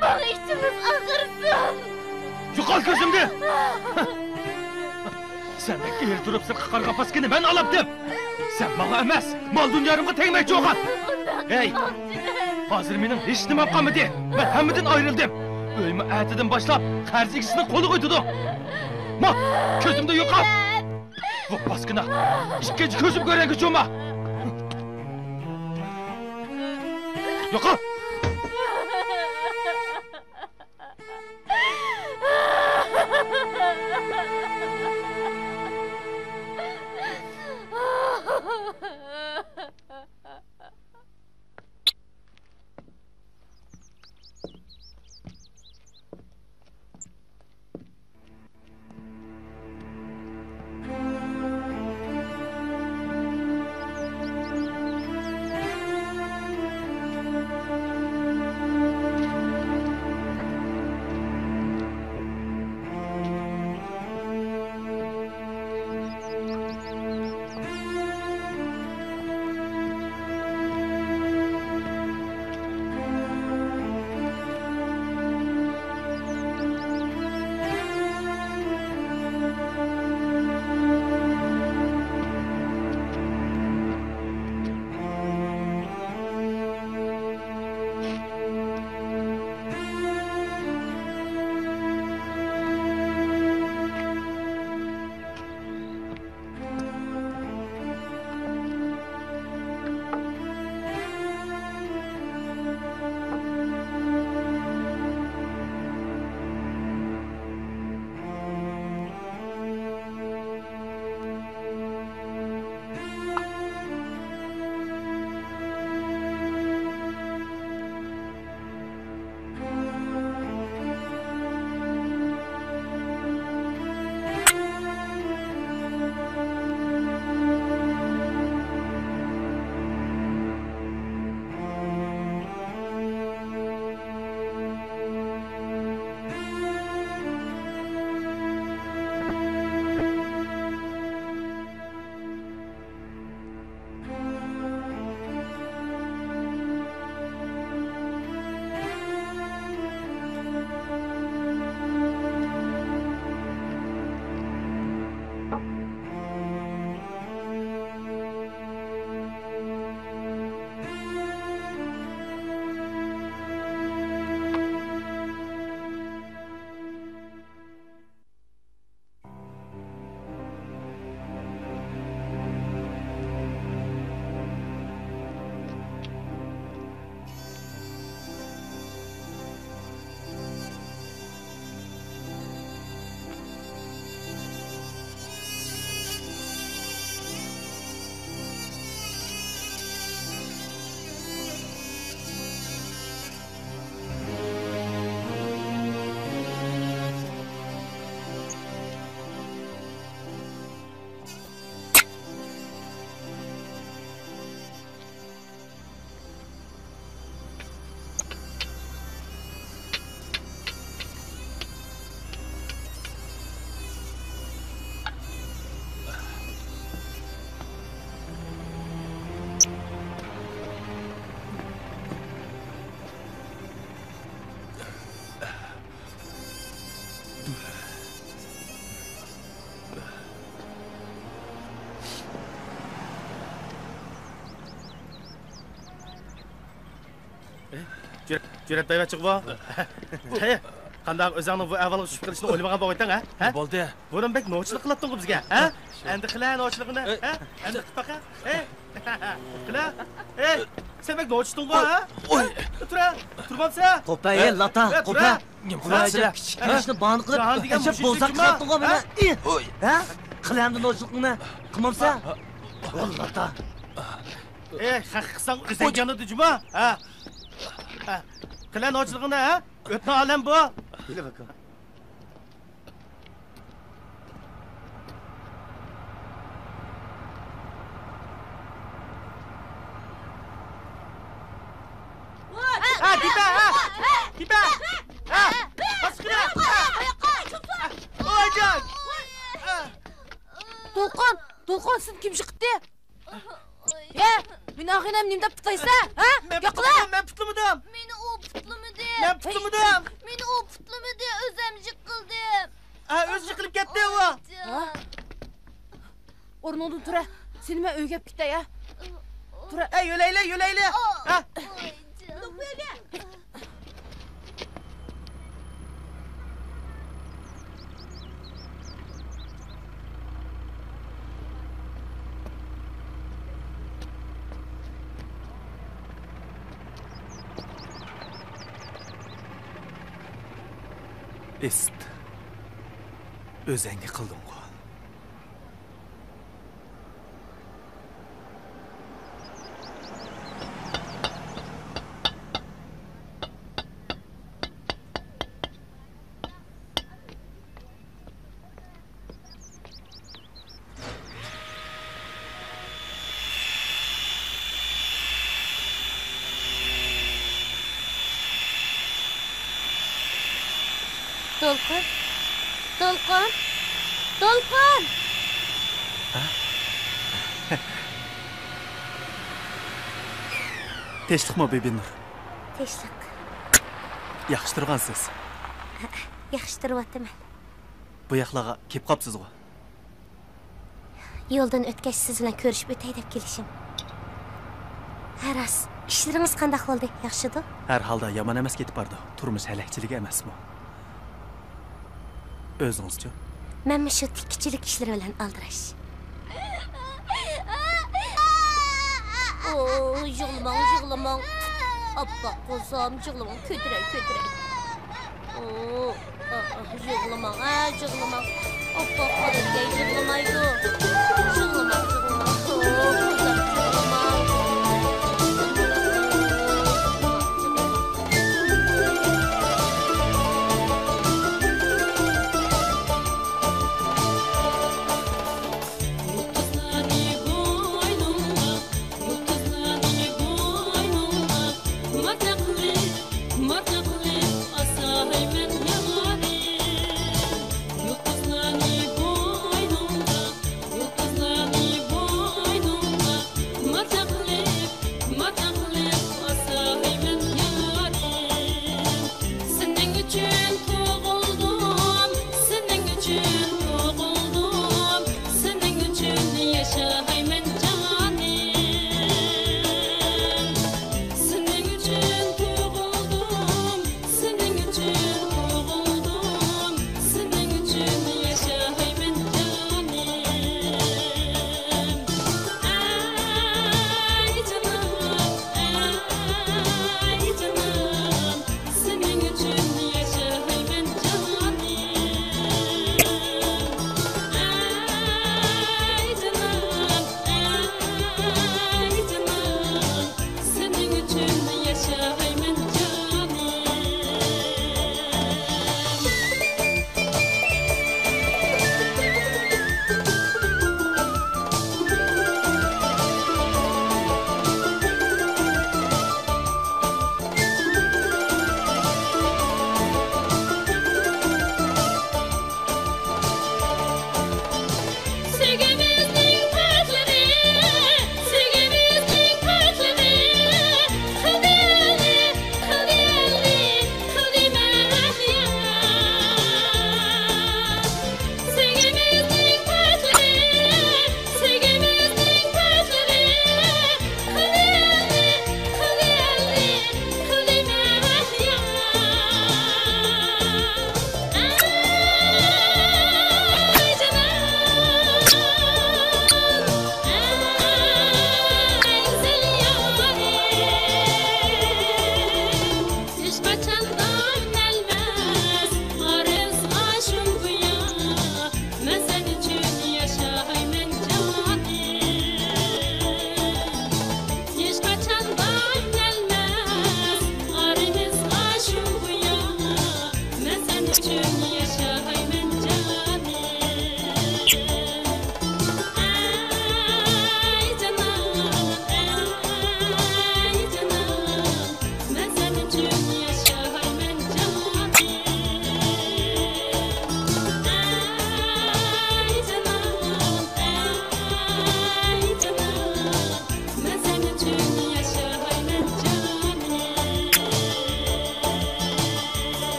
ماڭا ئىچىڭىز ئاغرىسۇن. يوقال كۆزۈمدىن! سەندەك ئېرى تۇرۇپ سىرتقا قارىغان پاسكىنى مەن ئالاتتىم. سەن ماڭا ئەمەس، مال دۇنيالىرىمغا تەگمەكچى بولغان. ھەي، ھازىر مېنىڭ ھېچ نېمەم قالمىدى. مەن ھەممىدىن ئايرىلدىم. ئۆيمۇ ئەتىدىن باشلاپ قەرز ئىگىسىنىڭ قولىغا ئۆتىدۇ. ما، كۆزۈمدىن يوقال. ۋاھ پاسكىنا، ئىككىنچى كۆزۈم كۆرەرگە چوما. يوقال. جۈرئەت، جۈرئەت بەرمەكچىغۇ بۇ. ھەي، قانداق ئۆزۈڭنىڭ بۇ ئەھۋالغا چۈشۈپ قېلىشنى ئويلىمىغان بولغايتتىڭ، ھە؟ ھە؟ بولدى. بۇرۇن بەك نوچىلىق قىلاتتىڭغۇ بىزگە، ھە؟ ئەمدى قىلە نوچىلىقىنى، ھە؟ ئەمدى قىلىپ باقە. ھەي، قىلە. ھەي، سەن بەك نوچىتىڭغۇ، ھە؟ ئوي. تۇرە، تۇرمامسە؟ قوپە، ھەي، لاتا، ھەي، قوپە. تۇرە. قوپە، كىچىك قىلىشنى باھانە قىلىپ، ئەجەب بوزەك قىلاتتىڭغۇ مېنى. ھە؟ قىلە ئەمدى نوچىلىقىڭنى. قىلمامسە؟ ۋاللاتا. ئەي، خەق قىلساڭ ئۆزۈڭ يانىدۇ جۇما. ھە. ھە. قىلە نوچىلىقىڭنى، ھە؟ ئۆتنە ئالەم بۇ. ھە، دىپە، ھە! دىپە! ھە! باشقىلار! ۋايجان! دولقۇن! دولقۇن، سېنى كىم يىقىتتى؟ ھە، مېنىڭ ئاغىنەم نېمە دەپ پۇتلايسەن، ھە؟ مەن گەپ قىلە! پۇتلىمىدىم، مەن پۇتلىمىدىم! مېنى ئۇ پۇتلىمىدى! مەن پۇتلىمىدىم! مېنى ئۇ پۇتلىمىدى، ئۆزۈم يىقىلدىم! ھە، ئۆزى يىقىلىپ كەتتى ئۇ! ھە؟ ئورنۇڭدىن تۇرە! سېنى مەن ئۆيگە ئەپ كېتەي، ھە؟ تۇرە! ھە، يۆلەيلى، يۆلەيلى! ھە! ئىست. ئۆزەڭگە قىلدىڭغۇ. دولقۇن، دولقۇن، دولقۇن! تىنچلىقمۇ، بىبىنۇر؟ تىنچلىق. ياخشى تۇرغانسىز؟ ياخشى تۇرۇۋاتىمەن. بۇ ياقلارغا كېلىپ قاپسىزغۇ؟ يولدىن ئۆتكەچ سىز بىلەن كۆرۈشۈپ ئۆتەي دەپ كېلىشىم. ھە راست، ئىشلىرىڭىز قانداق بولدى؟ ياخشىدۇ؟ ھەر ھالدا يامان ئەمەس كېتىپ بارىدۇ. تۇرمۇش ھەلەكچىلىكى ئەمەسمۇ؟ ئۆزىڭىزچۇ؟ مەنمۇ شۇ تىككۈچىلىك ئىشلىرى بىلەن ئالدىراش. ئوي، يىغلىماڭ، يىغلىماڭ. ئاپپاق قوزام، يىغلىماڭ، كۆتۈرەي، كۆتۈرەي. ئوي. يىغلىماڭ، ھە، يىغلىماڭ. ئاپپاق بالىكەي، يىغلىمايدۇ. يىغلىماڭ، يىغلىماڭ. توۋا، قىزىم، يىغلىماڭ.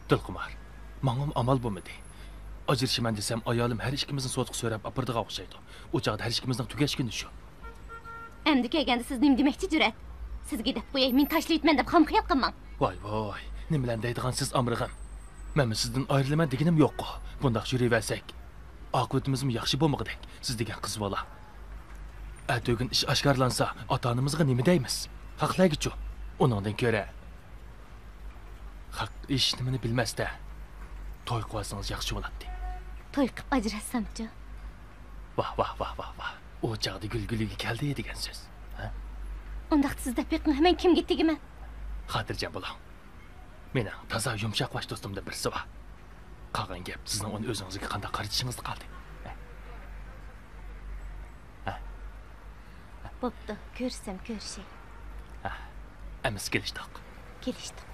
دىلخۇمار، ماڭىمۇ ئامال بولمىدى. ئاجرىشىمەن دېسەم، ئايالىم ھەر ئىككىمىزنى سوتقا سۆرەپ ئاپىرىدىغان ئوخشايدۇ. ئۇ چاغدا ھەر ئىككىمىزنىڭ تۈگەش كۈنى شۇ. ئەمدى كەلگەندە سىز نېمە دېمەكچى، جۈرئەت؟ سىزگە دەپ قوياي، مېنى تاشلىۋېتىمەن دەپ خام خىيال قىلماڭ. ۋاي، ۋاي، نېمىلەرنى دەيدىغانسىز ئامرىغىم؟ مەنمۇ سىزدىن ئايرىلىمەن دېگىنىم يوققۇ. بۇنداق يۈرۈۋەرسەك، ئاقىۋىتىمىزمۇ ياخشى بولمىغۇدەك، سىز دېگەن قىز بالا. ئەتىگۈن ئىش ئاشكارىلانسا، ئاتا-ئانىمىزغا نېمە دەيمىز؟ خەقلەرگىچۇ؟ ئۇنىڭدىن كۆرە، خەق ھېچنېمىنى بىلمەستە، توي قىلىۋالسىڭىز ياخشى بولاتتى. توي قىپ ئاجراشسامچۇ؟ ۋاھ، ۋاھ، ۋاھ، ۋاھ، ۋاھ. ئۇ چاغدا گۈل گۈلىگە كەلدى دېگەن سۆز. ھە؟ ئۇنداقتا سىز دەپ بېقىڭ، مەن كىمگە تېگىمەن؟ خاتىرجەم بولۇڭ. مېنىڭ تازا يۇمشاق باش دوستۇمدىن بىرسى بار. قالغان گەپ سىزنىڭ ئۇنى ئۆزىڭىزگە قانداق قارىتىشىڭىزدا قالدى. ھە. بوپتۇ، كۆرۈشسەم كۆرۈشەي. ھە. ئەمىسە كېلىشتۇق. كېلىشتۇق.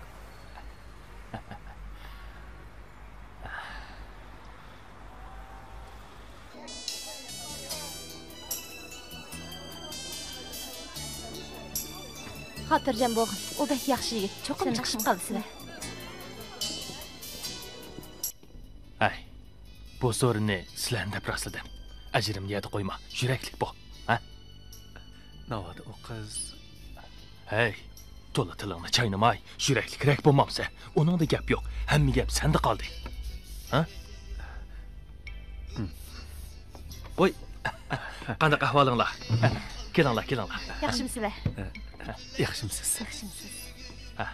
خاتىرجەم بولغىن، ئۇ بەك ياخشى يىگىت، چوقۇم چىقىشىپ قالىسىلەر. ھەي، بۇ سورۇننى سىلەرنى دەپ راسلىدىم. ئەجرىمنى يەردە قويما، يۈرەكلىك بول، ھە؟ ناۋادا ئۇ قىز. ھەي، تولا تىلىڭنى چاينىماي، يۈرەكلىكرەك بولمامسەن؟ ئۇنىڭدا گەپ يوق، ھەممە گەپ سەندە قالدى. ھە؟ ۋوي، قانداق ئەھۋالىڭلار؟ كېلىڭلار، كېلىڭلار. ياخشىمۇسىلەر؟ ياخشىمۇسىز؟ ياخشىمۇسىز؟ ھە.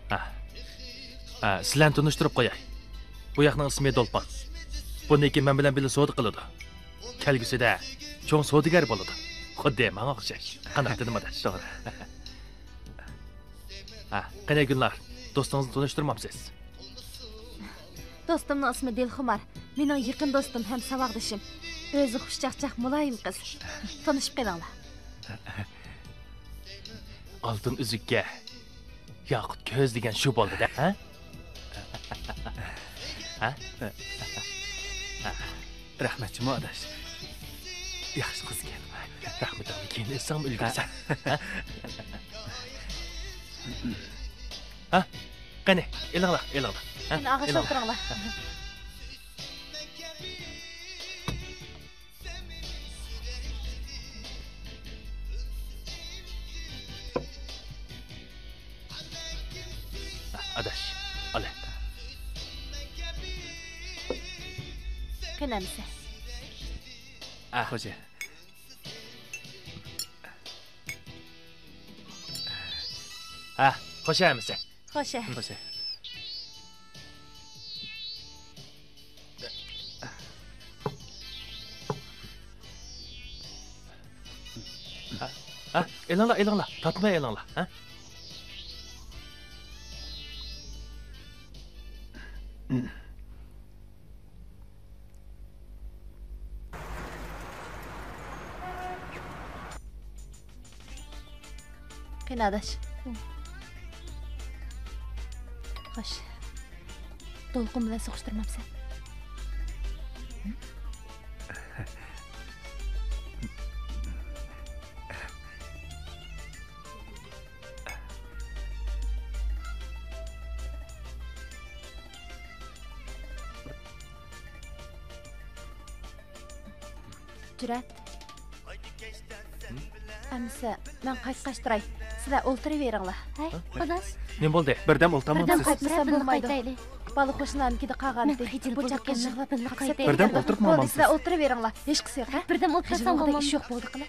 ھە. ھە، سىلەرنى تونۇشتۇرۇپ قوياي. بۇ ياقنىڭ ئىسمى دولپان. بۇندىن كېيىن مەن بىلەن بىللە سودا قىلىدۇ. كەلگۈسىدە چوڭ سودىگەر بولىدۇ. خۇددى ماڭا ئوخشاش. قانداق دېدىم، ئاداش؟ توغرا. ھە، قېنى، گۈلنار، دوستىڭىزنى تونۇشتۇرمامسىز؟ دوستۇمنىڭ ئىسمى دىلخۇمار. مېنىڭ يېقىن دوستۇم ھەم ساۋاقدىشىم. ئۆزى خۇشچاقچاق، مۇلايىم قىز. تونۇشۇپ قېلىڭلار. ئالتۇن ئۈزۈككە ياقۇت كۆز دېگەن شۇ بولدى-دە، ھە؟ ھە؟ رەھمەت جۇمۇ ئاداش. ياخشى قىزكەن. رەھمىتىڭنى كېيىن ئېيتساڭمۇ ئۈلگۈرىسەن. ھە؟ ھە؟ قېنى، ئېلىڭلار، ئېلىڭلار. ھە؟ قېنى، ئاغاچ ئېلىڭلار. ئولتۇرۇڭلار. ئاداش، ئالە. قېنى ئەمىسە. ئە. خوجا. ھە، خوش ئەمىسە. خوش. خوش. ھە، ھە، ئېلىڭلار، ئېلىڭلار، تارتماي ئېلىڭلار، ھە. قېنى ئاداش. خوش. دولقۇن بىلەن سوقۇشتۇرمامسەن؟ جۈرئەت. ئەمىسە، مەن قايتقاچ تۇراي. سىلەر ئولتۇرۇۋېرىڭلار. ھەي، ئاداش. نېمە بولدى؟ بىردەم ئولتۇرمامسىز؟ بىردەم قايتمىسام بولمايدۇ. بالا قوشنامنىڭكىدە قالغانتى. بۇ چاققا يىغلاپ بىللە قايتايلى. بىردەم ئولتۇرمامسىز؟ سىلەر ئولتۇرۇۋېرىڭلار. ھېچقىسى يوق، ھە؟ بىردەم ئولتۇرسام بولمامدۇ؟ ئىش يوق بولدى قىلە.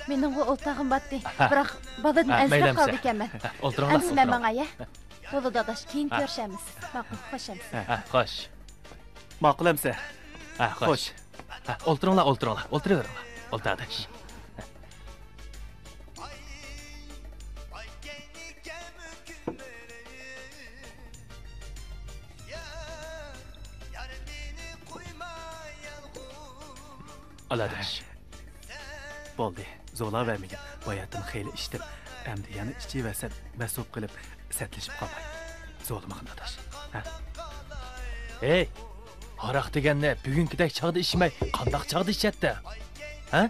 مېنىڭغۇ ئولتۇرغۇم بارتى. بىراق بالىدىن ئەنسىرەپ قالدىكەنمەن. ئولتۇرۇڭلار. ئەمىسە مەن ماڭاي، ھە؟ بولىدۇ ئاداش، كېيىن كۆرۈشەرمىز. ماقۇل، خوش ئەمىسە. ھە، خوش. ماقۇل ئەمىسە. ھە، خوش. خوش. ھە، ئولتۇرۇڭلار، ئولتۇرۇڭلار. ئولتۇرۇۋېرىڭلار. ئولتۇر ئاداش. ئال ئاداش. بولدى، زولاۋەرمىگىن. باياتىن خېلى ئىچتىم. ئەمدى يەنە ئىچىۋەرسەم، مەست بولۇپ قېلىپ، سەتلىشىپ قالماي. زولىمىغىن ئاداش. ھە؟ ھەي، ھاراق دېگەننى بۈگۈنكىدەك چاغدا ئىچمەي، قانداق چاغدا ئىچەتتى؟ ھە؟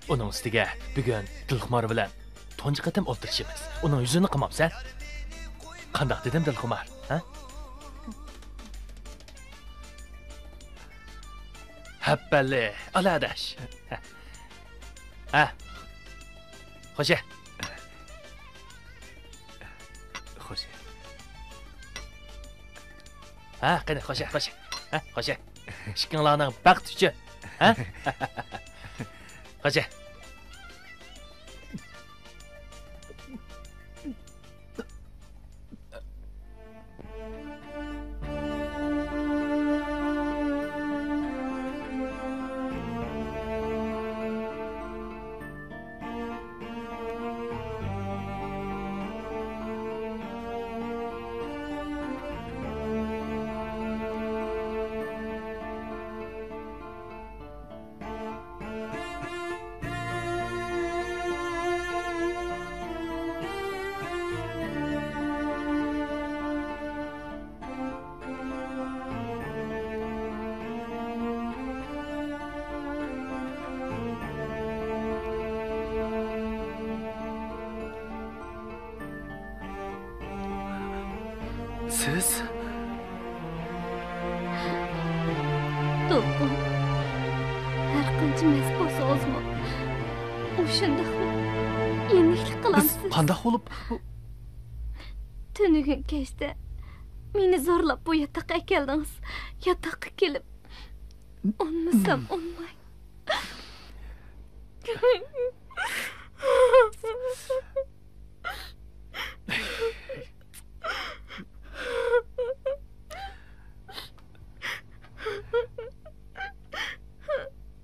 ئۇنىڭ ئۈستىگە بۈگۈن دىلخۇمار بىلەن تۇنجى قېتىم ئولتۇرۇشىمىز. ئۇنىڭ يۈزىنى قىلمامسەن؟ قانداق دېدىم، دىلخۇمار؟ ھە؟ ھەپپەللى، ئالا ئاداش. ھە. خوشە. خوشە. ھە، قېنى، خوشە، خوشە. ھە، خوشە. ئىككىڭلارنىڭ بەخت ئۈچۈن. ھە؟ خوشە. سىز؟ دولقۇن، ھەر قانچە مەست بولسىڭىزمۇ، ئۇ شۇنداقلا يېنىكلىك قىلامسىز. بىز قانداق بولۇپ؟ تۈنۈگۈن كەچتە مېنى زورلاپ بۇ ياتاققا ئەكەلدىڭىز. ياتاققا كېلىپ، ئۇنمىسام ئۇنماي.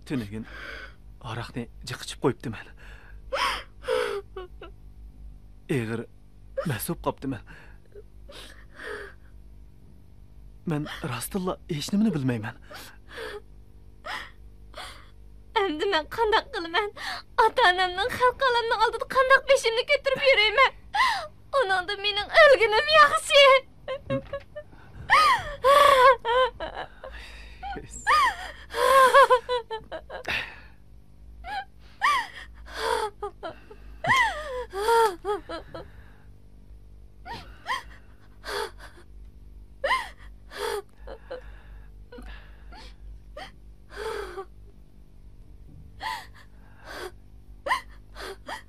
تۈنۈگۈن ھاراقنى جىق ئىچىپ قويۇپتىمەن. ئېغىر مەست بولۇپ قاپتىمەن. مەن راستتىنلا ھېچنېمىنى بىلمەيمەن. ئەمدى مەن قانداق قىلىمەن؟ ئاتا-ئانامنىڭ، خەلقى ئالەمنىڭ ئالدىدا قانداق بېشىمنى كۆتۈرۈپ يۈرەيمەن؟ ئۇنىڭدىن مېنىڭ ئۆلگىنىم ياخشى.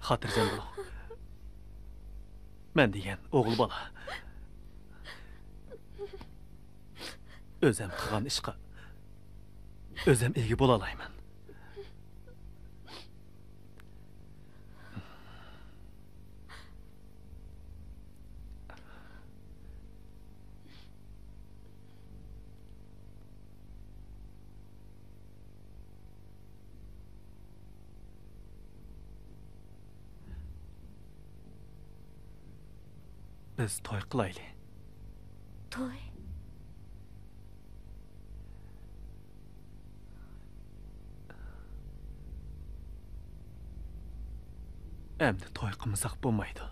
خاتىرجەم بولۇڭ. مەن دېگەن ئوغۇل بالا. ئۆزۈم قىلغان ئىشقا ئۆزۈم ئىگە بولالايمەن. بىز توي قىلايلى. توي؟ ئەمدى توي قىلمىساق بولمايدۇ.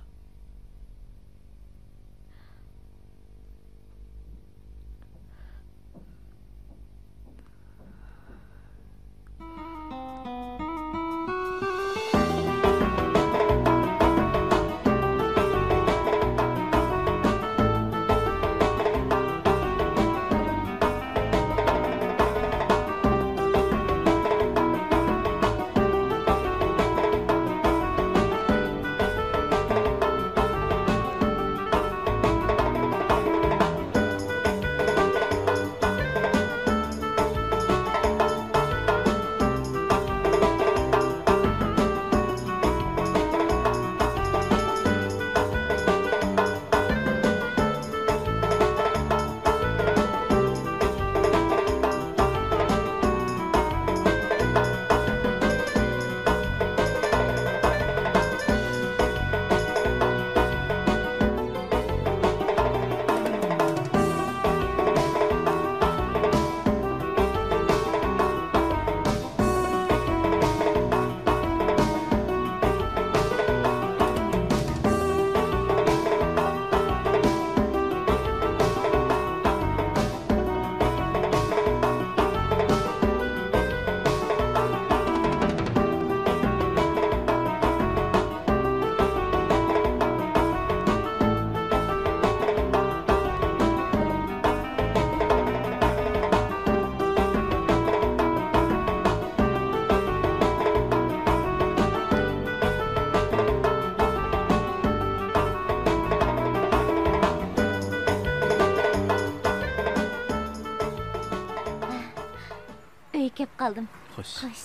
ئالدىم. خوش. خوش.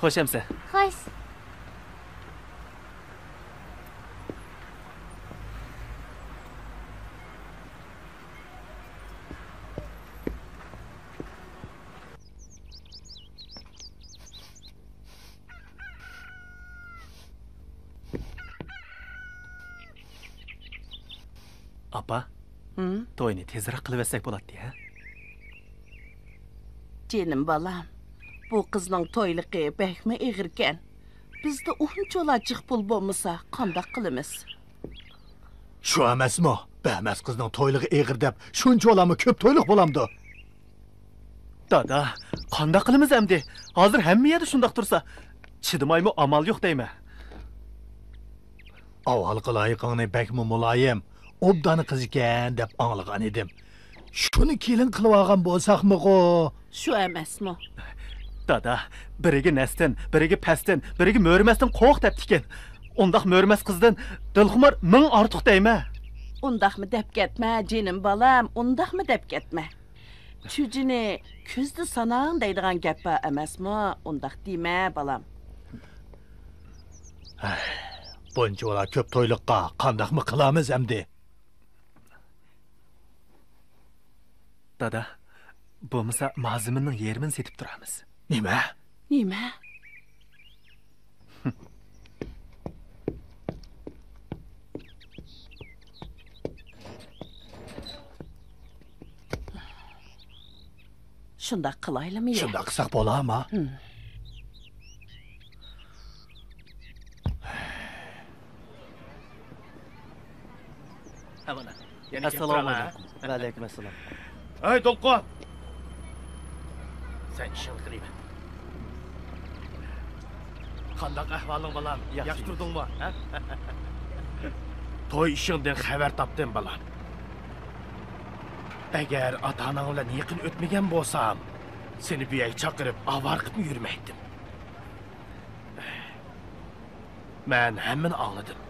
خوش ئەمسە. خوش. ئاپا، ھىم؟ توينى تېزراق قىلىۋەتسەك بولاتتى، ھە؟ جېنىم بالام، بۇ قىزنىڭ تويلۇقى بەكمۇ ئېغىركەن. بىزدە ئۇنچىۋالا جىق پۇل بولمىسا، قانداق قىلىمىز؟ شۇ ئەمەسمۇ؟ بەمەس قىزنىڭ تويلۇقى ئېغىر دەپ، شۇنچىۋالامۇ كۆپ تويلۇق بولامدۇ؟ دادا، قانداق قىلىمىز ئەمدى؟ ھازىر ھەممە يەردە شۇنداق تۇرسا، چىدىمايمۇ ئامال يوق دەيمەن. ئاۋۋالقى لايىقىڭنى بەكمۇ مۇلايىم، ئوبدان قىز ئىكەن دەپ ئاڭلىغان ئىدىم. شۇنى كېلىن قىلىۋالغان بولساقمىغۇ؟ شۇ ئەمەسمۇ؟ دادا، بىرىگە نەستىن، بىرىگە پەستىن، بىرىگە مۆرىمەستىن قورق دەپتىكەن. ئۇنداق مۆرىمەس قىزدىن دىلخۇمار مىڭ ئارتۇق دەيمەن. ئۇنداقمۇ دەپ كەتمە، جېنىم بالام، ئۇنداقمۇ دەپ كەتمە. چۈجىنى كۈزدە ساناڭ دەيدىغان گەپ بار ئەمەسمۇ؟ ئۇنداق دېمە، بالام. ھەي، بۇنچىۋالا كۆپ تويلۇققا قانداقمۇ قىلامىز ئەمدى؟ دادا، بولمىسا ما زېمىننىڭ يېرىمىنى سېتىپ تۇرارمىز. نېمە؟ نېمە؟ شۇنداق قىلايلىمۇ يا؟ شۇنداق قىلساق بولامۇ؟ ھىم. ئەسسالامۇ ئەلەيكۇم. ۋەئەلەيكۇم ئەسسالام. ھەي، دولقۇن! سەن ئىشىڭنى قىلىۋەر. قانداق ئەھۋالىڭ، بالام؟ ياخشى. ياخشى تۇردۇڭمۇ، ھە؟ توي ئىشىڭدىن خەۋەر تاپتىم، بالام. ئەگەر ئاتا-ئاناڭ بىلەن يېقىن ئۆتمىگەن بولسام، سېنى بۇ يەرگە چاقىرىپ ئاۋارە قىلىپمۇ يۈرمەيتتىم. مەن ھەممىنى ئاڭلىدىم.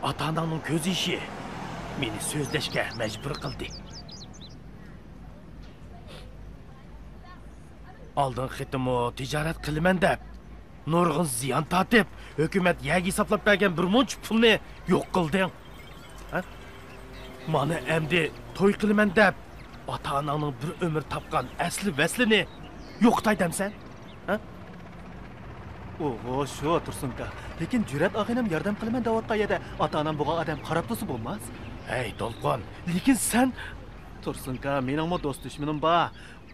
ئاتا-ئاناڭنىڭ كۆز يېشى مېنى سۆزلەشكە مەجبۇر قىلدى. ئالدىنقى قېتىممۇ تىجارەت قىلىمەن دەپ، نۇرغۇن زىيان تارتىپ، ھۆكۈمەت يەرگە ھېسابلاپ بەرگەن بىر مۇنچە پۇلنى يوق قىلدىڭ. ھە؟ مانا ئەمدى توي قىلىمەن دەپ، ئاتا-ئاناڭنىڭ بىر ئۆمۈر تاپقان ئەسلى ۋەسلىنى يوقىتاي دەمسەن؟ ھە؟ ئوھو، شۇ، تۇرسۇنكا. لېكىن جۈرئەت ئاغىنەم ياردەم قىلىمەن دەۋاتقان يەردە ئاتا-ئانام بولغان ئادەم قاراپ تۇرسا بولماس. ھەي، دولقۇن، لېكىن سەن... تۇرسۇنكا، مېنىڭمۇ دوست دۈشمىنىم بار.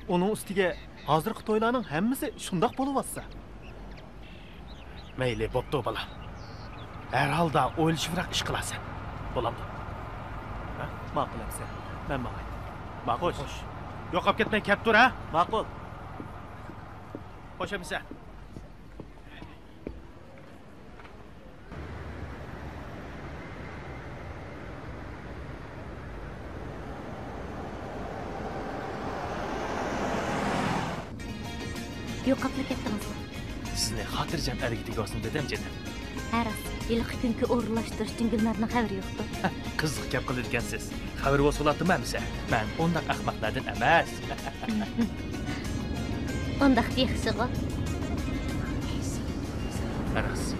ئۇنىڭ ئۈستىگە ھازىرقى تويلارنىڭ ھەممىسى شۇنداق بولۇۋاتسا. مەيلى، بوپتۇ، بالام. ھەر ھالدا ئويلىشىپراق ئىش قىلارسەن. بولامدۇ؟ ھە؟ ماقۇل ئەمسە. مەن ماڭاي. ماقۇل. خوش. يوقاپ كەتمەي كەپ تۇر، ھە؟ ماقۇل. خوش ئەمسە. يوقاپلا كەتتىڭىزمۇ؟ سىزنى خاتىرجەم ئەرگە تېگىۋالسۇن دېدىم، جېنىم. ھە، راست. ھېلىقى كۈنكى ئورۇنلاشتۇرۇشتىن گۈلنارنىڭ خەۋىرى يوقتۇ. قىزىق گەپ قىلىدىكەنسىز. خەۋىرى بولسا بولاتتىمۇ ئەمىسە؟ مەن ئۇنداق ئەخمەقلەردىن ئەمەس. ئۇنداق ياخشىغۇ. راست.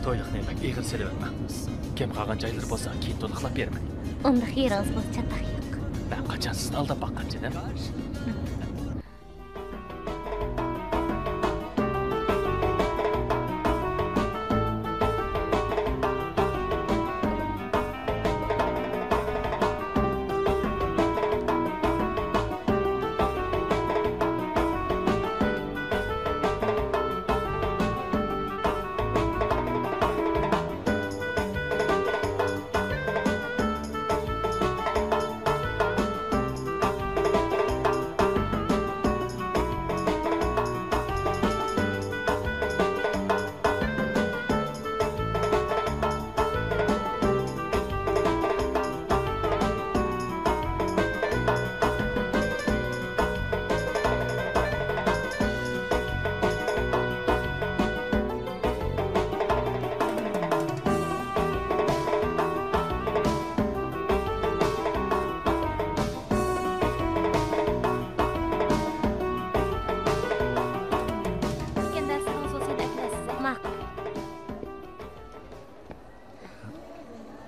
تويلۇقنى بەك ئېغىر سېلىۋەتمەڭ. كەم قالغان جايلىرى بولسا كېيىن تولۇقلاپ بېرىمەن. ئۇنداق يېرىڭىز بولسا چاتاق يوق. مەن قاچان سىزنى ئالداپ باققان، جېنىم؟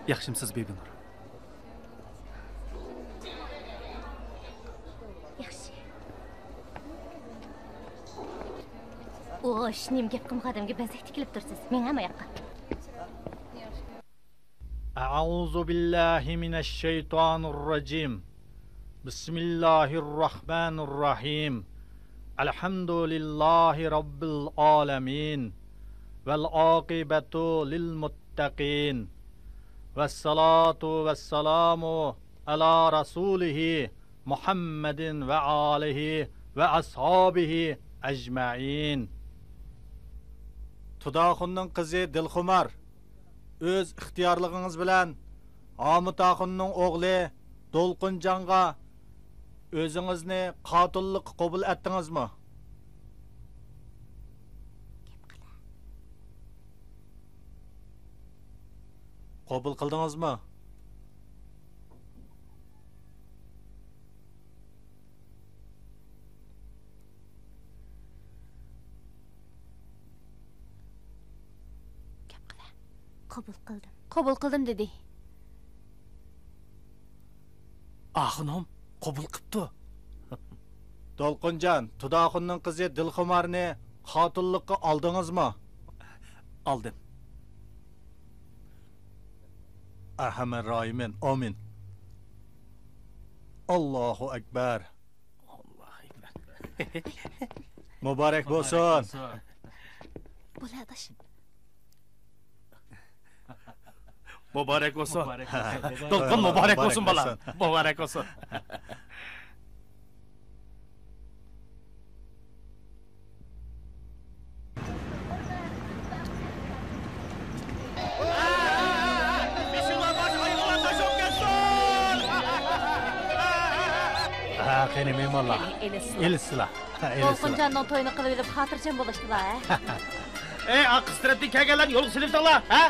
ياخشىمسىز، بىبىنۇر؟ ياخشى. ئوش، نېمە گەپ قىلمىغان ئادەمگە بەزەك تىكىلىپ تۇرسىز؟ مېڭە ماياققا. أعوذ بالله من الشيطان الرجيم. بسم الله الرحمن الرحيم. الحمد لله رب العالمين. والعاقبة للمتقين. والصلاة والسلام على رسوله محمد وآله وأصحابه أجمعين. تۇدا ئاخۇننىڭ قىزى دىلخۇمار، ئۆز ئىختىيارلىقىڭىز بىلەن ھامۇت ئاخۇننىڭ ئوغلى دولقۇنجانغا ئۆزىڭىزنى قاتۇنلۇققا قوبۇل ئەتتىڭىزمۇ؟ قوبۇل قىلدىڭىزمۇ؟ گەپ قىلە. قوبۇل قىلدىم. قوبۇل قىلدىم دېدى. ئاخۇنۇم قوبۇل قىپتۇ. دولقۇنجان، تۇدا ئاخۇننىڭ قىزى دىلخۇمارنى خاتۇنلۇققا ئالدىڭىزمۇ؟ ئالدىم. ئەرھەمەر راھىمىن. ئامىن. ئاللاھۇ ئەكبەر. مۇبارەك بولسۇن. بولە ئاداش. مۇبارەك بولسۇن. دولقۇن، مۇبارەك بولسۇن، بالام. مۇبارەك بولسۇن. ھە، قېنى، مېھمانلار. ئېلىسىلا. ئېلىسىلا. دولقۇنجاننىڭ تويىنى قىلىۋېلىپ خاتىرجەم بولۇشتىلا، ھە؟ ئەي، ئا، قىز تەرەپتىن كەلگەنلەرنى يولغا سېلىۋېتىڭلار، ھە؟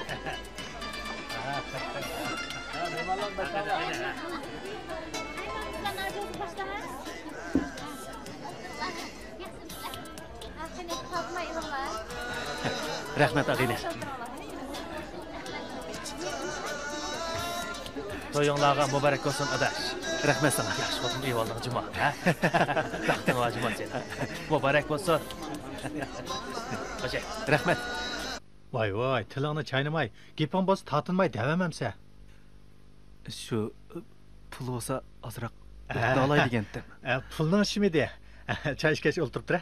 رەھمەت، ئاغىنە. تويۇڭلارغا مۇبارەك بولسۇن، ئاداش. رەھمەت ساڭا. ياخشى خوتۇن ئېۋالدىڭ جۇما، ھە؟ بەختىڭ بار جۇما سېنىڭ. مۇبارەك بولسۇن. خوش. رەھمەت. ۋاي، ۋاي، تىلىڭنى چاينىماي، گېپىڭ بولسا تارتىنماي دەۋەرمەمسە؟ شۇ، پۇل بولسا ئازراق ھە. ئوتنى ئالاي دېگەنتىم. ھە، پۇلنىڭ ئىشىمىدى؟ چاي ئىچكەچ ئولتۇرۇپ تۇرە.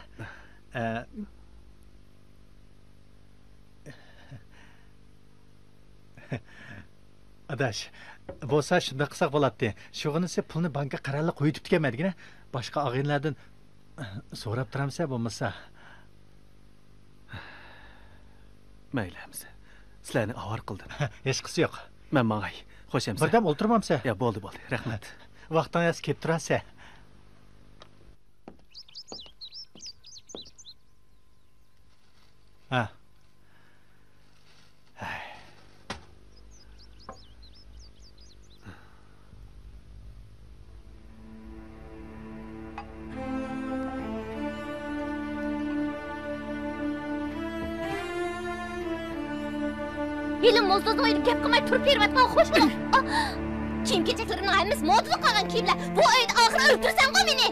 ھە. ئاداش، بولسا شۇنداق قىلساق بولاتتى. شۇغىنىسى پۇلنى بانكا قەرەللىك قويۇۋېتىپتىكەنمەن دېگىنە. باشقا ئاغىنىلەردىن سوراپ تۇرامسەن بولمىسا؟ مەيلى ئەمىسە. سىلەرنى ئاۋارە قىلدىم. ھېچقىسى يوق. مەن ماڭاي. خوش ئەمىسە. بىردەم ئولتۇرمامسەن؟ يا، بولدى، بولدى. رەھمەت. ۋاقتىڭ يەتسە كېلىپ تۇرارسەن. ھە. ھەي. ھېلى موزدۇزنىڭ ئۆيىدە گەپ قىلماي تۇرۇپ بېرىۋاتقان خوش بولۇڭ. ئا! كىيىم-كېچەكلىرىمنىڭ ھەممىسى مودىلىق قالغان كىيىملەر. بۇ ئۆيدە ئاخىرى ئۆلتۈرسەڭغۇ مېنى.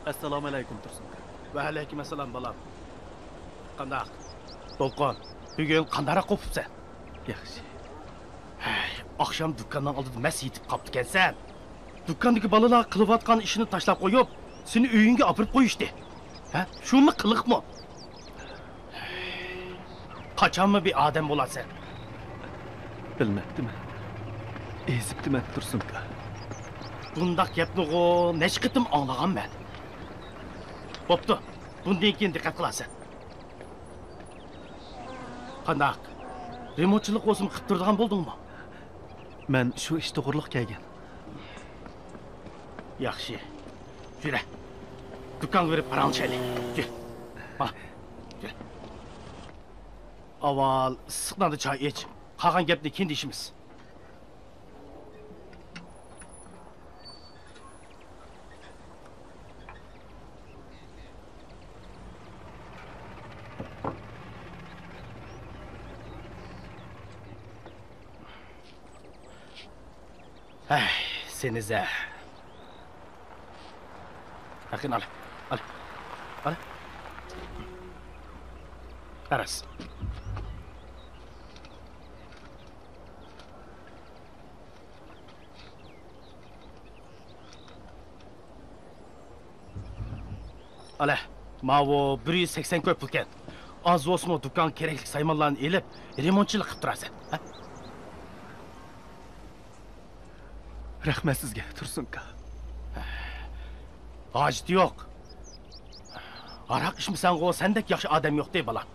ئەسسالامۇ ئەلەيكۇم، تۇرسۇن. ۋەئەلەيكۇم ئەسسالام، بالام. قانداق؟ دولقۇن، بۈگۈن قانداقراق قوپۇپسەن؟ ياخشى. ھەي، ئاخشام دۇكاننىڭ ئالدىدا مەست يېتىپ قاپتىكەنسەن. دۇكاندىكى بالىلار قىلىۋاتقان ئىشىنى تاشلاپ قويۇپ، سېنى ئۆيۈڭگە ئاپىرىپ قويۇشتى. ھە؟ شۇمۇ قىلىقمۇ؟ قاچانمۇ بىر ئادەم بولارسەن؟ بىلمەپتىمەن. ئېزىپتىمەن، تۇرسۇنكا. بۇنداق گەپنىغۇ نەچچە قېتىم ئاڭلىغانمەن. بوپتۇ، بۇندىن كېيىن دىققەت قىلارسەن. قانداق؟ رېمونتچىلىق بولسىمۇ قىلىپ تۇرىدىغان بولدۇڭمۇ؟ مەن شۇ ئىش توغرۇلۇق كەلگەن. ياخشى. يۈرە. دۇكانغا بېرىپ پاراڭلىشايلى. يۈر. ھا. يۈر. ئاۋۋال ئىسسىق ناندا چاي ئىچ. قالغان گەپنى كېيىن دېيىشىمىز. ھەي، سېنى زە. ئەقىن، ئال، ئال، ئال. قاراس. ئالە، ماۋۇ بىر يۈز سەكسەن كوي پۇلكەن. ئاز بولسىمۇ دۇكانغا كېرەكلىك سايمانلارنى ئېلىپ، رېمونتچىلىق قىلىپ تۇرارسەن. ھە؟ رەھمەت سىزگە، تۇرسۇنكا. ھاجىتى يوق. ھاراق ئىچمىسەڭغۇ، سەندەك ياخشى ئادەم يوقتى، بالام.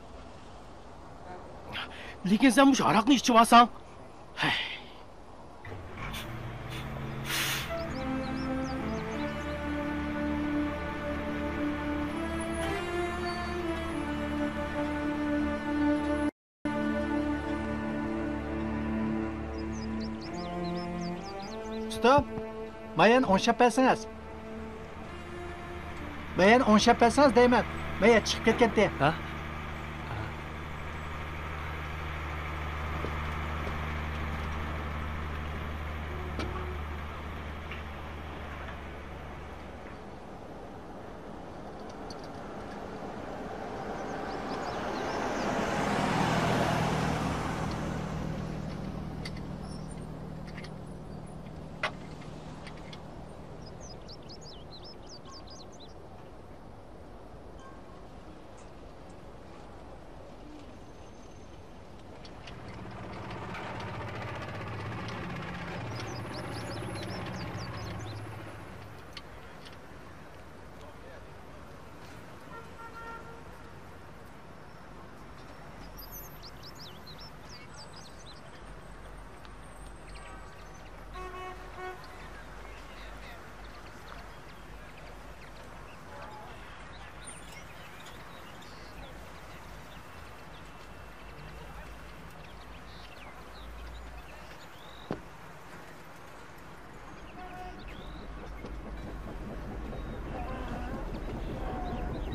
لېكىن سەن مۇشۇ ھاراقنى ئىچىۋالساڭ. ھەي. ئۇستام، مايەن ئوڭشاپ بەرسىڭىز. مايەن ئوڭشاپ بەرسىڭىز دەيمەن. مايە چىقىپ كەتكەنتى. ھە؟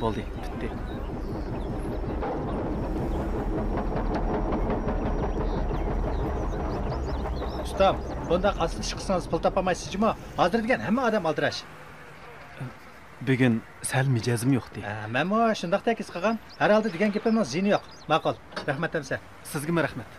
بولدى، پۈتتى. ئۇستام، بۇنداق ئاستا ئىش قىلسىڭىز پۇل تاپالمايسىز جۇمۇ. ھازىر دېگەن ھەممە ئادەم ئالدىراش. بۈگۈن سەل مىجەزىم يوقتى. ھە، مەنمۇ شۇنداقتەك ھېس قىلغان. ھەر ھالدا دېگەن گېپىمنىڭ زىيىنى يوق. ماقۇل. رەھمەت ئەمىسە. سىزگىمۇ رەھمەت.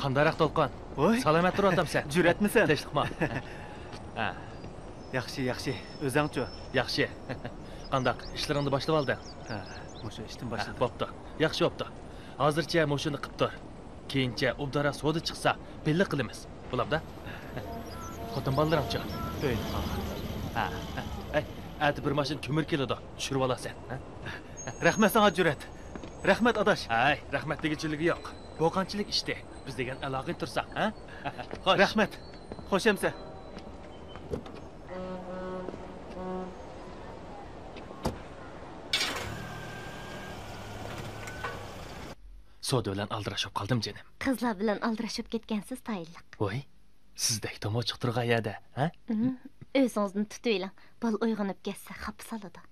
قانداقراق دولقۇن؟ ۋوي. سالامەت تۇرۇۋاتامسەن؟ جۈرئەتمىسەن؟ تىنچلىقما؟ ھە. ياخشى، ياخشى. ئۆزۈڭچۇ؟ ياخشى. قانداق، ئىشلىرىڭنى باشلىۋالدىڭ؟ ھە، مۇشۇ ئىشتىن ھە، باشلىدىم. بوپتۇ. ياخشى بوپتۇ. ھازىرچە مۇشۇنى قىپ تۇر. كېيىنچە ئوبدانراق سودا چىقسا، بىللە قىلىمىز. بولامدا؟ خوتۇن بالىلىرىڭچۇ؟ ئۆيدە قالغان. ھە، ھە. ئەي، ئەتە بىر ماشىنا كۆمۈر كېلىدۇ. چۈشۈرۈۋالارسەن. ھە؟ رەھمەت ساڭا، جۈرئەت. رەھمەت، ئاداش. ھەي، رەھمەت دېگۈچىلىكى يوق. بۇ قانچىلىك ئىشتى؟ بىز دېگەن ئالاقىدە تۇرساق، ھە؟ خوش. رەھمەت. خوش ئەمسە. سودا بىلەن ئالدىراش بولۇپ قالدىم، جېنىم. قىزلار بىلەن ئالدىراش بولۇپ كەتكەنسىز، تايىنلىق. ۋاي، سىزدەك تومۇچۇق تۇرغان يەردە، ھە؟ ئۆزىڭىزنى تۇتۇۋېلىڭ. بالا ئويغىنىپ كەتسە، خاپا سالىدۇ.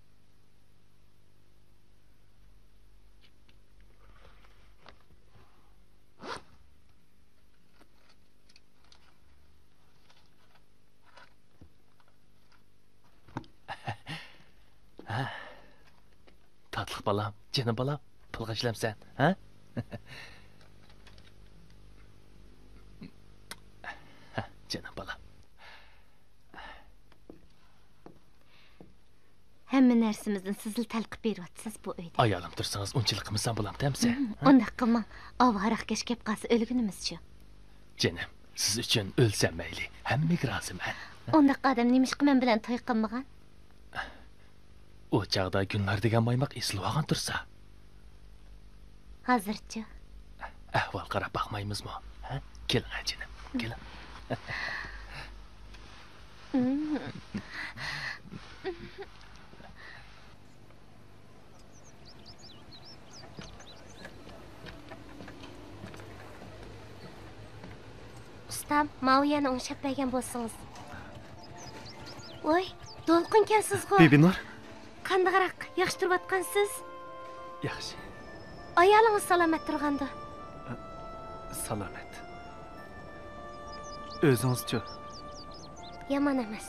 ھە؟ تاتلىق بالام، جېنىم بالام، پۇلغا ئىشلەمسەن، ھە؟ جېنىم بالام. ھەممە نەرسىمىزنى سىزلا تەلقىپ بېرىۋاتىسىز بۇ ئۆيدە. ئايالىم تۇرسىڭىز ئۇنچىلىك قىلمىسام بولامتى ئەمسە؟ ھە؟ ئۇنداق قىلماڭ. ئاۋۇ ھاراق كەش كەپ قالسا ئۆلگىنىمىزچۇ؟ جېنىم، سىز ئۈچۈن ئۆلسەم مەيلى، ھەممىگە رازىمەن. ئۇنداق ئادەم نېمىشقا مەن بىلەن توي قىلمىغان؟ ئۇ چاغدا گۈلنار دېگەن مايماق ئېسىلىۋالغان تۇرسا. ھازىرچۇ؟ ئەھۋال قاراپ باقمايمىزمۇ؟ ھە؟ كېلىڭە، جېنىم، كېلىڭ. ئۇستام، ماۋۇ يەرنى ئوڭشاپ بەرگەن بولسىڭىز. ۋوي، دولقۇنكەنسىزغۇ. بىبىنۇر. قانداقراق، ياخشى تۇرۇۋاتقانسىز؟ ياخشى. ئايالىڭىز سالامەت تۇرغاندۇ؟ سالامەت. ئۆزىڭىزچۇ؟ يامان ئەمەس.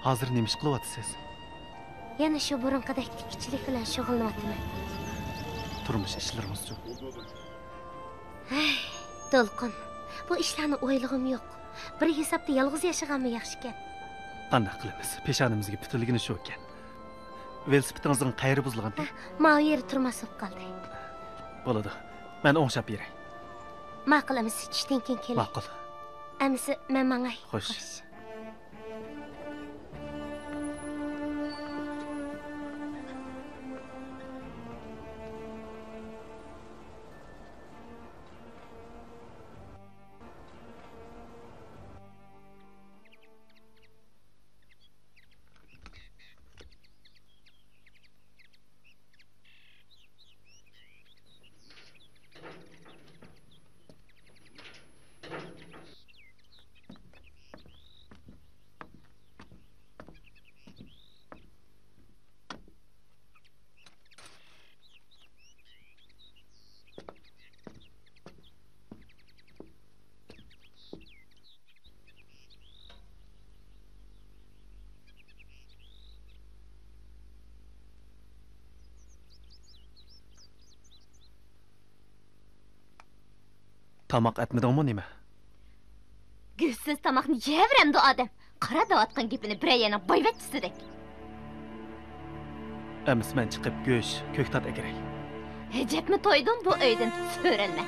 ھازىر نېمە ئىش قىلىۋاتىسىز؟ يەنە شۇ بۇرۇنقىدەك تىككۈچىلىك بىلەن شۇغۇللىنىۋاتىمەن. تۇرمۇش ئىشلىرىڭىزچۇ؟ ھەي، دولقۇن، بۇ ئىشلارنى ئويلىغۇم يوق. بىر ھېسابتا يالغۇز ياشىغانمۇ ياخشىكەن. قانداق قىلىمىز؟ پېشانىمىزگە پۈتۈلگىنى شۇكەن. ۋېلىسىپىتىڭىزنىڭ قەيىرى بۇزۇلغانتى؟ ھە، ماۋۇ يېرى تۇرماس بولۇپ قالدى. بولىدۇ. مەن ئوڭشاپ بېرەي. ماقۇل، ئەمىسە چۈشتىن كېيىن كېلەي. ماقۇل. ئەمىسە مەن ماڭاي. خوش. خوش. تاماق ئەتمىدىڭمۇ نېمە؟ گۆشسىز تاماقنى يەۋېرەمدۇ ئادەم؟ قارا دەۋاتقان گېپىنى بىرەر يەرنىڭ بايۋەچچىسىدەك. ئەمىسە مەن چىقىپ گۆش، كۆكتات ئەكىرەي. ئەجەبمۇ تويدۇم بۇ ئۆيدىن، سۆرەلمە.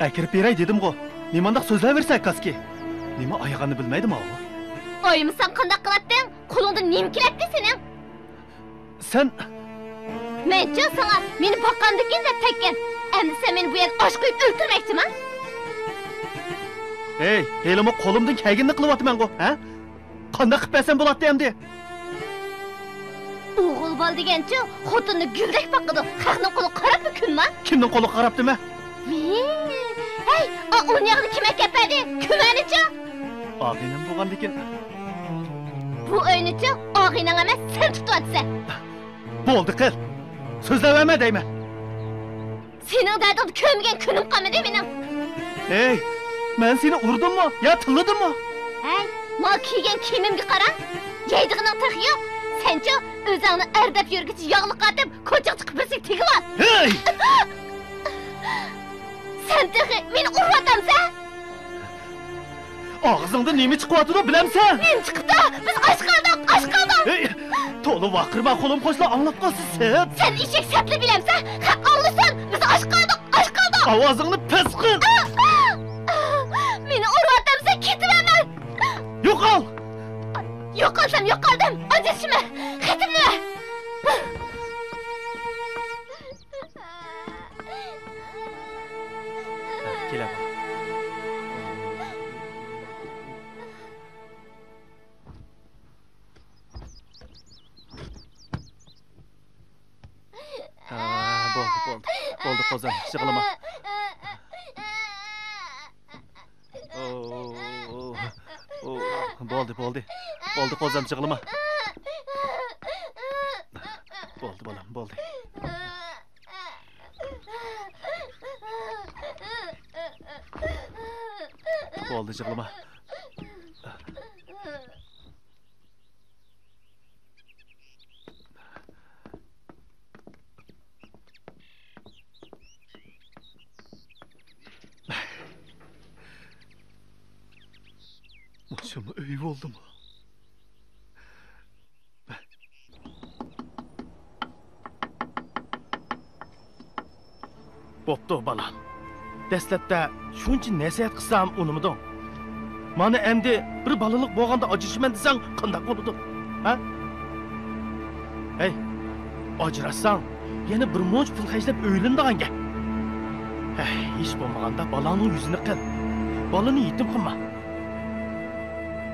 ئەكىرىپ بېرەي دېدىمغۇ. نېمانداق سۆزلەۋېرىسەن، كاسكى؟ نېمە ئايىغاننى بىلمەيدىما ئۇ؟ ئايىمساڭ قانداق قىلاتتىڭ؟ قولۇڭدىن نېمە كېلەتتى سېنىڭ؟ سەن. مەنچۇ ساڭا مېنى باققاندىكىن دەپ تەگكەن. ئەمدى سەن مېنى بۇ يەردە ئاچ قويۇپ ئۆلتۈرمەكچىما؟ ھەي، ھېلىمۇ قولۇمدىن كەلگىنىنى قىلىۋاتىمەنغۇ، ھە؟ قانداق قىلىپ بەرسەم بولاتتى ئەمدى؟ ئوغۇل بالا دېگەنچۇ خوتۇننى گۈلدەك باقىدۇ، خەقنىڭ قولىغا قاراپمۇ كۆنما. كىمنىڭ قولىغا قاراپتىمەن؟ ھەي، ئا، ئۇنى ياغنى كىم ئەكەپ بەردى؟ كۆمەرنىچۇ؟ ئاغىنەم بولغاندىكىن. بۇ ئۆينىچۇ ئاغىنەڭ ئەمەس، سەن تۇتۇۋاتىسەن. بولدى قىل، سۆزلەۋەرمە دەيمەن. سېنىڭ دەردىڭنى كۆرمىگەن كۈنۈم قالمىدى مېنىڭ. ھەي، مەن سېنى ئۇردۇممۇ يا تىللىدىممۇ؟ ھەي، ماڭا كىيگەن كىيىمىمگە قارا. يەيدىغىنىڭ تېخى يوق. سەنچۇ ئۆزۈڭنى ئەر دەپ يۈرگۈچە ياغلىق ئاتىپ، كوچىغا چىقىپ بىرسىگە تېگىۋال. ھەي! سەن تېخى مېنى ئۇرۇۋاتامسەن؟ ئاغزىڭدىن نېمە چىقىۋاتىدۇ بىلەمسەن؟ نېمە چىقىپتۇ؟ بىز ئاچ قالدۇق، ئاچ قالدۇق! ھەي، تولا ۋارقىرىما، قولۇم قوشلا ئاڭلاپ قالسا سەت. سەن ئېشەك سەتلا بىلەمسەن؟ خەق ئاڭلىسۇن! بىز ئاچ قالدۇق، ئاچ قالدۇق! ئاۋازىڭنى پەس قىل! مېنى ئۇرۇۋاتامسەن، كېتىۋەرمە! يوقال! يوقالسام يوقالدىم، ئاجرىشىمەن! خېتىمنى بەر! كېلە بار. ھە، بولدى، بولدى. بولدى، قوزام، يىغلىما. ئو، ئو، ئو، ئو، بولدى، بولدى. بولدى، قوزام، يىغلىما. بولدى، بالام، بولدى. بولدى، يىغلىما. مۇشۇمۇ ئۆي بولدىمۇ؟ بوپتۇ، بالام. دەسلەپتە شۇنچە نەسىھەت قىلسام ئۇنىمىدىڭ. مانا ئەمدى بىر بالىلىق بولغاندا ئاجرىشىمەن دېسەڭ قانداق بولىدۇ؟ ھە؟ ھەي، ئاجراشساڭ يەنە بىر مۇنچە پۇل خەجلەپ ئۆيلىنىدىغان گەپ. ھەي، ھېچ بولمىغاندا بالاڭنىڭ يۈزىنى قىل. بالىنى يېتىم قىلما.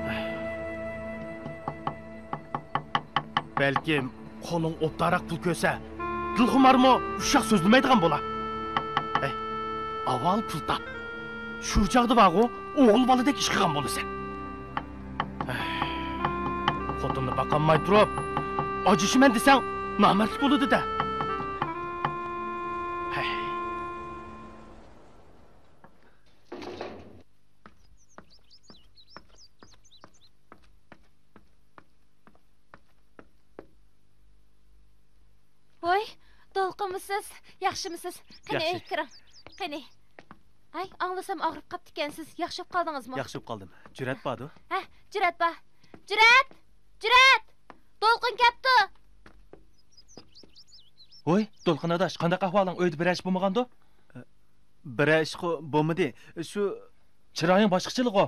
ھەي. بەلكىم قولۇڭ ئوبدانراق پۇل كۆرسە، دىلخۇمارمۇ ئۇششاق سۆزلىمەيدىغان بولا. ھەي، ئاۋۋال پۇل تاپ. شۇ چاغدا بارغۇ، ئوغۇل بالىدەك ئىش قىلغان بولىسەن. ھەي، خوتۇننى باقالماي تۇرۇپ، ئاجرىشىمەن دېسەڭ، نامەردلىك بولىدۇ-دە. ھەي. ۋوي، دولقۇنمۇسىز؟ ياخشىمۇسىز؟ قېنى، ياخشى. ئۆيگە كىرىڭ. قېنى. ھەي، ئاڭلىسام ئاغرىپ قاپتىكەنسىز. ياخشى بولۇپ قالدىڭىزمۇ؟ ياخشى بولۇپ قالدىم. جۈرئەت باردۇ؟ ھە، جۈرئەت بار. جۈرئەت! جۈرئەت! دولقۇن كەپتۇ! ۋوي، دولقۇن ئاداش، قانداق ئەھۋالىڭ؟ ئۆيدە بىرەر ئىش بولمىغاندۇ؟ بىرەر ئىشقۇ بولمىدى. شۇ چىرايىڭ باشقىچىلىغۇ.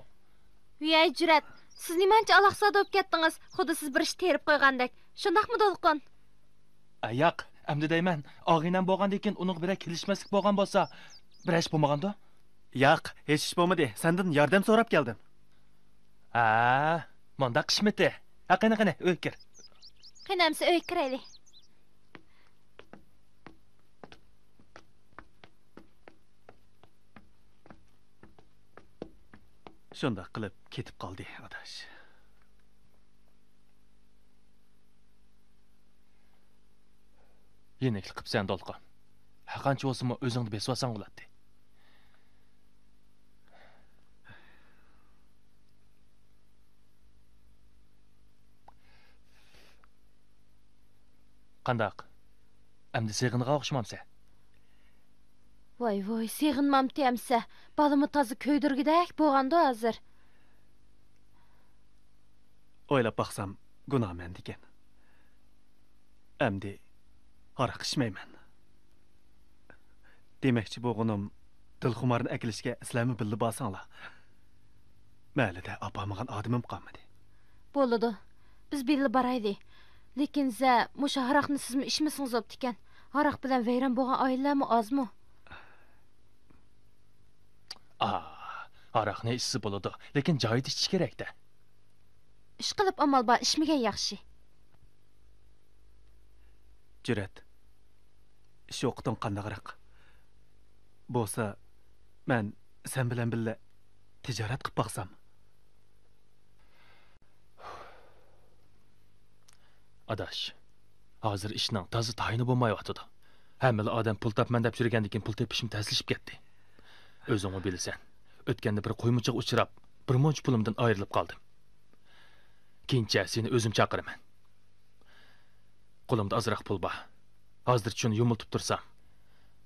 ۋىيەي جۈرئەت، سىز نېمانچە ئالاقزادە بولۇپ كەتتىڭىز؟ خۇددى سىز بىر ئىش تېرىپ قويغاندەك. شۇنداقمۇ دولقۇن؟ ئە، ياق، ئەمدى دەيمەن، ئاغىنەم بولغاندىن كېيىن ئۇنىڭغا بىرەر كېلىشمەسلىك بولغان بولسا، بىرەر ئىش بولمىغاندۇ؟ ياق، ھېچ ئىش بولمىدى. سەندىن ياردەم سوراپ كەلدىم. ھە، مۇنداق ئىشمىتى؟ ھە، قېنى، قېنى، ئۆيگە كىر. قېنى، ئەمسە ئۆيگە كىرەيلى. شۇنداق قىلىپ كېتىپ قالدى، ئاداش. يېنىكلىق قىپسەن، دولقۇن. ھەرقانچە بولسىمۇ، ئۆزۈڭنى بېسىۋالساڭ بولاتتى. قانداق؟ ئەمدى سېغىنغان ئوخشىمامسەن؟ ۋاي، ۋاي، سېغىنمامتى ئەمسە. بالىمۇ تازا كۆيدۈرگۈدەك بولغاندۇ ھازىر. ئويلاپ باقسام، گۇناھ مەندىكەن. ئەمدى ھاراق ئىچمەيمەن. دېمەكچى بولغىنىم، دىلخۇمارنى ئەكېلىشكە سىلەرمۇ بىللە بارساڭلار. مەھەللىدە ئاپارمىغان ئادىمىم قالمىدى. بولىدۇ. بىز بىللە بارايلى. لېكىن زە، مۇشۇ ھاراقنى سىزمۇ ئىچمىسىڭىز بوپتىكەن. ھاراق بىلەن ۋەيران بولغان ئائىلىلەرمۇ ئازمۇ؟ ئا، ھاراقنى ئىچسە بولىدۇ، لېكىن جايىدا ئىچىش كېرەك-دە. ئىشقىلىپ ئامال بار، ئىچمىگەن ياخشى. جۈرئەت، ئىش ۋاقتىڭ قانداقراق؟ بولسا، مەن سەن بىلەن بىللە تىجارەت قىپ باقسام؟ ئاداش، ھازىر ئىشنىڭ تازا تايىنى بولمايۋاتىدۇ. ھەممىلا ئادەم پۇل تاپىمەن دەپ يۈرگەندىن كېيىن پۇل تېپىشمۇ تەسلىشىپ كەتتى. ئۆزۈڭمۇ بىلىسەن، ئۆتكەندە بىر قويمىچىغا ئۇچراپ، بىر مۇنچە پۇلۇمدىن ئايرىلىپ قالدىم. كېيىنچە سېنى ئۆزۈم چاقىرىمەن. قولۇمدا ئازراق پۇل بار. ھازىرچە شۇنى يۇمۇلتۇپ تۇرسام،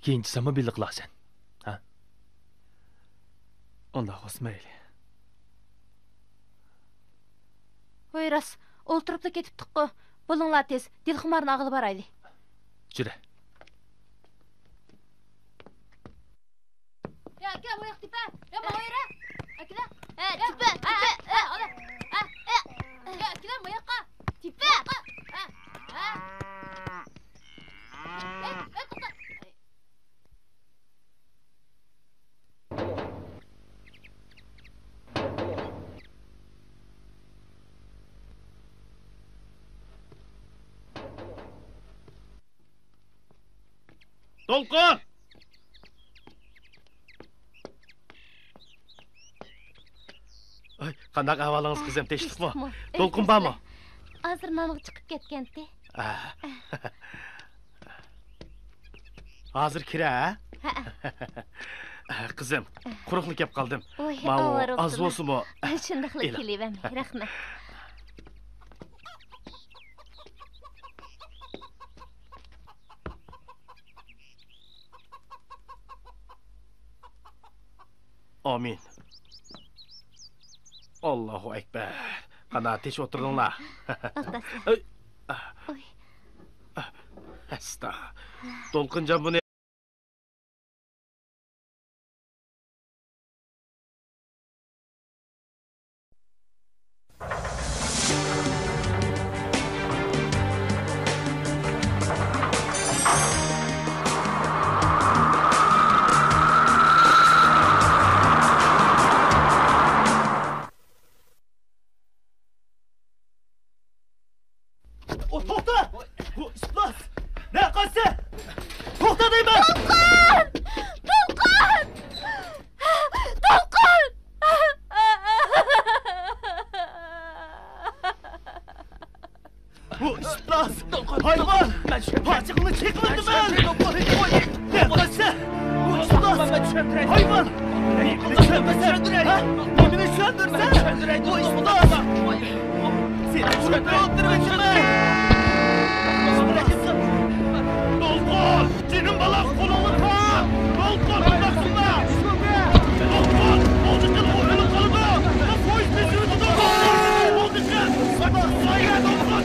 كېيىنچە سەنمۇ بىللە قىلارسەن. ھە؟ ئۇنداق بولسا مەيلى. ۋاي راست، ئولتۇرۇپلا كېتىپتۇققۇ. بولۇڭلار تېز، دىلخۇمارنى ئالغىلى بارايلى. جۈرە. يا ئاكا، بۇ ياق تېپە. يا ماڭا يۈرە. ئاكىلە. ھە، يا، تېپە، ھە، تېپە. ھە، ھە، ئالا. ھە، ھە. يا ئاكىلە، بۇ ياققا. تېپە. ھە، ھە. ھەي، ھەي، توختا. دولقۇن! ئاي، قانداق ئەھۋالىڭىز قىزىم، تىنچلىقمۇ؟ تىنچلىقمۇ؟ دولقۇن بارمۇ؟ ئۆزى ھازىر نانغا چىقىپ كەتكەنتى. ئا. ھازىر كىرە، ھە؟ ھەئە. قىزىم، قۇرۇقلا كەپ قالدىم. ۋوي، ماۋۇ ئاۋارە ئاز بوپتۇ. بولسىمۇ. شۇنداقلا ئېلىڭ. كېلىۋەرمەي، رەھمەت. ئامىن. ئاللاھۇ ئەكبەر. قانا، تىنچ ئولتۇرۇڭلار. ئولتۇرسىلەر. ئەي. ئوي. ئەستا. دولقۇنجان بۇنى. ئو، توختا! بۇ ئىپلاس! نە قاچسا! توختا دەيمەن! دولقۇن! دولقۇن! دولقۇن! بۇ ئىپلاس! ھايۋان! پاچىقىڭنى چېقىۋەتتىمەن! نە قاچسا! بۇ ئىپلاس! ھايۋان! نېمىنى چۈشەندۈرسەن؟ ھە؟ نېمىنى چۈشەندۈرسەن؟ بۇ ئىپلاس! سېنى چۈشەندۈرۈپ ئولتۇرۇۋېتىمەن! دولقۇن! جېنىم بالام، قولۇڭنى تاڭ! دولقۇن، ئۇنداق قىلما! دولقۇن! بولدى قىل، ئۇ ئۆلۈپ قالىدۇ! پويىز بېسىۋېتىدۇ! بولدى قىل! ۋاي، دولقۇن!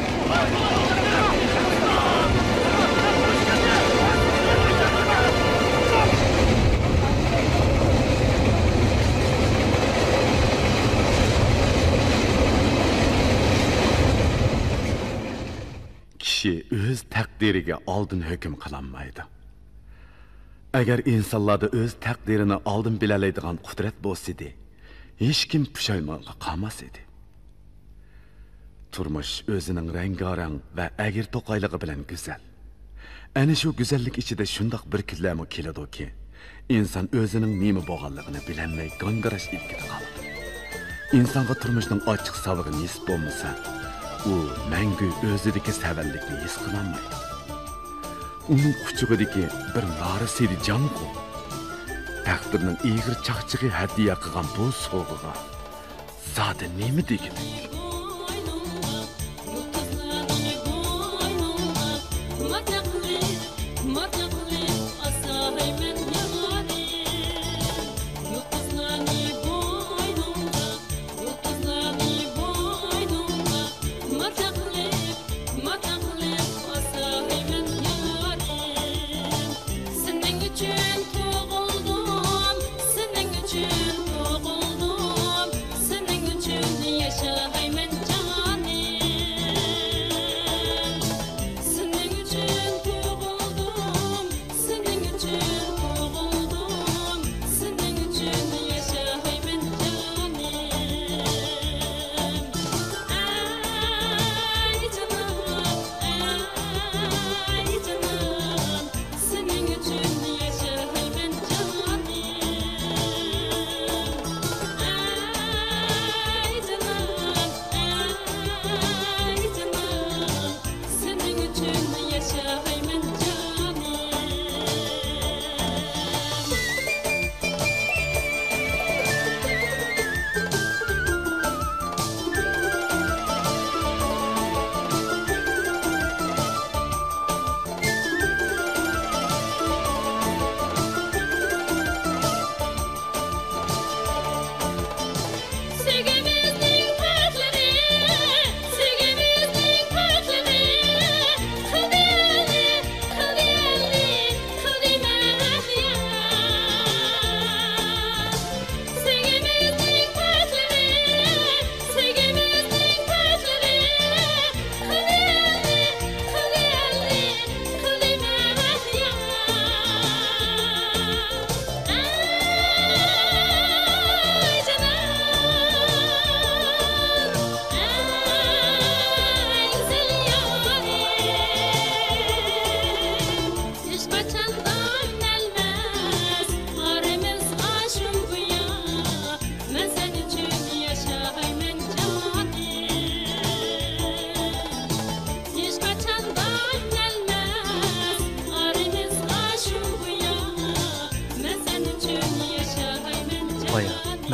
كىشى ئۆز تەقدىرىگە ئالدىن ھۆكۈم قىلالمايدۇ. ئەگەر ئىنسانلاردا ئۆز تەقدىرىنى ئالدىن بىلەلەيدىغان قۇدرەت بولسىدى، ھېچكىم پۇشايمانغا قالماس ئىدى. تۇرمۇش ئۆزىنىڭ رەڭگارەڭ ۋە ئەگرى-توقايلىقى بىلەن گۈزەل. ئەنە شۇ گۈزەللىك ئىچىدە شۇنداق بىر كۈنلەرمۇ كېلىدۇكى، ئىنسان ئۆزىنىڭ نېمە بولغانلىقىنى بىلەلمەي گاڭگىراش ئىلكىدە قالىدۇ. ئىنسانغا تۇرمۇشنىڭ ئاچچىق ساۋىقى نېسىپ بولمىسا، ئۇ مەڭگۈ ئۆزىدىكى سەۋەنلىكنى ھېس قىلالمايدۇ. ئۇنىڭ قۇچىقىدىكى بىر نارە سىرى جانغۇ. تەقدىرنىڭ ئېغىر چاقچىقى ھەدىيە قىلغان بۇ سوۋغىغا زادى نېمە دېگىلى؟ سېنىڭ ئۈچۈن تۇغۇلدۇم، سېنىڭ ئۈچۈن تۇغۇلدۇم، سېنىڭ ئۈچۈن ياشايمەن جانىم. سېنىڭ ئۈچۈن تۇغۇلدۇم، سېنىڭ ئۈچۈن تۇغۇلدۇم، سېنىڭ ئۈچۈن ياشايمەن جانىم. ئەي جانىم، ئەي جانىم، سېنىڭ ئۈچۈن ياشايمەن جانىم. ئەي جانىم، ئەي جانىم، سېنىڭ ئۈچۈن ياشايمەن جانىم.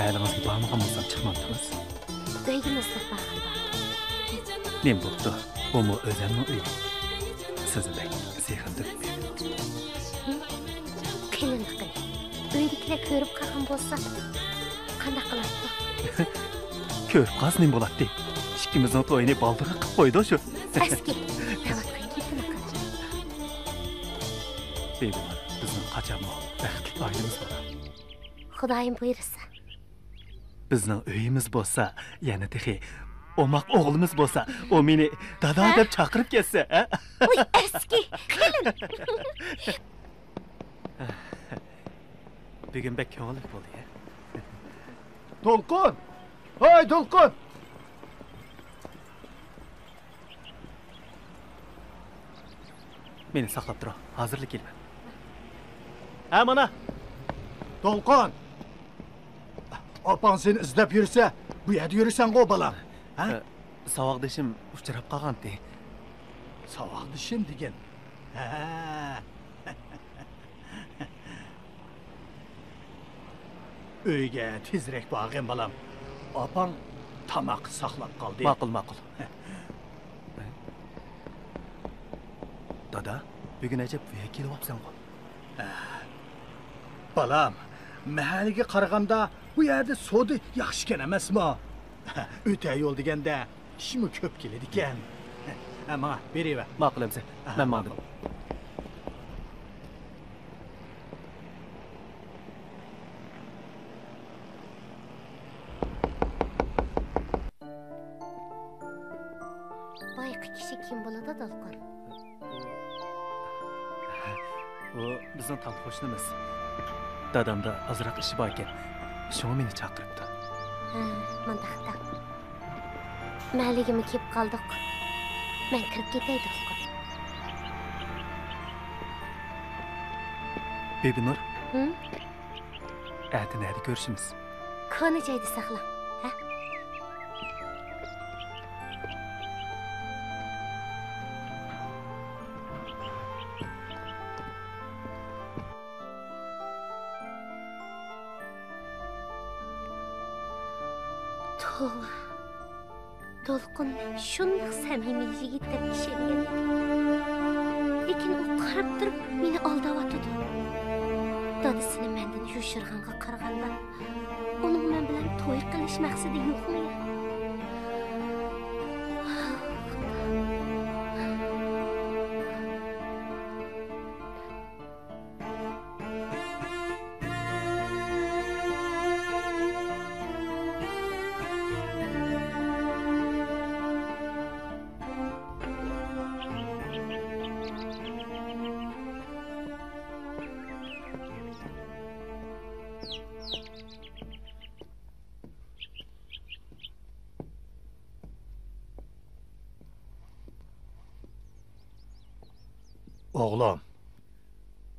ئەلىڭىزگە بارمىغان بولسام چىقمامتىڭىز؟ ئۆيگىمۇ ئىزدەپ بارغان بار. نېمە بوپتۇ؟ بۇمۇ ئۆزەمنىڭ ئۆيى. سىزنى بەك سېغىندىم. قېلىندى قېنى. ئۆيدىكىلەر كۆرۈپ قالغان بولسا قانداق قىلاتتۇق؟ كۆرۈپ قالسا نېمە بولاتتى؟ ئىككىمىزنىڭ تويىنى بالدۇرراق قىلىپ قويدى شۇ. ئەسكى، دەۋاتقان گېپىنى قىل. بىگۇناھ، بىزنىڭ قاچانمۇ بەختلىك ئائىلىمىز بولار. خۇدايىم بۇيرۇسا. بىزنىڭ ئۆيىمىز بولسا، يەنە تېخى ئوماق ئوغلىمىز بولسا، ئۇ مېنى دادا ھە؟ دەپ چاقىرىپ كەتسە، ھە؟ ۋاي، ئەسكى، قېلىن! بۈگۈن بەك كۆڭۈللۈك بولدى، ھە؟ دولقۇن! ھاي، دولقۇن! مېنى ساقلاپ تۇرۇڭ، ھازىرلا كېلىمەن. ھە، مانا! دولقۇن! ئاپاڭ سېنى ئىزدەپ يۈرسە، بۇ يەردە يۈرىسەنغۇ، بالام؟ ھە؟ ئە، ساۋاقدىشىم ئۇچراپ قالغانتى. ساۋاقدىشىم دېگىن؟ ھە. ئۆيگە تېزرەك بارغىن، بالام. ئاپاڭ تاماق ساقلاپ قالدى. ماقۇل، ماقۇل. دادا، بۈگۈن ئەجەب بۇ يەرگە كېلىۋاپسەنغۇ؟ بالام، مەھەللىگە قارىغاندا بۇ يەردە سودا ياخشىكەن ئەمەسمۇ؟ ئۆتە يول دېگەندە ئىشمۇ كۆپ كېلىدىكەن. ھە، ماڭا بېرىۋەر. ماقۇل ئەمسە، ھە، مەن ماڭدىم. ماقۇل. بايىقى كىشى كىم بولىدۇ، دولقۇن؟ ئۇ بىزنىڭ تام قوشنىمىز. دادامدا ئازراق ئىشى باركەن، شۇڭا مېنى چاقىرىپتۇ. ھە، مۇنداقتا. مەھەللىگىمۇ كېلىپ قالدۇق. مەن كىرىپ كېتەي، دولقۇن. بىبىنۇر. ھىم؟ ئەتە نەدە كۆرۈشىمىز؟ كونا جايدا ساقلاڭ، ھە؟ توۋا. دولقۇن شۇنداق سەمىمىي يىگىت دەپ ئىشەنگەن ئىدىم. لېكىن ئۇ قاراپ تۇرۇپ مېنى ئالداۋاتىدۇ. دادىسىنى مەندىن يوشۇرغانغا قارىغاندا، ئۇنىڭ مەن بىلەن توي قىلىش مەقسىتى يوقمۇ يا؟ ئوغلۇم،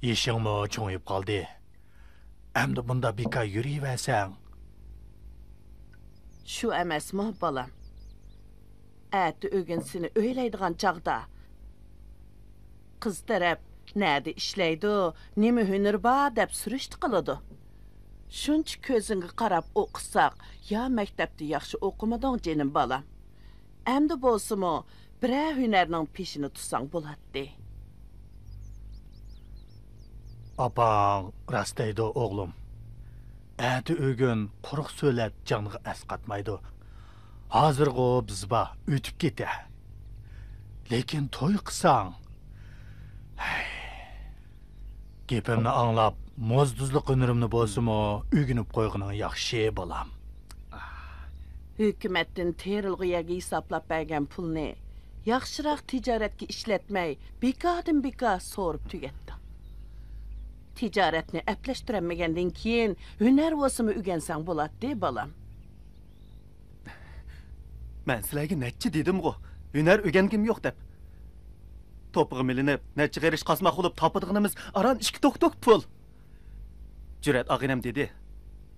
يېشىڭمۇ چوڭىيىپ قالدى. ئەمدى بۇنداق بىكار يۈرۈۋەرسەڭ. شۇ ئەمەسمۇ، بالام؟ ئەتە ئۆگۈن سېنى ئۆيلەيدىغان چاغدا، قىز تەرەپ نەدە ئىشلەيدۇ، نېمە ھۈنىرى بار دەپ سۈرۈشتە قىلىدۇ. شۇنچە كۆزۈڭگە قاراپ ئوقۇتساق، يا مەكتەپتە ياخشى ئوقۇمىدىڭ، جېنىم بالام. ئەمدى بولسىمۇ، بىرەر ھۈنەرنىڭ پېشىنى تۇتساڭ بولاتتى. ئاپاڭ راست دەيدۇ، ئوغلۇم. ئەتە ئۆگۈن قۇرۇق سۆلەپ جانغا ئەسقاتمايدۇ. ھازىرغۇ بىز بار، ئۆتۈپ كېتە. لېكىن توي قىلساڭ، ھەي. گېپىمنى ئاڭلاپ، موزدۇزلۇق ھۈنىرىمنى بولسىمۇ ئۆگىنىپ قويغىنىڭ ياخشى، بالام. ھۆكۈمەتتىن تېرىلغۇ يەرگە ھېسابلاپ بەرگەن پۇلنى ياخشىراق تىجارەتكە ئىشلەتمەي، بىكاردىن بىكار سورۇپ تۈگەتتىڭ. تىجارەتنى ئەپلەشتۈرەلمىگەندىن كېيىن، ھۈنەر بولسىمۇ ئۆگەنسەڭ بولاتتى، بالام. مەن سىلەرگە نەچچە دېدىمغۇ، ھۈنەر ئۆگەنگۈم يوق دەپ. توپىغا مىلىنىپ، نەچچە قېرىش قازماق بولۇپ تاپىدىغىنىمىز ئاران ئىككى توك-توك پۇل. جۈرئەت ئاغىنەم دېدى،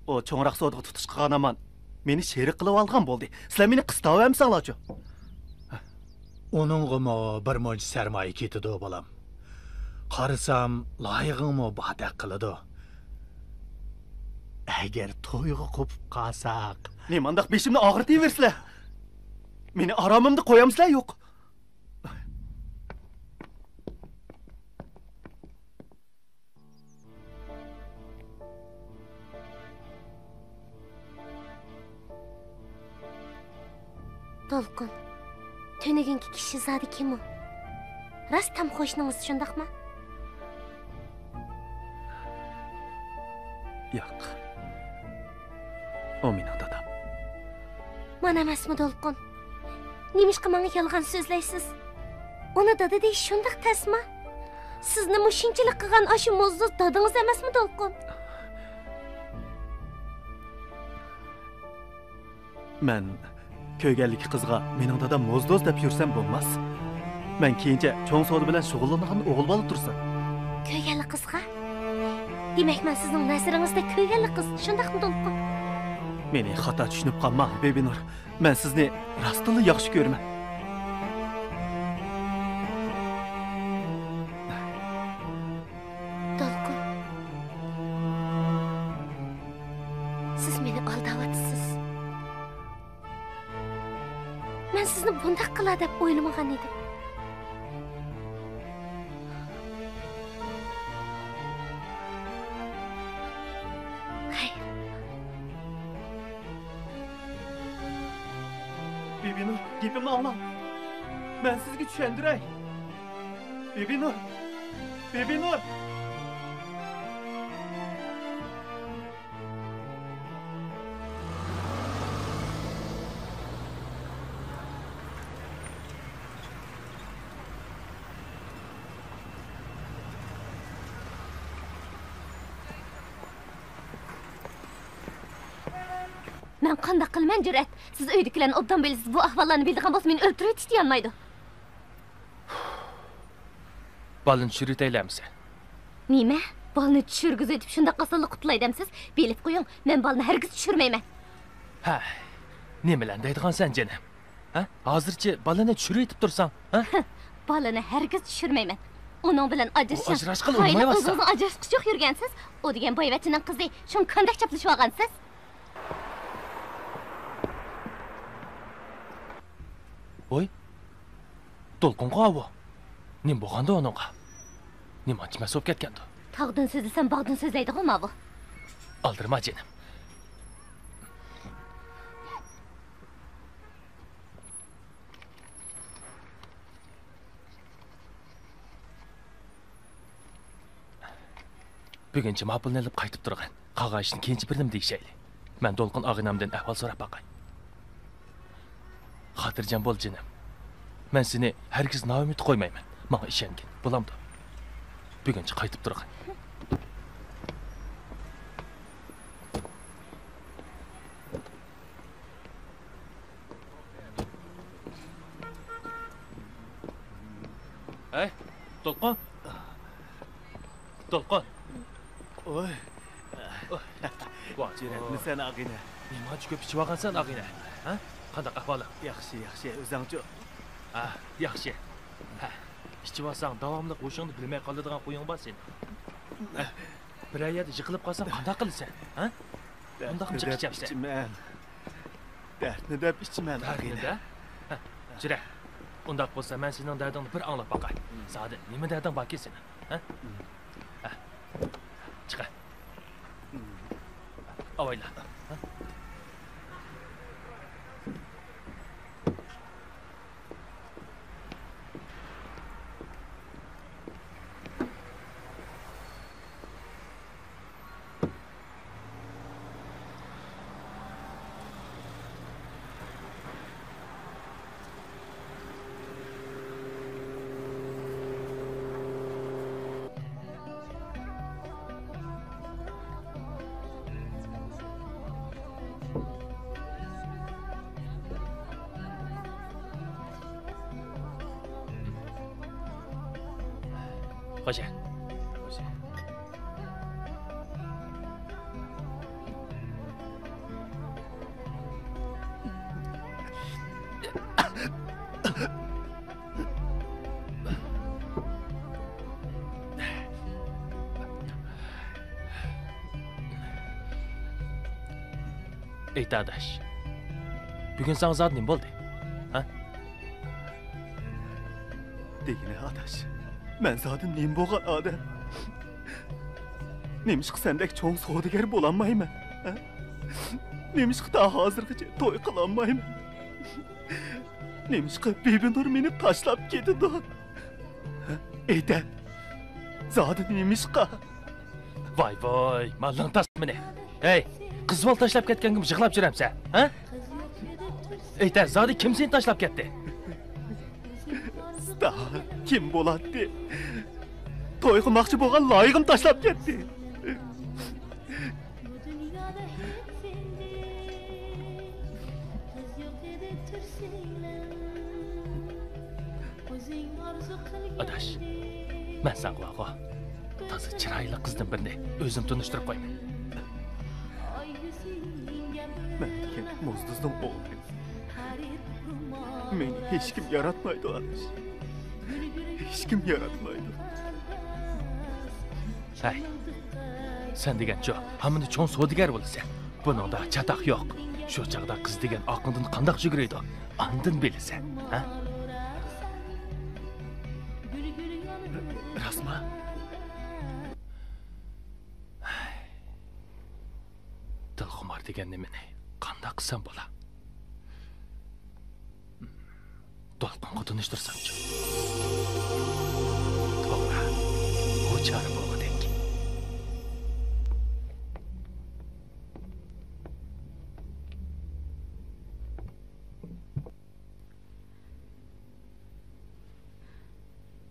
ئۇ چوڭراق سودىغا تۇتۇش قىلغان ھامان مېنى شېرىك قىلىۋالغان بولدى. سىلەر مېنى قىستاۋەرمىسەڭلارچۇ؟ ئۇنىڭغىمۇ بىر مۇنچە سەرمايە كېتىدۇ، بالام. قارىسام، لايىقىڭمۇ باردەك قىلىدۇ. ئەگەر تويغا قوپۇپ قالساق. نېمانداق بېشىمنى ئاغرىتىۋېرىسىلەر؟ مېنى ئارامىمدا قويامسىلەر يوق؟ دولقۇن، تۈنۈگۈنكى كىشى زادى كىم ئۇ؟ راست تام قوشنىڭىز، شۇنداقمۇ؟ ياق. ئۇ مېنىڭ دادام. مانا ئەمەسمۇ دولقۇن؟ نېمىشقا ماڭا يالغان سۆزلەيسىز؟ ئۇنى دادا دېيىش شۇنداق تەسمۇ؟ سىزنى مۇشۇنچىلىك قىلغان ئاشۇ موزدۇز دادىڭىز ئەمەسمۇ دولقۇن؟ مەن كۆرگەنلىكى قىزغا مېنىڭ دادام موزدوز دەپ يۈرسەم بولماس. مەن كېيىنچە چوڭ سودا بىلەن شۇغۇللىنىدىغان ئوغۇل بالا تۇرسۇن. كۆرگەنلىك قىزغا؟ دېمەك، مەن سىزنىڭ نەزىرىڭىزدە كۆرگەنلىك قىز، شۇنداقمۇ دولقۇن؟ مېنى خاتا چۈشىنىپ قالماڭ، بىبىنۇر. مەن سىزنى راستتىنلا ياخشى كۆرىمەن. دولقۇن، سىز مېنى ئالداۋاتىسىز. مەن سىزنى بۇنداق قىلار دەپ ئويلىمىغان ئىدىم. خەير. بىبىنۇر، گېپىمنى ئاڭلاڭ. مەن سىزگە چۈشەندۈرەي. بىبىنۇر! بىبىنۇر! مەن قانداق قىلىمەن، جۈرئەت؟ سىز ئۆيدىكىلەرنى ئوبدان بىلىسىز، بۇ ئەھۋاللارنى بىلىدىغان بولسا مېنى ئۆلتۈرۈۋېتىشتە يانمايدۇ. بالىنى چۈشۈرۈۋېتەيلى ئەمىسە. نېمە؟ بالىنى چۈشۈرگۈزۈۋېتىپ شۇنداق ئاسانلا قۇتۇلاي دەمسىز؟ بىلىپ قويۇڭ، مەن بالىنى ھەرگىز چۈشۈرمەيمەن. ھە، نېمىلەرنى دەيدىغانسەن جېنىم؟ ھە؟ ھازىرچە بالىنى چۈشۈرۈۋېتىپ تۇرساڭ، ھە؟ بالىنى ھەرگىز چۈشۈرمەيمەن. ئۇنىڭ بىلەن ئۇ ئاجرىشىڭ. ئاجراشقىلى قاينى ئۇنىمايۋاتسا. ئۆزىڭىزنىڭ ئاجراشقۇچى يوق يۈرگەنسىز. ئۇ دېگەن بايۋەچچىنىڭ قىزى، شۇڭا قانداق چاپلىشىۋالغانسىز؟ ۋوي، دولقۇنغا ئاۋۇ. نېمە بولغاندۇ ئۇنىڭغا؟ نېمانچە مەست بولۇپ كەتكەندۇ؟ تاغدىن سۆزلىسەم، باغدىن سۆزلەيدىغۇ ماۋۇ. ئالدىرىما جېنىم. بۈگۈنچە ما پۇلنى ئېلىپ قايتىپ تۇرغىن. قالغان ئىشنى كېيىنچە بىرنېمە دېيىشەيلى. مەن دولقۇن ئاغىنەمدىن ئەھۋال سوراپ باقاي. خاتىرجەم بول، جېنىم. مەن سېنى ھەرگىز نائۈمىد قويمايمەن. ماڭا ئىشەنگىن، بولامدۇ؟ بۈگۈنچە قايتىپ تۇرغىن. ھەي، دولقۇن! دولقۇن! ئوي. ۋاي. جۈرئەتمىسەن، ئاغىنە؟ نېمانچە كۆپ ئىچىۋالغانسەن، ئاغىنە؟ ھە؟ قانداق ئەھۋالىڭ؟ ياخشى، ياخشى. ئۆزۈڭچۇ؟ ھە، ياخشى. ھە. ئىچىۋالساڭ، داۋاملىق ھوشۇڭنى بىلمەي قالىدىغان خۇيۇڭ بار سېنىڭ. بىرەر يەردە يىقىلىپ قالساڭ، قانداق قىلىسەن؟ ھە؟ ئۇنداقمۇ جىق ئىچەمسەن؟ دەرتنى دەپ ئىچىمەن. دەرتنى دەپ ئىچىمەن، ئاغىنە. دەرتنى؟ ھە، جۈرە. ئۇنداق بولسا، مەن سېنىڭ دەردىڭنى بىر ئاڭلاپ باقاي. زادى نېمە دەردىڭ باركى سېنىڭ؟ ھە؟ ھە. چىقە. ئاۋايلا. ھە؟ خوشە. خوشە. ئېيت ئاداش، بۈگۈن ساڭا زادى نېمە بولدى؟ ھە؟ دېگىنە ئاداش، مەن زادى نېمە بولغان ئادەم؟ نېمىشقا سەندەك چوڭ سودىگەر بولالمايمەن؟ ھە؟ نېمىشقا تا ھازىرغىچە توي قىلالمايمەن؟ نېمىشقا بىبىنۇر مېنى تاشلاپ كېتىدۇ؟ ھە؟ ئېيتە، زادى نېمىشقا؟ ۋاي ۋاي، ماللىڭ تاس مېنى. ھەي، قىز بالا تاشلاپ كەتكەنگىمۇ يىغلاپ يۈرەمسەن، ھە؟ ئېيتە، زادى كىم سېنى تاشلاپ كەتتى؟ ستا، كىم بولاتتى؟ توي قىلماقچى بولغان لايىقىم تاشلاپ كەتتى. ئاداش، مەن ساڭا بارغۇ، تازا چىرايلىق قىزدىن بىرنى ئۆزۈم تونۇشتۇرۇپ قويىمەن. مەن دېگەن موزدۇزنىڭ ئوغلى. مېنى ھېچكىم ياراتمايدۇ، ئاداش. ھېچكىم ياراتمايدۇ. ھەي، سەن دېگەنچۇ، ھاممىنى چوڭ سودىگەر بولىسەن. بۇنىڭدا چاتاق يوق. شۇ چاغدا قىز دېگەن ئارقىڭدىن قانداق يۈگۈرىدۇ، ئاندىن بىلىسەن، ھە؟ راستما؟ دىلخۇمار دېگەن نېمىنى قانداق قىلسام بولا؟ دولقۇنغا تونۇشتۇرسامچۇ؟ توغرا، بۇ چارە بولغۇدەك.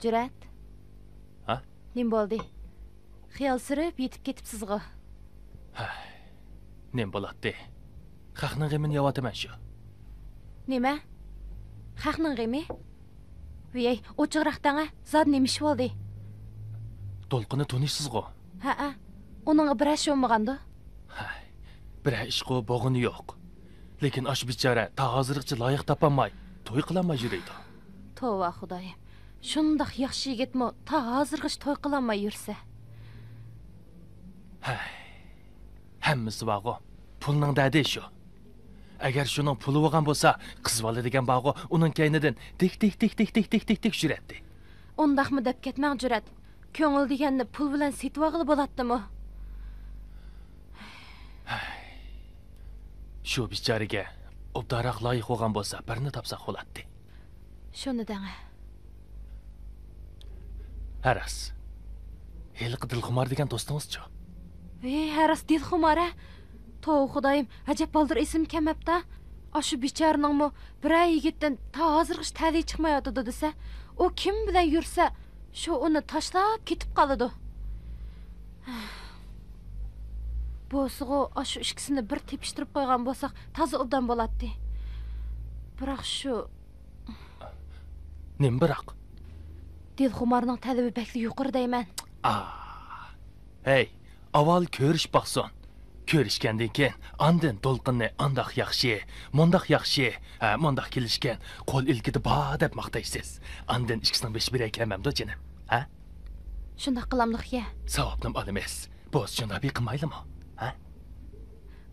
جۈرئەت. ھە؟ نېمە بولدى؟ خىيال سۈرۈپ يېتىپ كېتىپسىزغۇ؟ ھەي، نېمە بولاتتى؟ خەقنىڭ غېمىنى يەۋاتىمەن شۇ. نېمە؟ خەقنىڭ غېمى؟ ۋىيەي، ئوچۇقراق دەڭە، زادى نېمە ئىش بولدى؟ دولقۇننى تونۇيسىزغۇ؟ ھەئە، ئۇنىڭغا بىرەر ئىش بولمىغاندۇ؟ ھەي، بىرەر ئىشقۇ بولغىنى يوق. لېكىن ئاشۇ بىچارە تا ھازىرغىچە لايىق تاپالماي، توي قىلالماي يۈرىدۇ. توۋا خۇدايىم، شۇنداق ياخشى يىگىتمۇ تا ھازىرغىچە توي قىلالماي يۈرسە. ھەي، ھەممىسى بارغۇ، پۇلنىڭ دەردى شۇ. ئەگەر شۇنىڭ پۇلى بولغان بولسا، قىز بالا دېگەن بارغۇ، ئۇنىڭ كەينىدىن تىك، تىك، تىك يۈرەتتى. ئۇنداقمۇ دەپ كەتمەڭ، جۈرئەت. كۆڭۈل دېگەننى پۇل بىلەن سېتىۋالغىلى بولاتتىمۇ؟ شۇ بىچارىگە ئوبدانراق لايىق بولغان بولسا، بىرنى تاپساق بولاتتى. شۇنى دەڭە. ھە راست. ھېلىقى دىلخۇمار دېگەن دوستىڭىزچۇ؟ ھېي، ھە راست، دىلخۇمار ھە. توۋا خۇدايىم، ئەجەب بالدۇر ئېسىمگە كەلمەپتۇ. ئاشۇ بىچارىنىڭمۇ بىرەر يىگىتتىن تا ھازىرغىچە تەلىيى چىقمايۋاتىدۇ دېسە، ئۇ كىم بىلەن يۈرسە، شۇ ئۇنى تاشلاپ كېتىپ قالىدۇ. بولسىغۇ، ئاشۇ ئىككىسىنى بىر تېپىشتۇرۇپ قويغان بولساق، تازا ئوبدان بولاتتى. بىراق شۇ. نېمە بىراق؟ دىلخۇمارنىڭ تەلىپى بەكلا يۇقىرى دەيمەن. ئا. ھەي، ئاۋۋال كۆرۈشۈپ باقسۇن. كۆرۈشكەندىن كېيىن، ئاندىن دولقۇننى ئانداق ياخشى، مۇنداق ياخشى، ھە، مۇنداق كېلىشكەن، قول ئىلكىدە بار دەپ ماختايسىز. ئاندىن ئىككىسىنىڭ بېشى بىرگە كەلمەمدۇ، جېنىم؟ ھە؟ شۇنداق قىلامدۇق يە. ساۋابنىمۇ ئالىمىز. بولسا شۇنداق بىر قىلمايلىمۇ؟ ھە؟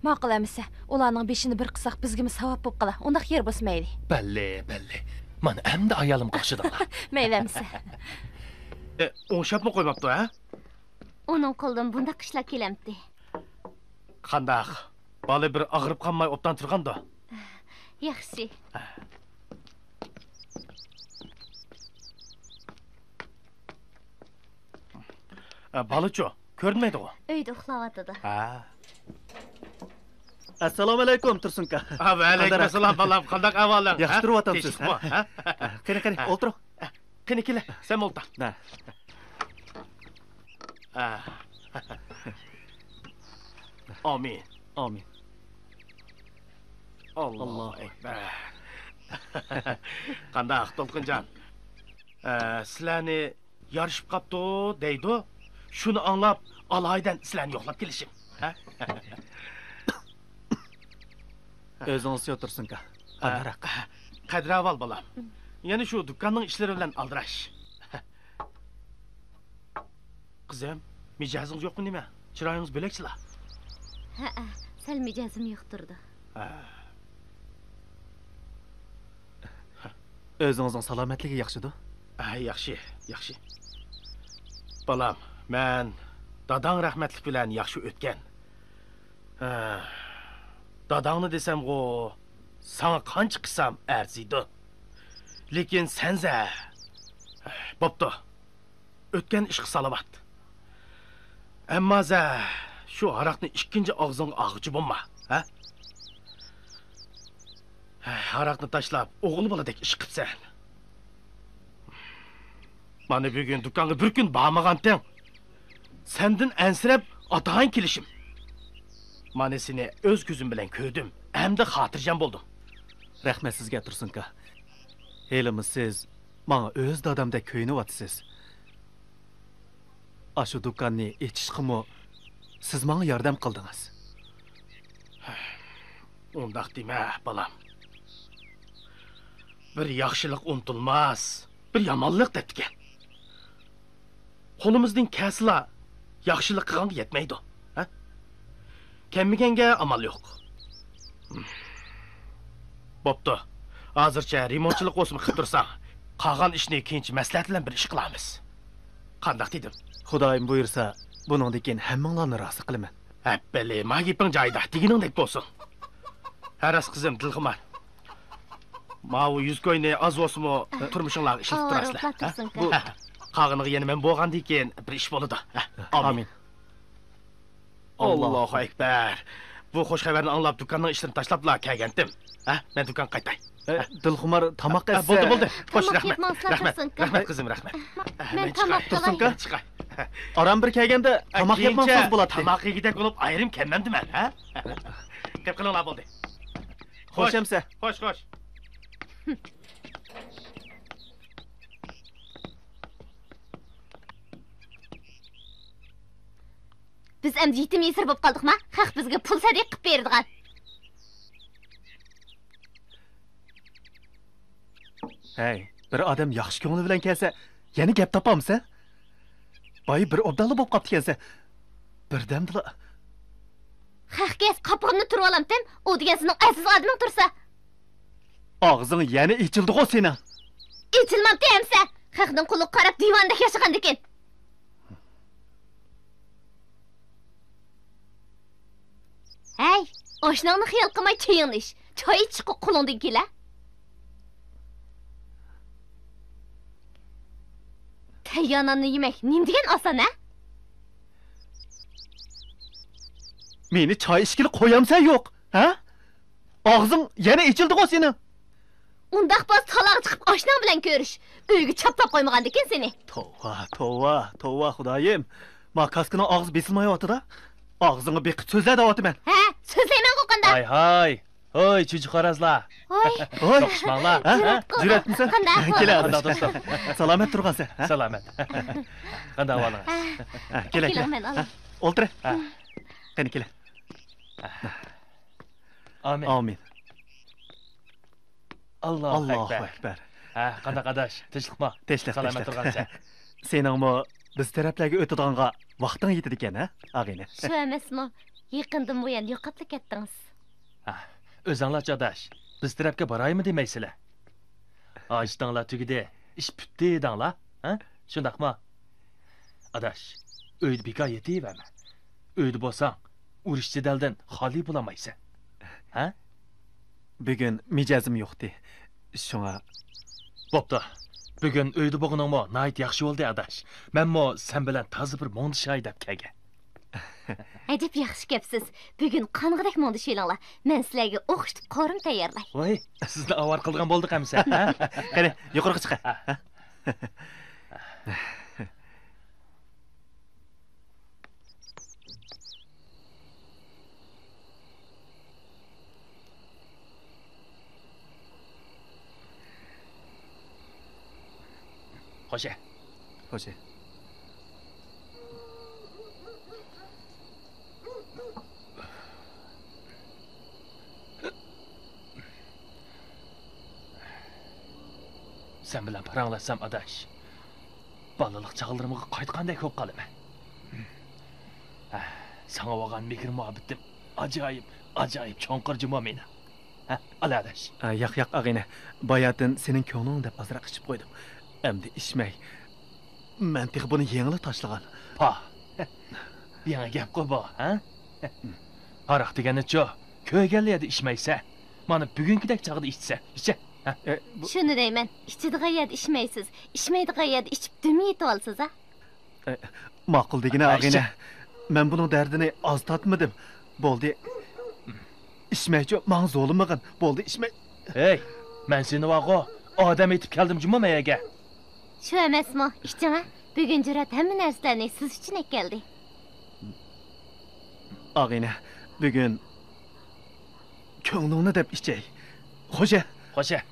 ماقۇل ئەمىسە، ئۇلارنىڭ بېشىنى بىر قىلساق، بىزگىمۇ ساۋاب بولۇپ قالا. ئۇنداق يەر بولسا مەيلى. بەللى، بەللى. مانا ئەمدى ئايالىمغا ئوخشىدىڭلار. مەيلى ئەمىسە. ئوڭشاپمۇ قويماپتۇ، ھە؟ ئۇنىڭ قولىدىن بۇنداق ئىشلار كېلەمتى. قانداق؟ بالا بىر ئاغرىپ قالماي ئوبدان تۇرغاندۇ؟ ياخشى. ئە، بالىچۇ؟ كۆرۈنمەيدىغۇ؟ ئۆيدە ئۇخلاۋاتىدۇ. ھە. ئەسسالامۇئەلەيكۇم، تۇرسۇنكا. ھە، ۋەئەلەيكۇم ئەسسالام، بالام. قانداق ئەھۋالىڭ؟ ياخشى تۇرۇۋاتامسىز، ھە؟ ھە؟ قېنى، قېنى، ئولتۇرۇڭ. قېنى، كېلە، سەن ئولتۇر. ھە. ئامىن. ئامىن. ئاللاھۇ ئەكبەر. قانداق، دولقۇنجان؟ ئە، سىلەرنى يارىشىپ قاپتۇ دەيدۇ. شۇنى ئاڭلاپ، ئالايىتەن سىلەرنى يوقلاپ كېلىشىم. ھە؟ ئۆزىڭىزچە ئولتۇرسۇنكا. ئامراق. قەدىر ئەھۋال، بالام. يەنە شۇ دۇكاننىڭ ئىشلىرى بىلەن ئالدىراش. قىزىم، مىجەزىڭىز يوقمۇ نېمە؟ چىرايىڭىز بۆلەكچىلا. ھەئە، سەل مىجەزىم يوق تۇرىدۇ. ئۆزىڭىزنىڭ سالامەتلىكى ياخشىدۇ؟ ئە، ياخشى، ياخشى. بالام، مەن داداڭ رەھمەتلىك بىلەن ياخشى ئۆتكەن. ئە، داداڭنى دېسەمغۇ، ساڭا قانچە قىلسام ئەرزىيدۇ. لېكىن سەنزە، بوپتۇ. ئۆتكەن ئىشقا سالاۋات. ئەمما زە، شۇ ھاراقنى ئىككىنچى ئاغزىڭغا ئالغۇچى بولما، ھە؟ ھاراقنى تاشلاپ، ئوغۇل بالىدەك ئىش قىپسەن. مانا بۈگۈن دۇكانغا بىر كۈن بارمىغانتىڭ. سەندىن ئەنسىرەپ، ئاتايىن كېلىشىم. مانا سېنى ئۆز كۆزۈم بىلەن كۆردۈم، ئەمدى خاتىرجەم بولدۇم. رەھمەت سىزگە، تۇرسۇنكا. ھېلىمۇ سىز ماڭا ئۆز دادامدەك كۆيۈنۈۋاتىسىز. ئاشۇ دۇكاننى ئېچىشقىمۇ سىز ماڭا ياردەم قىلدىڭىز. ئۇنداق دېمە، بالام. بىر ياخشىلىق ئۇنتۇلماس، بىر يامانلىق دەپتىكەن. قولىمىزدىن كەلسىلا، ياخشىلىق قىلغانغا يەتمەيدۇ، ھە؟ كەلمىگەنگە ئامال يوق. بوپتۇ. ھازىرچە رېمونتچىلىق بولسىمۇ قىلىپ تۇرساڭ، قالغان ئىشنى كېيىنچە مەسلىھەت بىلەن بىر ئىش قىلارمىز. قانداق دېدىم؟ خۇدايىم بۇيرۇسا، بۇنىڭدىن كېيىن ھەممىڭلارنى رازى قىلىمەن. ئەپپەلى، ما گېپىڭ جايىدا، دېگىنىڭدەك بولسۇن. ھە، راست قىزىم، دىلخۇمار. ماۋۇ يۈز كوينى ئاز بولسىمۇ تۇرمۇشۇڭلارغا ئىشلىتىپ تۇرارسىلەر. ھە؟ بۇ قالغىنىغا يەنە مەن بولغاندىن كېيىن بىر ئىش بولىدۇ. ھە؟ ئامىن. ئامىن. ئاللاھۇ ئەكبەر. بۇ خوش خەۋەرنى ئاڭلاپ، دۇكاننىڭ ئىشلىرىنى تاشلاپلا كەلگەنتىم. ھە؟ مەن دۇكانغا قايتاي. ئە، دىلخۇمار تاماق ئەتسە. بولدى، بولدى. خوش، رەھمەت. رەھمەت، رەھمەت قىزىم، رەھمەت. مەن تاماق قىلاي. تۇرسۇنكا. ئاران بىر كەلگەندە تاماق يەپ ماڭسىڭىز بولاتتى. تاماق يېگۈدەك بولۇپ ئايرىم كەلمەمدىمەن، ھە؟ گەپ قىلىڭلار، بولدى. خوش ئەمسە. خوش، خوش. بىز ئەمدى يېتىم يېسىر بولۇپ قالدۇقما؟ خەق بىزگە پۇل سەدىقە قىلىپ بېرىدىغان. ھەي، بىر ئادەم ياخشى كۆڭلى بىلەن كەلسە، يەنە گەپ تاپامسەن؟ بايا بىر ئوبدانلا بولۇپ قاپتىكەنسەن. بىردەمدىلا. خەقكە قاپىقىمنى تۈرۈۋالامتىم، ئۇ دېگەن سېنىڭ ئەزىز ئادىمىڭ تۇرسا. ئاغزىڭ يەنە ئېچىلدىغۇ سېنىڭ. ئېچىلمامتى ئەمسە، خەقنىڭ قۇلىقىغا قاراپ دىۋانىدەك ياشىغاندىكىن. ھەي، ئاشناڭنى خىيال قىلماي چېيىڭنى ئىچ. چاي ئىچىشقا قولۇڭدىن كېلە. تەييار ناننى يېمەك نېمە دېگەن ئاسان، ھە؟ مېنى چاي ئىچكىلى قويامسەن يوق، ھە؟ ئاغزىڭ يەنە ئېچىلدىغۇ سېنىڭ. ئۇنداق بولسا تالاغا چىقىپ ئاشناڭ بىلەن كۆرۈش. ئۆيگە چاپلاپ قويمىغاندىكىن سېنى. توۋا، توۋا، توۋا خۇدايىم. ما كاسكىنىڭ ئاغزى بېسىلمايۋاتىدۇ. ئاغزىڭغا بېقىپ سۆزلە دەۋاتىمەن. ھە، سۆزلەيمەنغۇ قانداق؟ ھاي ھاي. ھوي، چۈجە قارازلار. ھوي. ھوي. توختىماڭلار. ھە؟ جۈرئەت قىلسا. جۈرئەتمىسەن؟ قانداق؟ كېلە. قانداق دوستۇم؟ سالامەت تۇرغانسەن، ھە؟ سالامەت. قانداق ئەھۋالىڭىز؟ ھە، كېلە، كېلە. كېلىڭ، مەن ئالاي. ھە، ئولتۇر. ھە. قېنى، كېلە. ئامىن. ئامىن. ئاللاھۇ ئەكبەر. ھە، قانداق ئاداش؟ تىنچلىقمۇ؟ تىنچلىق، سالامەت تۇرغانسەن؟ سېنىڭمۇ بىز تەرەپلەرگە ئۆتىدىغانغا ۋاقتىڭ يېتىدىكەن، ھە، ئاغىنە؟ شۇ ئەمەسمۇ؟ يېقىندىن بۇيان يوقاپلا كەتتىڭىز. ھە، ئۆزۈڭلارچۇ ئاداش، بىز تەرەپكە بارايمۇ دېمەيسىلەر. ھاجىتىڭلار تۈگىدى، ئىش پۈتتى دەڭلار، ھە؟ شۇنداقمۇ؟ ئاداش، ئۆيدە بىكار يېتىۋەرمە. ئۆيدە بولساڭ، ئۇرۇش جېدەلدىن خالىي بولالمايسەن. ھە؟ بۈگۈن مىجەزىم يوقتى. شۇڭا. بوپتۇ. بۈگۈن ئۆيدە بولغىنىڭمۇ ناھايىتى ياخشى بولدى، ئاداش. مەنمۇ سەن بىلەن تازا بىر مۇڭدىشاي دەپ كەلگەن. ئەجەب ياخشى كەپسىز. بۈگۈن قانغۇدەك مۇڭدىشىۋېلىڭلار. مەن سىلەرگە ئوخشىتىپ قورۇما تەييارلاي. ۋاي، سىزنى ئاۋارە قىلىدىغان بولدۇق ئەمىسە، ھە؟ قېنى، يۇقىرىغا چىقە. ھە؟ خوشە. خوشە. سەن بىلەن پاراڭلاشسام، ئاداش، بالىلىق چاغلىرىمغا قايتقاندەك بولۇپ قالىمەن. ھە، ساڭا بولغان مېھىر-مۇھەببىتىم ئاجايىپ، ئاجايىپ چوڭقۇر جۇمۇ مېنىڭ. ھە، ئال ئاداش. ئە، ياق، ياق، ئاغىنە. باياتىن سېنىڭ كۆڭلۈڭ دەپ ئازراق ئىچىپ قويدۇم. ئەمدى ئىچمەي. مەن تېخى بۇنى يېڭىلا تاشلىغان. پا. يېڭى گەپقۇ بۇ، ھە؟ ھاراق دېگەننىچۇ، كۆرگەنلا يەردە ئىچمەيسەن. مانا بۈگۈنكىدەك چاغدا ئىچسەن، ئىچە. ھە؟ ئە، بۇ شۇنى دەيمەن، ئىچىدىغان يەردە ئىچمەيسىز، ئىچمەيدىغان يەردە ئىچىپ دۈم يېتىۋالىسىز، ھە؟ ئە، ماقۇل دېگىنە، ئايشە. ئاغىنە. مەن بۇنىڭ دەردىنى ئاز تارتمىدىم. بولدى. ئىچمەيچۇ، ماڭا زورلىمىغىن. بولدى، ئىچمەي. ھەي، مەن سېنى ۋاغۇ، ئادەم ئېتىپ كەلدىم جۇمۇ مەيەگە. شۇ ئەمەسمۇ؟ ئىچىڭە. بۈگۈن جۈرئەت ھەممە نەرسىلەرنى سىز ئۈچۈن ئەكەلدى. ئاغىنە، بۈگۈن كۆڭلۈڭنى دەپ ئىچەي. خوشە. خوشە.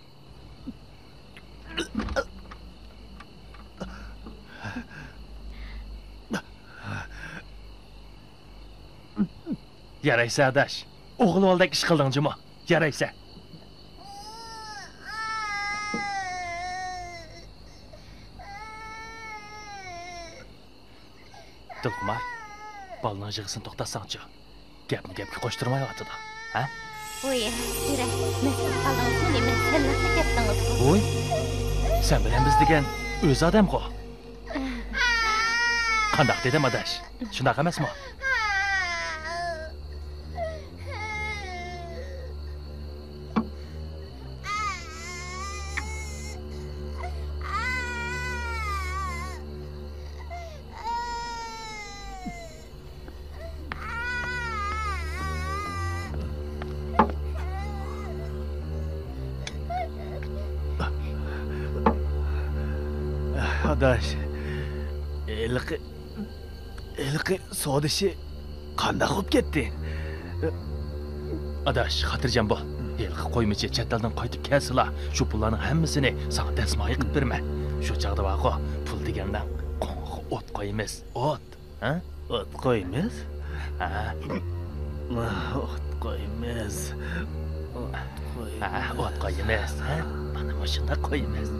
يارايسە ئاداش، ئوغۇل بالىدەك ئىش قىلدىڭ جۇمۇ. يارايسە. دىلخۇمار، بالىنىڭ يىغىسىنى توختاتساڭچۇ. گەپنى گەپكە قوشتۇرمايۋاتىدۇ، ھە؟ ۋوي، يۈرە، مەستە قالدىڭىزمۇ نېمە؟ سەنلەپلا كەتتىڭىزغۇ. ۋوي، سەن بىلەن بىز دېگەن ئۆز ئادەمغۇ. قانداق دېدىم، ئاداش؟ شۇنداق ئەمەسمۇ؟ ئاداش، ھېلىقى، ھېلىقى سودىشى قانداق بولۇپ كەتتى؟ ئاداش، خاتىرجەم بول. ھېلىقى قويمىچى چەت ئەلدىن قايتىپ كەلسىلا، شۇ پۇللارنىڭ ھەممىسىنى ساڭا دەسمايە قىلىپ بېرىمەن. شۇ چاغدا بارغۇ، پۇل دېگەننىڭ قوڭىغا ئوت قويىمىز، ئوت. ھە؟ ئوت قويىمىز؟ ھە. ئوت قويىمىز. ئوت قويىمىز. ھە، ئوت قويىمىز. ھە؟ مانا مۇشۇنداق قويىمىز.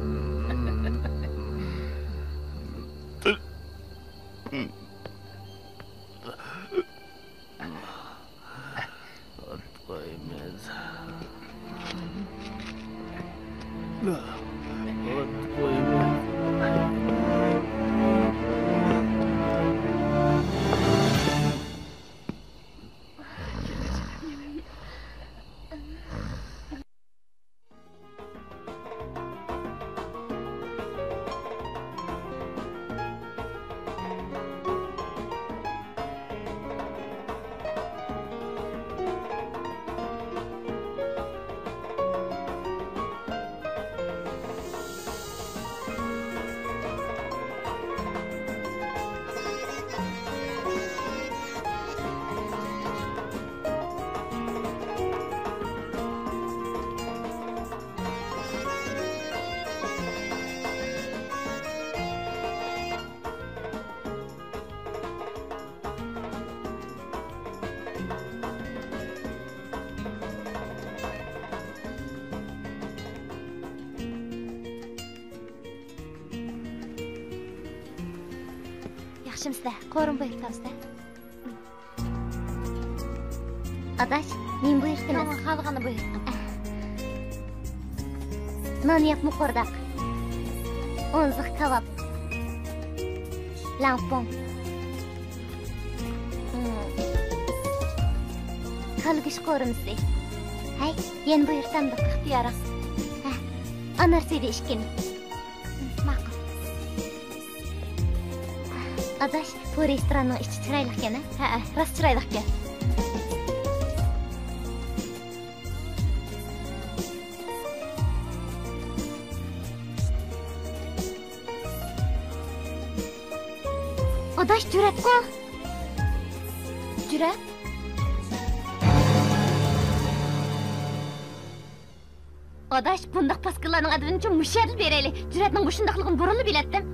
ئوت قويىمىز. ئوت قويىمىز. ياخشىمۇسىلەر؟ قورۇما بۇيرۇتامسىلەر؟ ئاداش، نېمە بۇيرۇتىمىز؟ ساڭا خالىغاننى بۇيرۇت. نان ياپما قورداق. ئونزۇق كاۋاپ. لاڭپۇڭ. كالا گۆش قورۇمىسى. ھەي، يەنە بۇيرۇتامدۇق؟ ئىختىيارىڭ. ھە، ئانار سۈيىدە ئىككىنى. ماقۇل. ئاداش، بۇ رېستوراننىڭ ئىچى چىرايلىقكەن، ھە؟ ھەئە، راست چىرايلىقكەن. ئاداش، جۈرئەتقۇ. جۈرئەت؟ ئاداش، بۇنداق پاسكىللارنىڭ ئەدىپىنىچۇ مۇشۇ يەردىلا بېرەيلى. جۈرئەتنىڭ مۇشۇنداقلىقىنى بۇرۇنلا بىلەتتىم.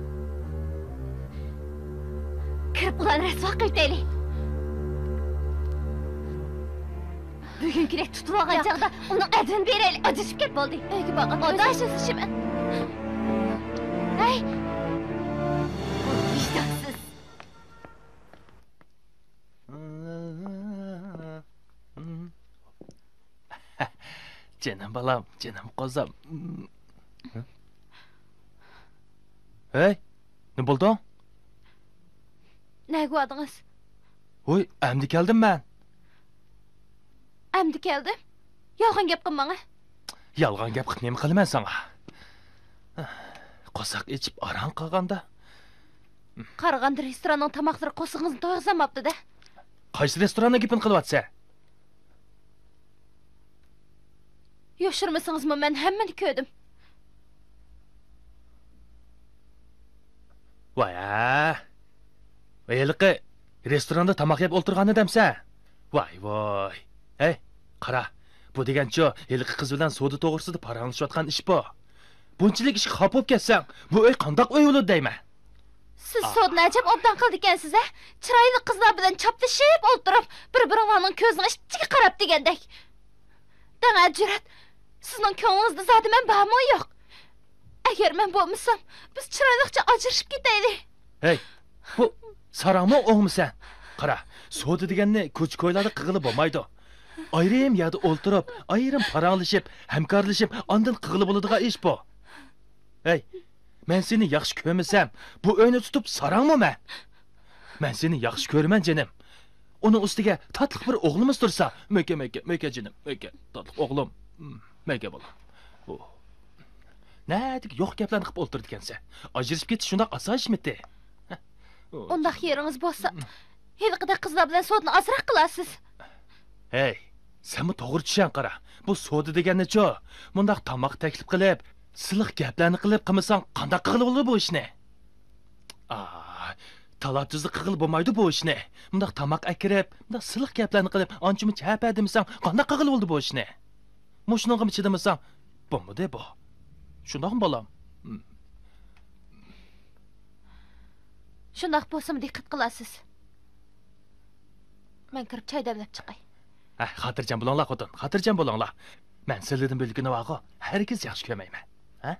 كىرىپ ئۇلارنى رەسۋا قىلىۋېتەيلى. بۈگۈنكىدەك تۇتۇۋالغان چاغدا ئۇنىڭ ئەدىپىنى بېرەيلى. ئاجرىشىپ كەت بولدى. ئۆيگە بارغىن. ئاداش، سۆزلىشىمەن. ھەي! ۋىجدانسىز. جېنىم بالام، جېنىم قوزام. ھەي، نېمە بولدۇڭ؟ نەگە باردىڭىز؟ ھوي، ئەمدى كەلدىم مەن. ئەمدى كەلدىم؟ يالغان گەپ قىلماڭ، ھە؟ يالغان گەپ قىلىپ نېمە قىلىمەن ساڭا؟ قورساق ئېچىپ ئاران قالغاندا. قارىغاندا رېستوراننىڭ تاماقلىرى قورسىقىڭىزنى تويغۇزالماپتۇ-دە. قايسى رېستوراننىڭ گېپىنى قىلىۋاتىسەن؟ يوشۇرمىسىڭىزمۇ مەن ھەممىنى كۆردۈم. ۋاي ھە. ھېلىقى رېستوراندا تاماق يەپ ئولتۇرغان ئادەمسەن. ۋاي ۋاي. ھەي، قارا. بۇ دېگەنچۇ ھېلىقى قىز بىلەن سودا توغرىسىدا پاراڭلىشىۋاتقان ئىش بۇ. بۇنچىلىك ئىشقا خاپا بولۇپ كەتسەڭ، بۇ ئۆي قانداق ئۆي بولىدۇ دەيمەن. سىز سودىنى ئەجەب ئوبدان قىلىدىكەنسىز ھە؟ چىرايلىق قىزلار بىلەن چاپلىشىپ ئولتۇرۇپ، بىر-بىرىڭلارنىڭ كۆزىنىڭ ئىچىگە قاراپ دېگەندەك. دەڭە جۈرئەت، سىزنىڭ كۆڭلىڭىزدە زادى مەن بارمۇ يوق؟ ئەگەر مەن بولمىسام، بىز چىرايلىقچە ئاجرىشىپ كېتەيلى. ھەي، بۇ ساراڭمۇ ئوڭمۇسەن؟ قارا، سودا دېگەننى كوچا-كويلاردا قىلغىلى بولمايدۇ. ئايرىم يەردە ئولتۇرۇپ، ئايرىم پاراڭلىشىپ، ھەمكارلىشىپ، ئاندىن قىلغىلى بولىدىغان ئىش بۇ. ھەي، مەن سېنى ياخشى كۆرمىسەم، بۇ ئۆينى تۇتۇپ ساراڭمۇ مەن؟ مەن سېنى ياخشى كۆرىمەن، جېنىم. ئۇنىڭ ئۈستىگە تاتلىق بىر ئوغلىمىز تۇرسا، مۆكە، مۆكە، مۆكە، جېنىم، مۆكە، تاتلىق ئوغلۇم. مم، مۆكە بالام. ئۇ. نەدىكى يوق گەپلەرنى قىلىپ ئولتۇرىدىكەنسەن. ئاجرىشىپ كېتىش شۇنداق ئاسان ئىشمىتى؟ ئۇنداق يېرىڭىز بولسا، ھېلىقىدەك قىزلار بىلەن سودىنى ئازراق قىلارسىز. ھەي، سەنمۇ توغرا چۈشەن قارا. بۇ سودا دېگەننىچۇ؟ مۇنداق تاماق تەكلىپ قىلىپ، سىلىق گەپلەرنى قىلىپ قىلمىساڭ، قانداق قىلغىلى بولىدۇ بۇ ئىشنى؟ ئا، تالاپ-تۈزلۈك قىلغىلى بولمايدۇ بۇ ئىشنى. مۇنداق تاماق ئەكىرىپ، مۇنداق سىلىق گەپلەرنى قىلىپ، ئانچە-مۇنچە ھەپە دېمىسەڭ، قانداق قىلغىلى بولىدۇ بۇ ئىشنى؟ مۇشۇنىڭغىمۇ چىدىمىساڭ، بولمىدى بۇ. شۇنداقمۇ، بالام؟ شۇنداق بولسىمۇ دىققەت قىلارسىز. مەن كىرىپ چاي دەملەپ چىقاي. ھە، خاتىرجەم بولۇڭلار، خوتۇن، خاتىرجەم بولۇڭلار. مەن سىلىدىن بىلگىنى بارغۇ، ھەرگىز ياخشى كۆرمەيمەن. ھە؟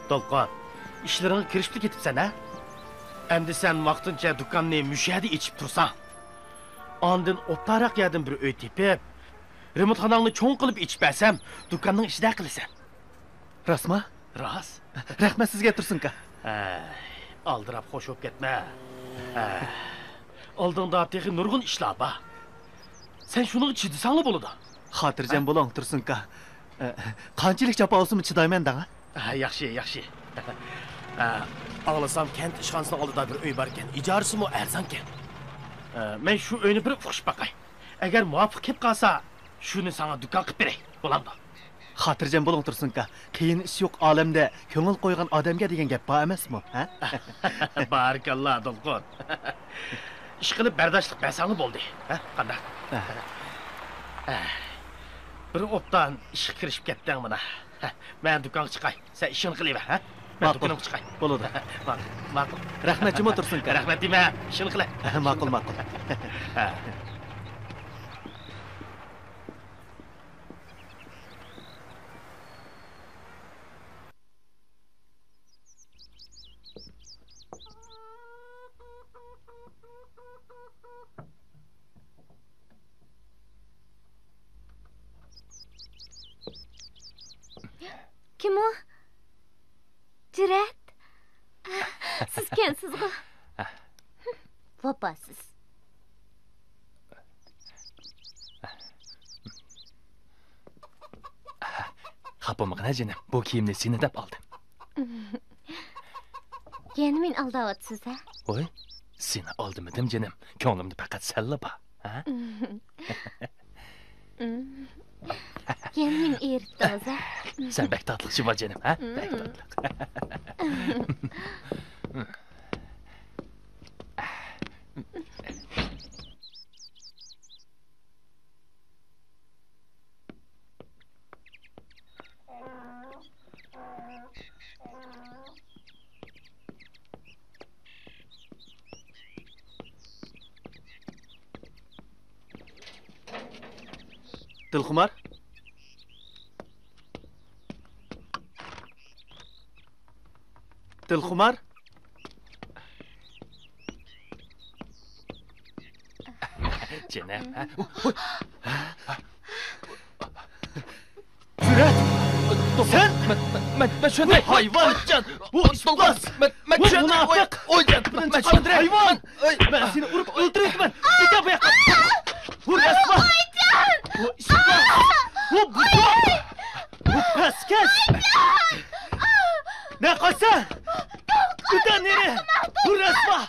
دولقۇن، ئىشلىرىڭغا كىرىشىپلا كېتىپسەن ھە؟ ئەمدى سەن ۋاقتىنچە دۇكاننى مۇشۇ يەردە ئېچىپ تۇرساڭ، ئاندىن ئوبدانراق يەردىن بىر ئۆي تېپىپ، رېمونتخاناڭنى چوڭ قىلىپ ئېچىپ بەرسەم، دۇكاننىڭ ئىچىدە قىلىسەن. راستما؟ راست. رەھمەت سىزگە، تۇرسۇنكا. ھەي، ئالدىراپ خوش بولۇپ كەتمە. ھەي، ئالدىڭدا تېخى نۇرغۇن ئىشلار بار. سەن شۇنىڭغا چىدىساڭلا بولىدۇ. خاتىرجەم بولۇڭ، تۇرسۇنكا. ئە، قانچىلىك جاپا بولسىمۇ چىدايمەن دەڭ. ھە، ياخشى، ياخشى. ئە، ئاڭلىسام، كەنت ئىشخانىسىنىڭ ئالدىدا بىر ئۆي باركەن، ئىجارىسىمۇ ئەرزانكەن. ئە، مەن شۇ ئۆينى بىر ئۇقۇشۇپ باقاي. ئەگەر مۇۋاپىق كېلىپ قالسا، شۇنى ساڭا دۇكان قىلىپ بېرەي، بولامدۇ؟ خاتىرجەم بولۇڭ، تۇرسۇنكا. قىيىن ئىش يوق ئالەمدە، كۆڭۈل قويغان ئادەمگە دېگەن گەپ بار ئەمەسمۇ، ھە؟ بارىكاللا، دولقۇن. ئىشقىلىپ بەرداشلىق بەرسەڭلا بولدى، ھە؟ قانداق؟ ھە. بىر ئوبدان ئىشقا كىرىشىپ كەتتىڭ مانا. مەن دۇكانغا چىقاي. سەن ئىشىڭنى قىلىۋەر، ھە؟ مەن ماقۇل. دۇكىنىمغا چىقاي. بولىدۇ. ماقۇل، ماقۇل. رەھمەت جۇمۇ، تۇرسۇنكا. رەھمەت دېمە، ئىشىڭنى قىلە. ماقۇل، ماقۇل. ھە. كىم ئۇ؟ جۈرئەت؟ سىزكەنسىزغۇ؟ ۋاپاسىز. خاپا بولمىغىن ھە جېنىم، بۇ كىيىمنى سېنى دەپ ئالدىم. يەنە مېنى ئالداۋاتىسىز ھە؟ ۋوي، سېنى ئالدىمىدىم جېنىم، كۆڭلۈمدە پەقەت سەنلا بار، ھە؟ يەنە مېنى ئېرىتتىڭىز ھە؟ سەن بەك تاتلىق شىۋا جېنىم، ھە؟ بەك تاتلىق. دىلخۇمار. دىلخۇمار. جېنىم. جۈرئەت! سەن! مەن، مەن، مەن چۈشەندۈرەي. ھايۋان! جان! بۇ ئىپلاس! مەن، مەن بۇ چۈشەندۈرەي. مۇناپىق! ئوي، جان! مەن چۈشەندۈرەي. ھايۋان! مەن، ئاي، مەن سېنى ئۇرۇپ ئۆلتۈرۈۋېتىمەن. كېتە بۇ ياققا! بۇ رەسۋا! بۇ ئىپلاس! بۇ بۇزۇق! بۇ پەسكەش! نە قاچسا! ئۆتە نېرى! بۇ رەسۋا!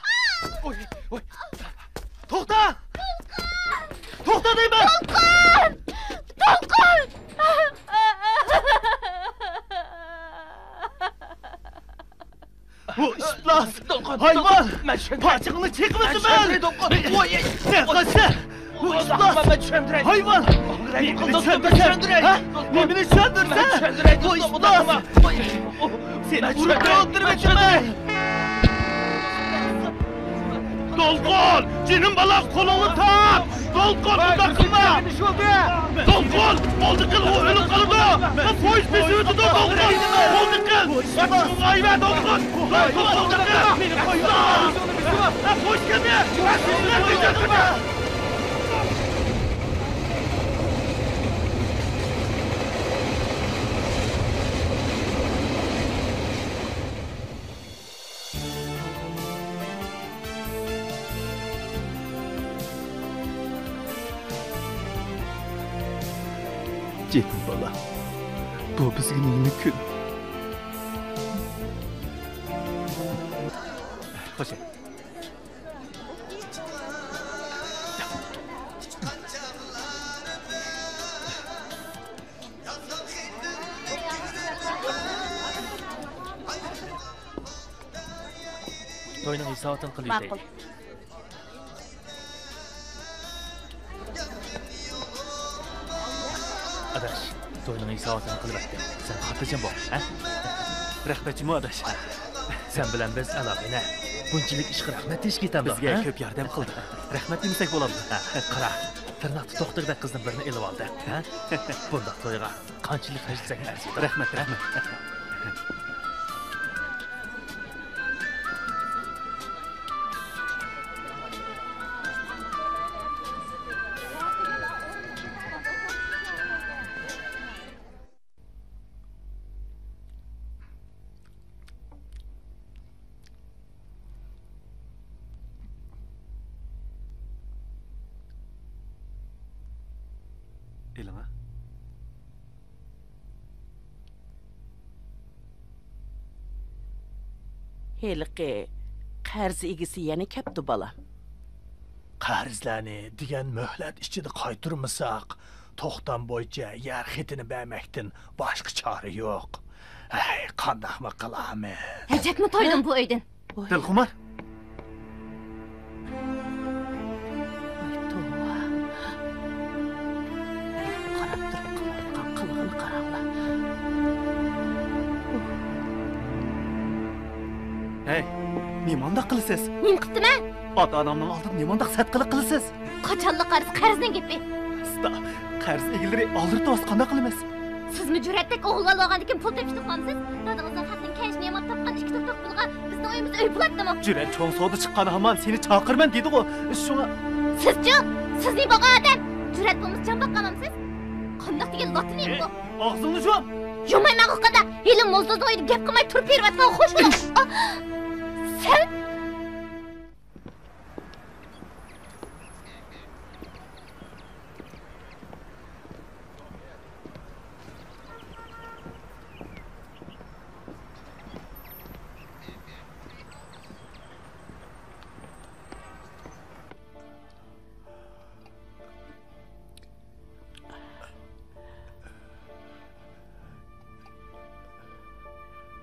ئوي، ئوي. توختا! توختا دەيمەن! دولقۇن! دولقۇن! بۇ ئىپلاس! ھايۋان! پاچىقىڭنى چېقىۋېتىمەن! نە قاچسا! بۇ ئىپلاس! ھايۋان! نېمىنى چۈشەندۈرسەن؟ ھە؟ نېمىنى چۈشەندۈرسەن؟ بۇ ئىپلاس! سېنى ئۇرۇپ ئۆلتۈرۈۋېتىمەن! دولقۇن! جېنىم بالا، قولۇڭنى تاپ! دولقۇن، ئۇنداق قىلما! دولقۇن! قولنى قىل، ئۇ ئۆلۈپ قالىدۇ! پويىز بېسىۋېتىدۇ، دولقۇن! قولنى قىل! ۋاي، دولقۇن! دولقۇن، قولنى قىل! پويىز كەلدى! جېنىم بالام، بۇ بىزگە نېمە كۈن؟ خوش. توينىڭ ھېساباتىنى قىلىۋېتەيلى. ماقۇل. ئاداش، توينىڭ ھېساباتىنى قىلىۋەتتىم. سەن خاتىرجەم بول، ھە؟ رەھمەت جۇمۇ ئاداش. سەن بىلەن بىز ئالاقىنى. بۇنچىلىك ئىشقا رەھمەت دېيىشكە يېتەمدۇ، بىزگە ھە؟ كۆپ ياردەم قىلدى. رەھمەت دېمىسەك بولامدۇ؟ ھە، قارا، تىرناقتا توختىغۇدەك قىزدىن بىرنى ئېلىۋالدى، ھە؟ بۇنداق تويغا قانچىلىك خەجلىسەك ئەرزىيدۇ. رەھمەت، رەھمەت. ئېلىڭا. ھېلىقى قەرز ئىگىسى يەنە كەپتۇ، بالام. قەرزلەرنى دېگەن مۆھلەت ئىچىدە قايتۇرمىساق، توختام بويىچە يەر خېتىنى بەرمەكتىن باشقا چارە يوق. ھەي، قانداقمۇ قىلارمىز؟ ھەجەتمۇ تويدۇم بۇ ئۆيدىن. دىلخۇمار. ۋاي توۋا. قاراپ تۇرۇپ قىلىۋاتقان قىلىقىنى قاراڭلار. ھەي، نېمانداق قىلىسىز؟ نېمە قىپتىمەن؟ ئاتا-ئانامنىڭ ئالدىدا نېمانداق سەتقىلىق قىلىسىز؟ قاچانلا قەرز، قەرزنىڭ گېپى. ئاستا، قەرز ئىگىلىرى ئالدىرىتىۋاتسا قانداق قىلىمىز؟ سىزمۇ جۈرئەتتەك ئوغۇل بالا بولغاندىكىن پۇل تېپىشنى خالىمىسىز؟ دادىڭىزنىڭ خەقنىڭ كەينىشىنى ياماپ تاپقان ئىككى توك توك پۇلىغا بىزنىڭ ئۆيىمىز ئۆي بولاتتىمۇ؟ جۈرئەت چوڭ سودا چىققان ھامان سېنى چاقىرىمەن دېدىغۇ. شۇڭا. سىزچۇ؟ سىز نېمە بولغان ئادەم؟ جۈرئەت بولمىسا جان باققانمۇ سىز؟ قانداق دېگەن لاتا نېمە بۇ؟ ئاغزىڭنى يۇم! يۇمايمەن قانداق؟ ھېلى موزدۇزنىڭ ئۆيىدە گەپ قىلماي تۇرۇپ بېرىۋاتقان خوش بولۇڭ. ئا، سەن؟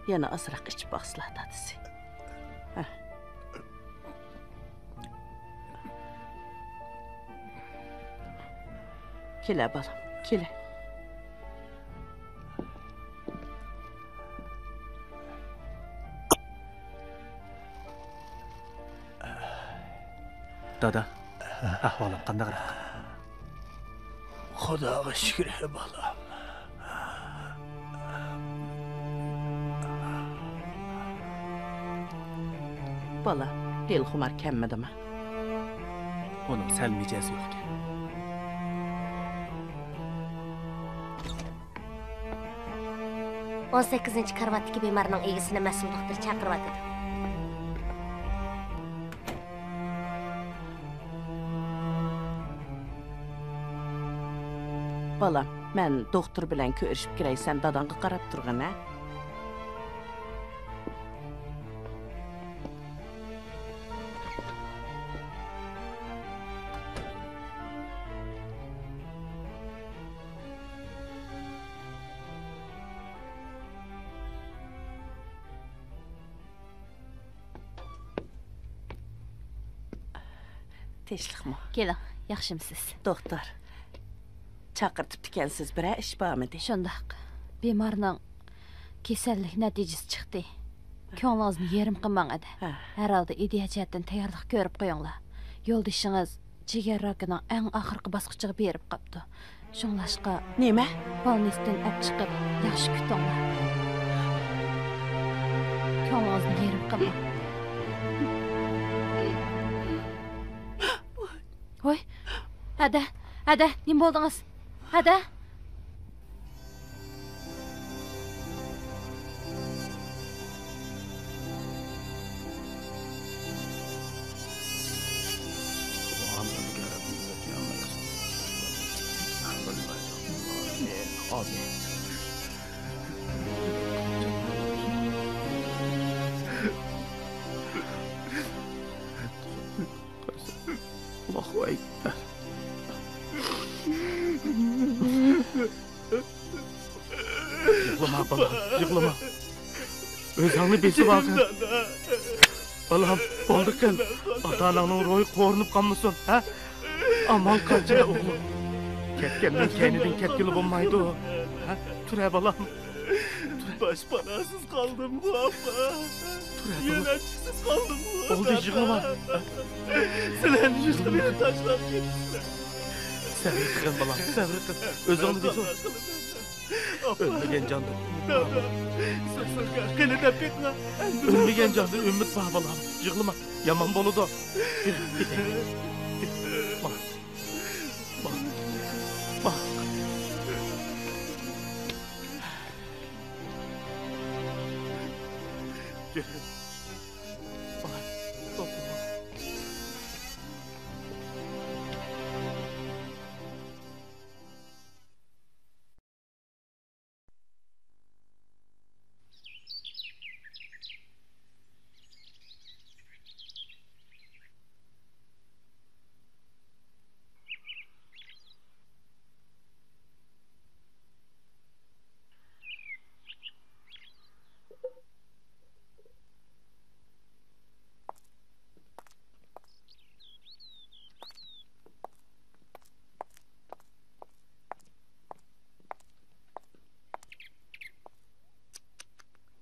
يەنە ئازراق ئىچىپ باقسىلا، دادىسى. ھە. كېلە، بالام، كېلە. دادا، ئەھۋالىڭ قانداقراق؟ خۇداغا شۈكۈر، بالام. بالام، دىلخۇمار كەممىدىما؟ ئۇنىڭ سەل مىجەزى يوقكەن. ئون سەككىزىنچى كارىۋاتتىكى بىمارنىڭ ئىگىسىنى مەسئۇل دوختۇر چاقىرىۋاتىدۇ. بالام، مەن دوختۇر بىلەن كۆرۈشۈپ كىرەي، سەن داداڭغا قاراپ تۇرغىن، ھە؟ تىنچلىقمۇ؟ كېلىڭ، ياخشىمۇسىز؟ دوختۇر، چاقىرتىپتىكەنسىز، بىرەر ئىش بارمىدى؟ شۇنداق. بىمارنىڭ كېسەللىك نەتىجىسى چىقتى. كۆڭلىڭىزنى يېرىم قىلماڭ، ئەدە. ھە. ھەر ھالدا ئىدىيە جەھەتتىن تەييارلىق كۆرۈپ قويۇڭلار. يولدىشىڭىز جىگەر راكىنىڭ ئەڭ ئاخىرقى باسقۇچىغا بېرىپ قاپتۇ. شۇڭلاشقا نېمە؟ بالنىستىن ئەپ چىقىپ، ياخشى كۈتۈڭلار. كۆڭلىڭىزنى يېرىم قىلماڭ. ۋاي، ھەدە، ھەدە، نېمە بولدىڭىز؟ ھەدە؟ ئاللاھۇ ئەكبەر. يىغلىما، بالام، يىغلىما. ئۆزۈڭنى بېسىۋالغىن. بالام، بولدى قىل. ئاتا-ئاناڭنىڭ روھى قورۇنۇپ قالمىسۇن، ھە؟ ئامال قانچە، ئوغلۇم؟ كەتكەننىڭ كەينىدىن كەتكىلى بولمايدۇ. ھە؟ تۇرە، بالام. باشپاناسىز قالدىمغۇ، ئاپا. تۇرە، بالام. يۆلەنچۈكسىز قالدىمغۇ، بولدى، دادا. يىغلىما. سىلەرنى يۈزلىرىنى تاشلاپ كېتىپسىلەر. سەۋر قىلغىن، بالام، سەۋر قىل. ئۆزۈڭنى بېسىۋال. ئاپا. ئۆلمىگەن جاندىن. دادا. سىلسىلگە قېنى دەپ بېقىڭ. ئۆلمىگەن جاندىن ئۈمىد بار، بالام. يىغلىما. يامان بولىدۇ. يۈر، كېتەيلى. يۈر. ماڭ. ماڭ. ماڭ. يۈر. ماڭ. توختىما.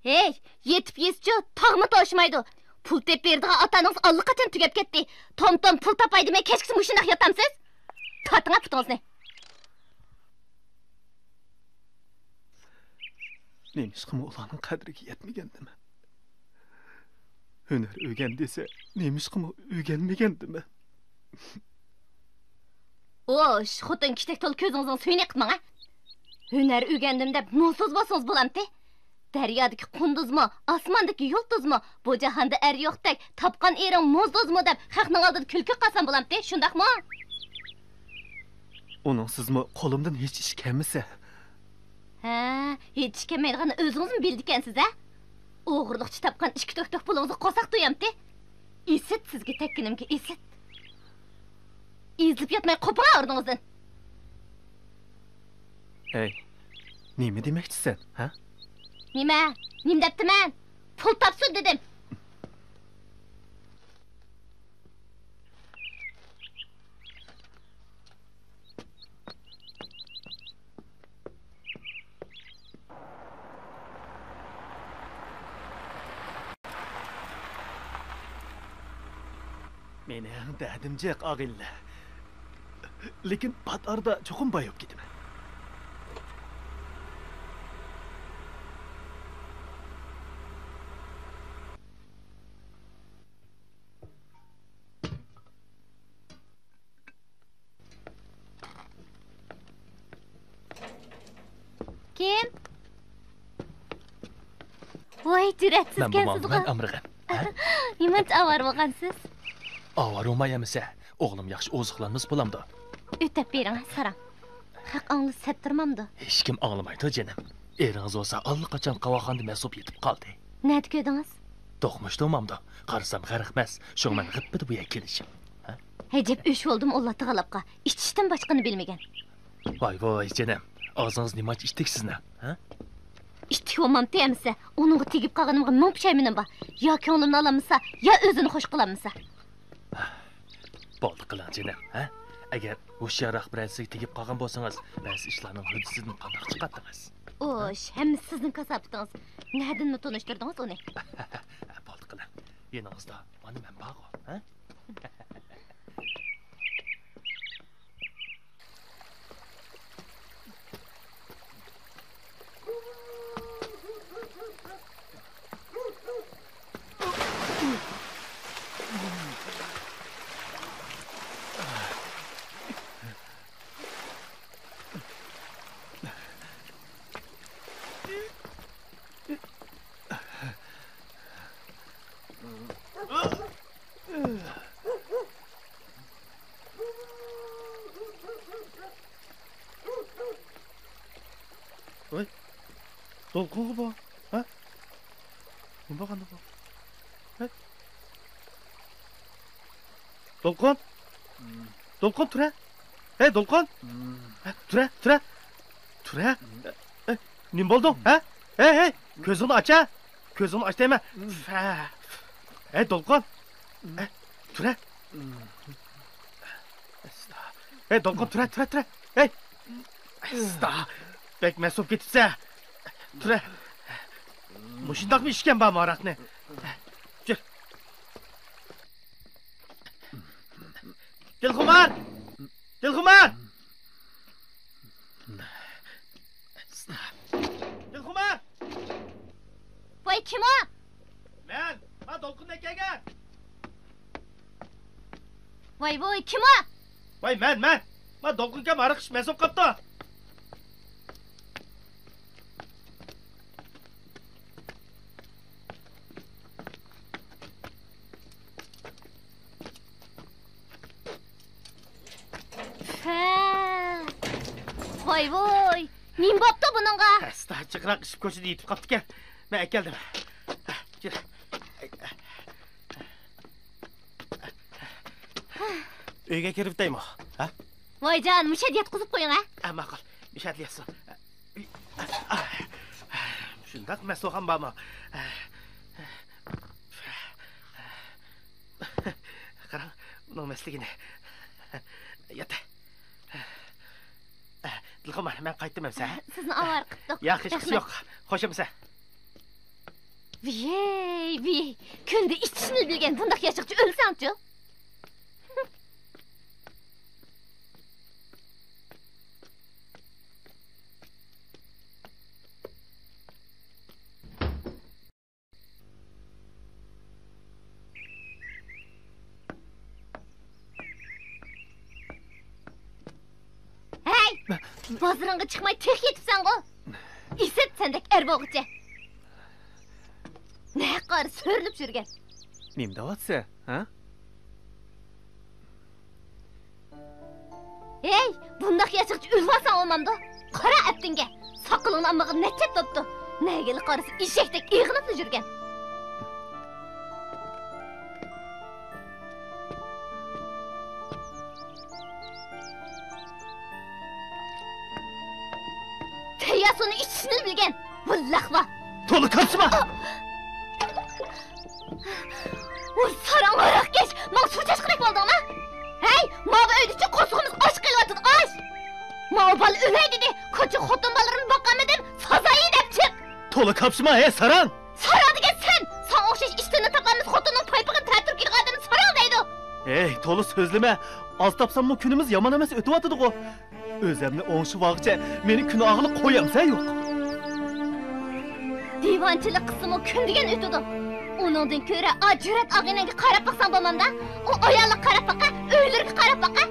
ھېي، يېتىپ يېسىچۇ، تاغمۇ توشىمايدۇ. پۇل تېپىپ بېرىدىغان ئاتا-ئانىڭىز ئاللىقاچان تۈگەپ كەتتى. توم-توم پۇل تاپاي دېمەي كەچكىسى مۇشۇنداق ياتامسىز؟ تارتىڭە پۇتىڭىزنى. نېمىشقىمۇ ئۇلارنىڭ قەدرىگە يەتمىگەندىمەن؟ ھۈنەر ئۆگەن دېسە، نېمىشقىمۇ ئۆگەنمىگەندىمەن؟ ئوش، خوتۇن كىشىدەك تولا كۆزىڭىزنىڭ سۈيىنى ئېقىتماڭ، ھە! ھۈنەر ئۆگەندىم دەپ موزدۇز بولسىڭىز بولامتى؟ دەريادىكى قۇندۇزمۇ، ئاسماندىكى يۇلتۇزمۇ، بۇ جاھاندا ئەر يوقتەك، تاپقان ئېرىڭ موزدۇزمۇ دەپ خەقنىڭ ئالدىدا كۈلكە قىلسام بولامتى، شۇنداقمۇ؟ ئۇنىڭسىزمۇ قولۇمدىن ھېچ ئىش كەلمىسە. ھە، ھېچ ئىش كەلمەيدىغاننى ئۆزىڭىزمۇ بىلىدىكەنسىز، ھە؟ ئوغرىلىقچە تاپقان ئىككى تۆك-تۆك پۇلىڭىزغا قورساق تويامتى؟ ئىسىت سىزگە تەگكىنىمگە ئىسىت. ئېزىلىپ ياتماي قوپۇڭ ئورنىڭىزدىن. ھەي، نېمە دېمەكچىسەن، ھە؟ نېمە؟ نېمە دەپتىمەن؟ پۇل تاپسۇن دېدىم. مېنىڭ دەردىم جىق، ئاغىنىلەر. لېكىن پات ئارىدا چوقۇم بايىپ كېتىمەن. كىم؟ ۋاي، جۈرئەتسىزكەنسىزغۇ. مەن بولمامدىمەن ئامرىغان. ھە؟ نېمانچە ئاۋارە بولغانسىز؟ ئاۋارە بولماي ئەمىسە، ئوغلۇم ياخشى ئوزۇقلانمىسا بولامدۇ؟ ئۆتەپ بېرىڭ، ساراڭ. خەق ئاڭلىسا سەت تۇرمامدۇ؟ ھېچكىم ئاڭلىمايدۇ، جېنىم. ئېرىڭىز بولسا ئاللىقاچان قاۋاخانىدا مەست بولۇپ يېتىپ قالدى. نەدە كۆردىڭىز؟ دوقمۇشتا بولمامدۇ؟ قارىسام غەرقمەس، شۇڭا مەن غىپپىدە بۇ يەرگە كېلىشىم. ھە؟ ئەجەب ئۆچ بولدۇم ئاللا تائالاپقا. ئىچىشتىن باشقىنى بىلمىگەن. ۋاي ۋاي، جېنىم، ئاغزىڭىز نېمانچە ئىتتىك سىزنىڭ، ھە؟ ئىتتىك بولمامتى ئەمىسە، ئۇنىڭغا تېگىپ قالغىنىمغا مىڭ پۇشايمىنىم بار. يا كۆڭلۈمنى ئالالمىسا، يا ئۆزىنى خوش قىلالمىسا. بولدى قىلىڭ، جېنىم، ھە؟ ئەگەر ھوشيارراق بىرەرسىگە تېگىپ قالغان بولسىڭىز، بەزى ئىشلارنىڭ ھۆددىسىدىن قانداق چىقاتتىڭىز؟ ئوش، ھەممىسى سىزنىڭ كاساپىتىڭىز. نەدىنمۇ تونۇشتۇردىڭىز ئۇنى؟ بولدى قىلىڭ، يېنىڭىزدا مانا مەن بارغۇ، ھە؟ ۋاي، دولقۇنغۇ بۇ، ھە؟ نېمە بولغاندۇ بۇ؟ ھە؟ دولقۇن؟ دولقۇن، تۇرە! ھەي، دولقۇن! ھە، تۇرە، تۇرە! تۇرە! ھە، نېمە بولدۇڭ، ھە؟ ھەي، ھەي، كۆزۈڭنى ئاچە! كۆزۈڭنى ئاچ دەيمەن! ھە. ھەي، دولقۇن! ھە، تۇرە! ھەي، دولقۇن، تۇرە، تۇرە، تۇرە! ھەي! ئاستا! بەك مەست بولۇپ كېتىپسەن! تۇرە! مۇشۇنداقمۇ ئىچكەن بارمۇ ھاراقنى؟ يۈر! دىلخۇمار! دىلخۇمار! دىلخۇمار! ۋاي، كىم ئۇ؟ مەن! ھا، دولقۇن ئەكەلگەن! ۋاي، ۋاي، كىم ئۇ؟ ۋاي، مەن، مەن! ما دولقۇنكام ھاراق ئىچىپ مەست بولۇپ قاپتۇ. ھە. ۋاي، ۋاي، نېمە بوپتۇ بۇنىڭغا؟ ئاستا، جىقراق ئىچىپ كوچىدا يېتىپ قاپتىكەن. مەن ئەكەلدىم. يۈر. ئۆيگە كىرىۋېتەيمۇ؟ ھە؟ ۋايجان، مۇشۇ يەردە ياتقۇزۇپ قويۇڭ، ھە؟ ھە، ماقۇل. مۇشۇ يەردە ياتسۇن. شۇنداق مەست بولغان بارمۇ؟ قاراڭ، ئۇنىڭ مەستلىكىنى. يات. دىلخۇمار، مەن قايتتىم ئەمسە. سىزنى ئاۋارە قىپتۇق. ياق، ھېچقىسى يوق. خوش ئەمسە. ۋىيەي، ۋىيەي، كۈندە ئىچىشنى بىلگەن بۇنداق ياشىغىچە ئۆلسەڭچۇ؟ ھەي! بازىرىڭغا چىقماي تېخى يېتىپسەنغۇ؟ ئىسىت سەندەك ئەر بولغۇچە. نەققارى سۆرىلىپ يۈرگەن. نېمە دەۋاتسە، ھە؟ ھەي، بۇنداق ياشىغىچە ئۆلۈۋالساڭ بولمامدۇ؟ قارا ئەپتىڭگە، ساقىلىڭنى ئاممىغىنى نەچچە بوپتۇ. نەگىلا قارىسا ئېشەكتەك ئېغىنىپلا يۈرگەن. تەييار سۇنى ئىچىشنى بىلگەن، بۇ لەخۋا. تولا كاپسىما! ۋۇي ساراڭ ھاراقكەش، ماڭا سۇ چاچقۇدەك بولدۇڭما؟ ھەي، ماۋۇ ئۆيدىچۇ قورسىقىمىز ئاچ قېلىۋاتىدۇ، ئاچ! ماۋۇ بالا ئۆلەي دېدى، كوچا خوتۇن بالىلىرىنى باقالمىدىم، سازايى دەپ چىق! تولا كاپسىما، ھەي ساراڭ! ساراڭ دېگەن سەن! ساڭا ئوخشاش ئىشتىنى تاپالماس خوتۇننىڭ پايپىقىنى تەتۈر كىيىدىغان ئادەمنى ساراڭ دەيدۇ! ھەي، تولا سۆزلىمە! ئاز تاپساممۇ كۈنىمىز يامان ئەمەس ئۆتۈۋاتىدىغۇ! ئۆزەمنى ئوڭشىۋالغۇچە مېنى كۈنئاغىلى قويامسەن يوق! دىۋانىچىلىك قىلسىمۇ كۈن دېگەن ئۆتىدۇ. ئۇنىڭدىن كۆرە ئا جۈرئەت ئاغىنەڭگە قاراپ باقساڭ بولمامدا؟ ئۇ ئاياللىرىغا قاراپ باققا، ئۆيلىرىگە قارىپ باققا.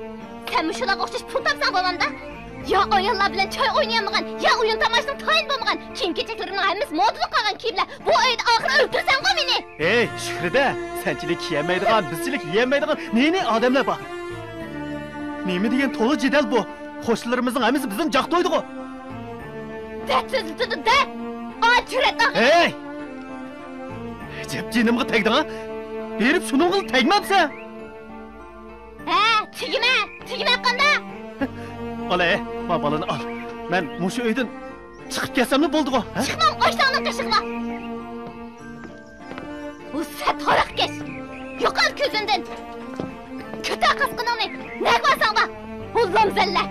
سەن مۇشۇلارغا ئوخشاش پۇل تاپساڭ بولمامدا؟ يا ئاياللار بىلەن چاي ئوينىيالمىغان، يا ئويۇن تاماشىنىڭ تايىنى بولمىغان، كىيىم-كېچەكلىرىمنىڭ ھەممىسى مودىلىق قالغان كىيىملەر. بۇ ئۆيدە ئاخىرى ئۆلتۈرسەڭغۇ مېنى! ھەي، شۈكرىدە، سەنچىلىك كىيەلمەيدىغان، بىزچىلىك يېيەلمەيدىغان نى-نى ئادەملەر بار. نېمە دېگەن تولا جېدەل بۇ! قوشنىلىرىمىزنىڭ ھەممىسى بىزنى جاقتايدىغۇ! دەرد سۆزلىتىدۇ، دەرد! ئا جۈرئەت ئاغىنە! ھەي! ئەجەب جېنىمغا تەگدىڭ-ھە! بېرىپ شۇنىڭغىلا تەگمەمسەن! ھە، تېگىمە، تېگىمە قانداق؟ ئال ھەي، ما بالىنى ئال. مەن مۇشۇ ئۆيدىن چىقىپ كەتسەملا بولدىغۇ، ھە؟ چىقمام، ئاشۇ تاغنىڭ قېشىغا. ۋۇ سەت ھاراقكەش! يوقال كۆزۈمدىن! كۆتەر قاسقىنىڭنى! نەگە بارساڭ بار! ۋۇ لامزەللە!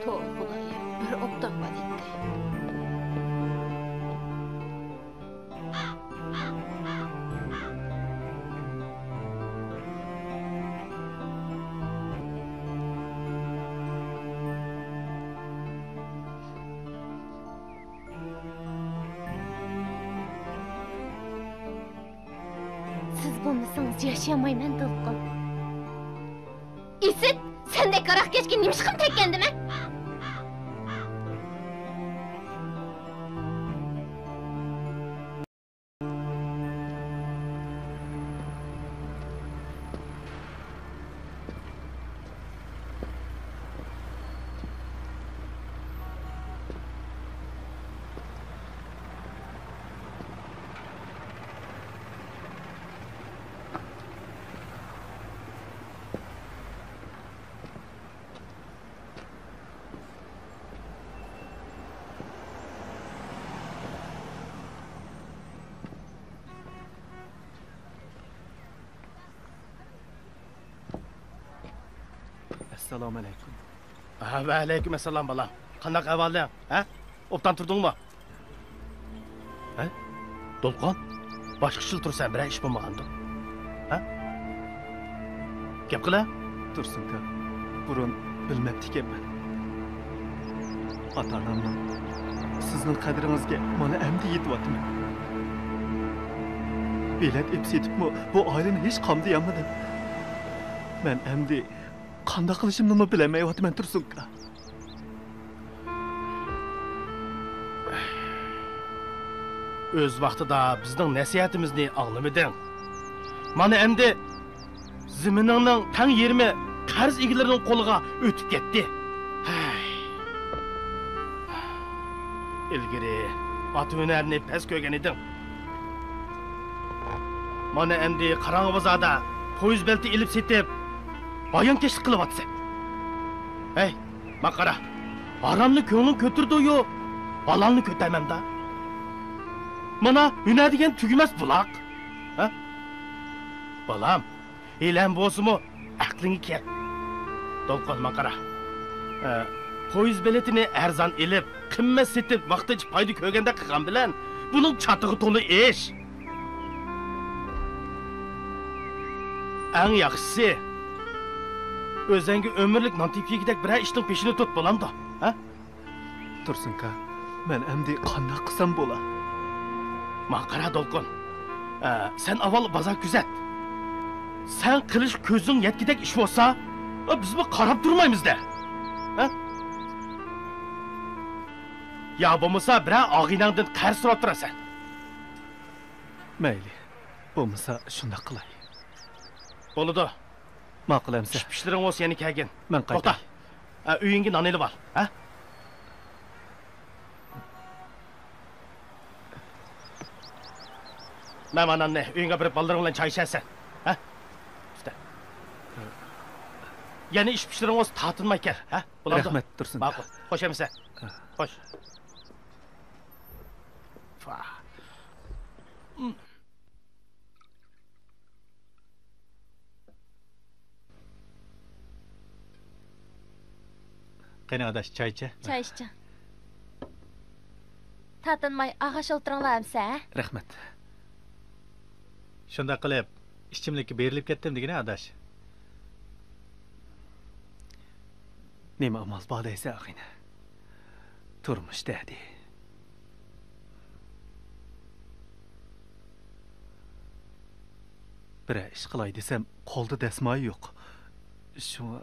توۋا خۇدايىم، بىر ئوبدان بار ئىدى. سىز بولمىسىڭىز ياشىيالمايمەن، دولقۇن. ئىسىت، سەندەك ھاراقكەشكە نېمىشقىمۇ تەگكەندىمەن؟ ئەسسالامۇئەلەيكۇم. ھە، ۋەئەلەيكۇم ئەسسالام، بالام. قانداق ئەھۋالىڭ، ھە؟ ئوبدان تۇردۇڭمۇ؟ ھە؟ دولقۇن؟ باشقىچىلا تۇرسەن، بىرەر ئىش بولمىغاندۇ؟ ھە؟ گەپ قىلە. تۇرسۇنكا، بۇرۇن بىلمەپتىكەنمەن. ئاتا-ئانامنىڭ، سىزنىڭ قەدرىڭىزگە مانا ئەمدى يېتىۋاتىمەن. بېلەت ئېلىپ سېتىپمۇ بۇ ئائىلىنى ھېچ قامدىيالمىدىم. مەن ئەمدى قانداق قىلىشىمنىمۇ بىلەلمەيۋاتىمەن، تۇرسۇنكا. ئۆز ۋاقتىدا بىزنىڭ نەسىھەتىمىزنى ئاڭلىمىدىڭ. مانا ئەمدى زېمىنىڭنىڭ تەڭ يېرىمى قەرز ئىگىلىرىنىڭ قولىغا ئۆتۈپ كەتتى. ھەي. ئىلگىرى ئات ھۈنەرنى پەس كۆرگەن ئىدىڭ. مانا ئەمدى قاراڭغۇ بازاردا پويىز بېلىتى ئېلىپ سېتىپ، ھايانكەشلىك قىلىۋاتىسەن. ھەي، ماڭا قارا، ھارامنى كۆڭلۈڭ كۆتۈرىدۇ-يۇ، ھالالنى كۆتەرمەمدا. مانا ھۈنەر دېگەن تۈگىمەس بۇلاق. ھە؟ بالام، ھېلىھەم بولسىمۇ ئەقلىڭگە كەل. دولقۇن، ماڭا قارا. ئە، پويىز بېلىتىنى ئەرزان ئېلىپ، قىممەت سېتىپ، ۋاقتىنچە پايدا كۆرگەندەك قىلغان بىلەن، بۇنىڭ چاتىقى تولا ئىش. ئەڭ ياخشىسى، ئۆزەڭگە ئۆمۈرلۈك نان تېپىپ يېگۈدەك بىرەر ئىشنىڭ پېشىنى تۇت، بولامدۇ؟ ھە؟ تۇرسۇنكا، مەن ئەمدى قانداق قىلسام بولا؟ ماڭا قارا، دولقۇن. ئە، سەن ئاۋۋال بازار كۆزەت. سەن قىلىش كۆزۈڭ يەتكۈدەك ئىش بولسا، ئە، بىزمۇ قاراپ تۇرمايمىز-دە. ھە؟ يا بولمىسا بىرەر ئاغىنەڭدىن قەرز سوراپ تۇرارسەن. مەيلى، بولمىسا شۇنداق قىلاي. بولىدۇ. ماقۇل ئەمىسە. ئىش-پىشلىرىڭ بولسا يەنە كەلگىن. مەن قايتاي. توختا. ھە، ئۆيۈڭگە نان ئېلىۋال، ھە؟ مەن مانا ناننى ئۆيۈڭگە بېرىپ بالىلىرىڭ بىلەن چاي ئىچەرسەن، ھە؟ ئۈستە. يەنە ئىش-پىشلىرىڭ بولسا تارتىنماي كەل، ھە؟ بولامدۇ؟ رەھمەت، تۇرسۇن. ماقۇل. خوش ئەمىسە. خوش. قېنى ئاداش، چاي ئىچە. چاي ئىچىڭ. تارتىنماي ئاغاش ئولتۇرۇڭلار ئەمسە، ھە؟ رەھمەت. شۇنداق قىلىپ، ئىچىملىككە بېرىلىپ كەتتىم دېگىنە، ئاداش. نېمە ئامال بار دەيسەن، ئاغىنە؟ تۇرمۇش دەردى. بىرەر ئىش قىلاي دېسەم، قولدا دەسمايە يوق. شۇڭا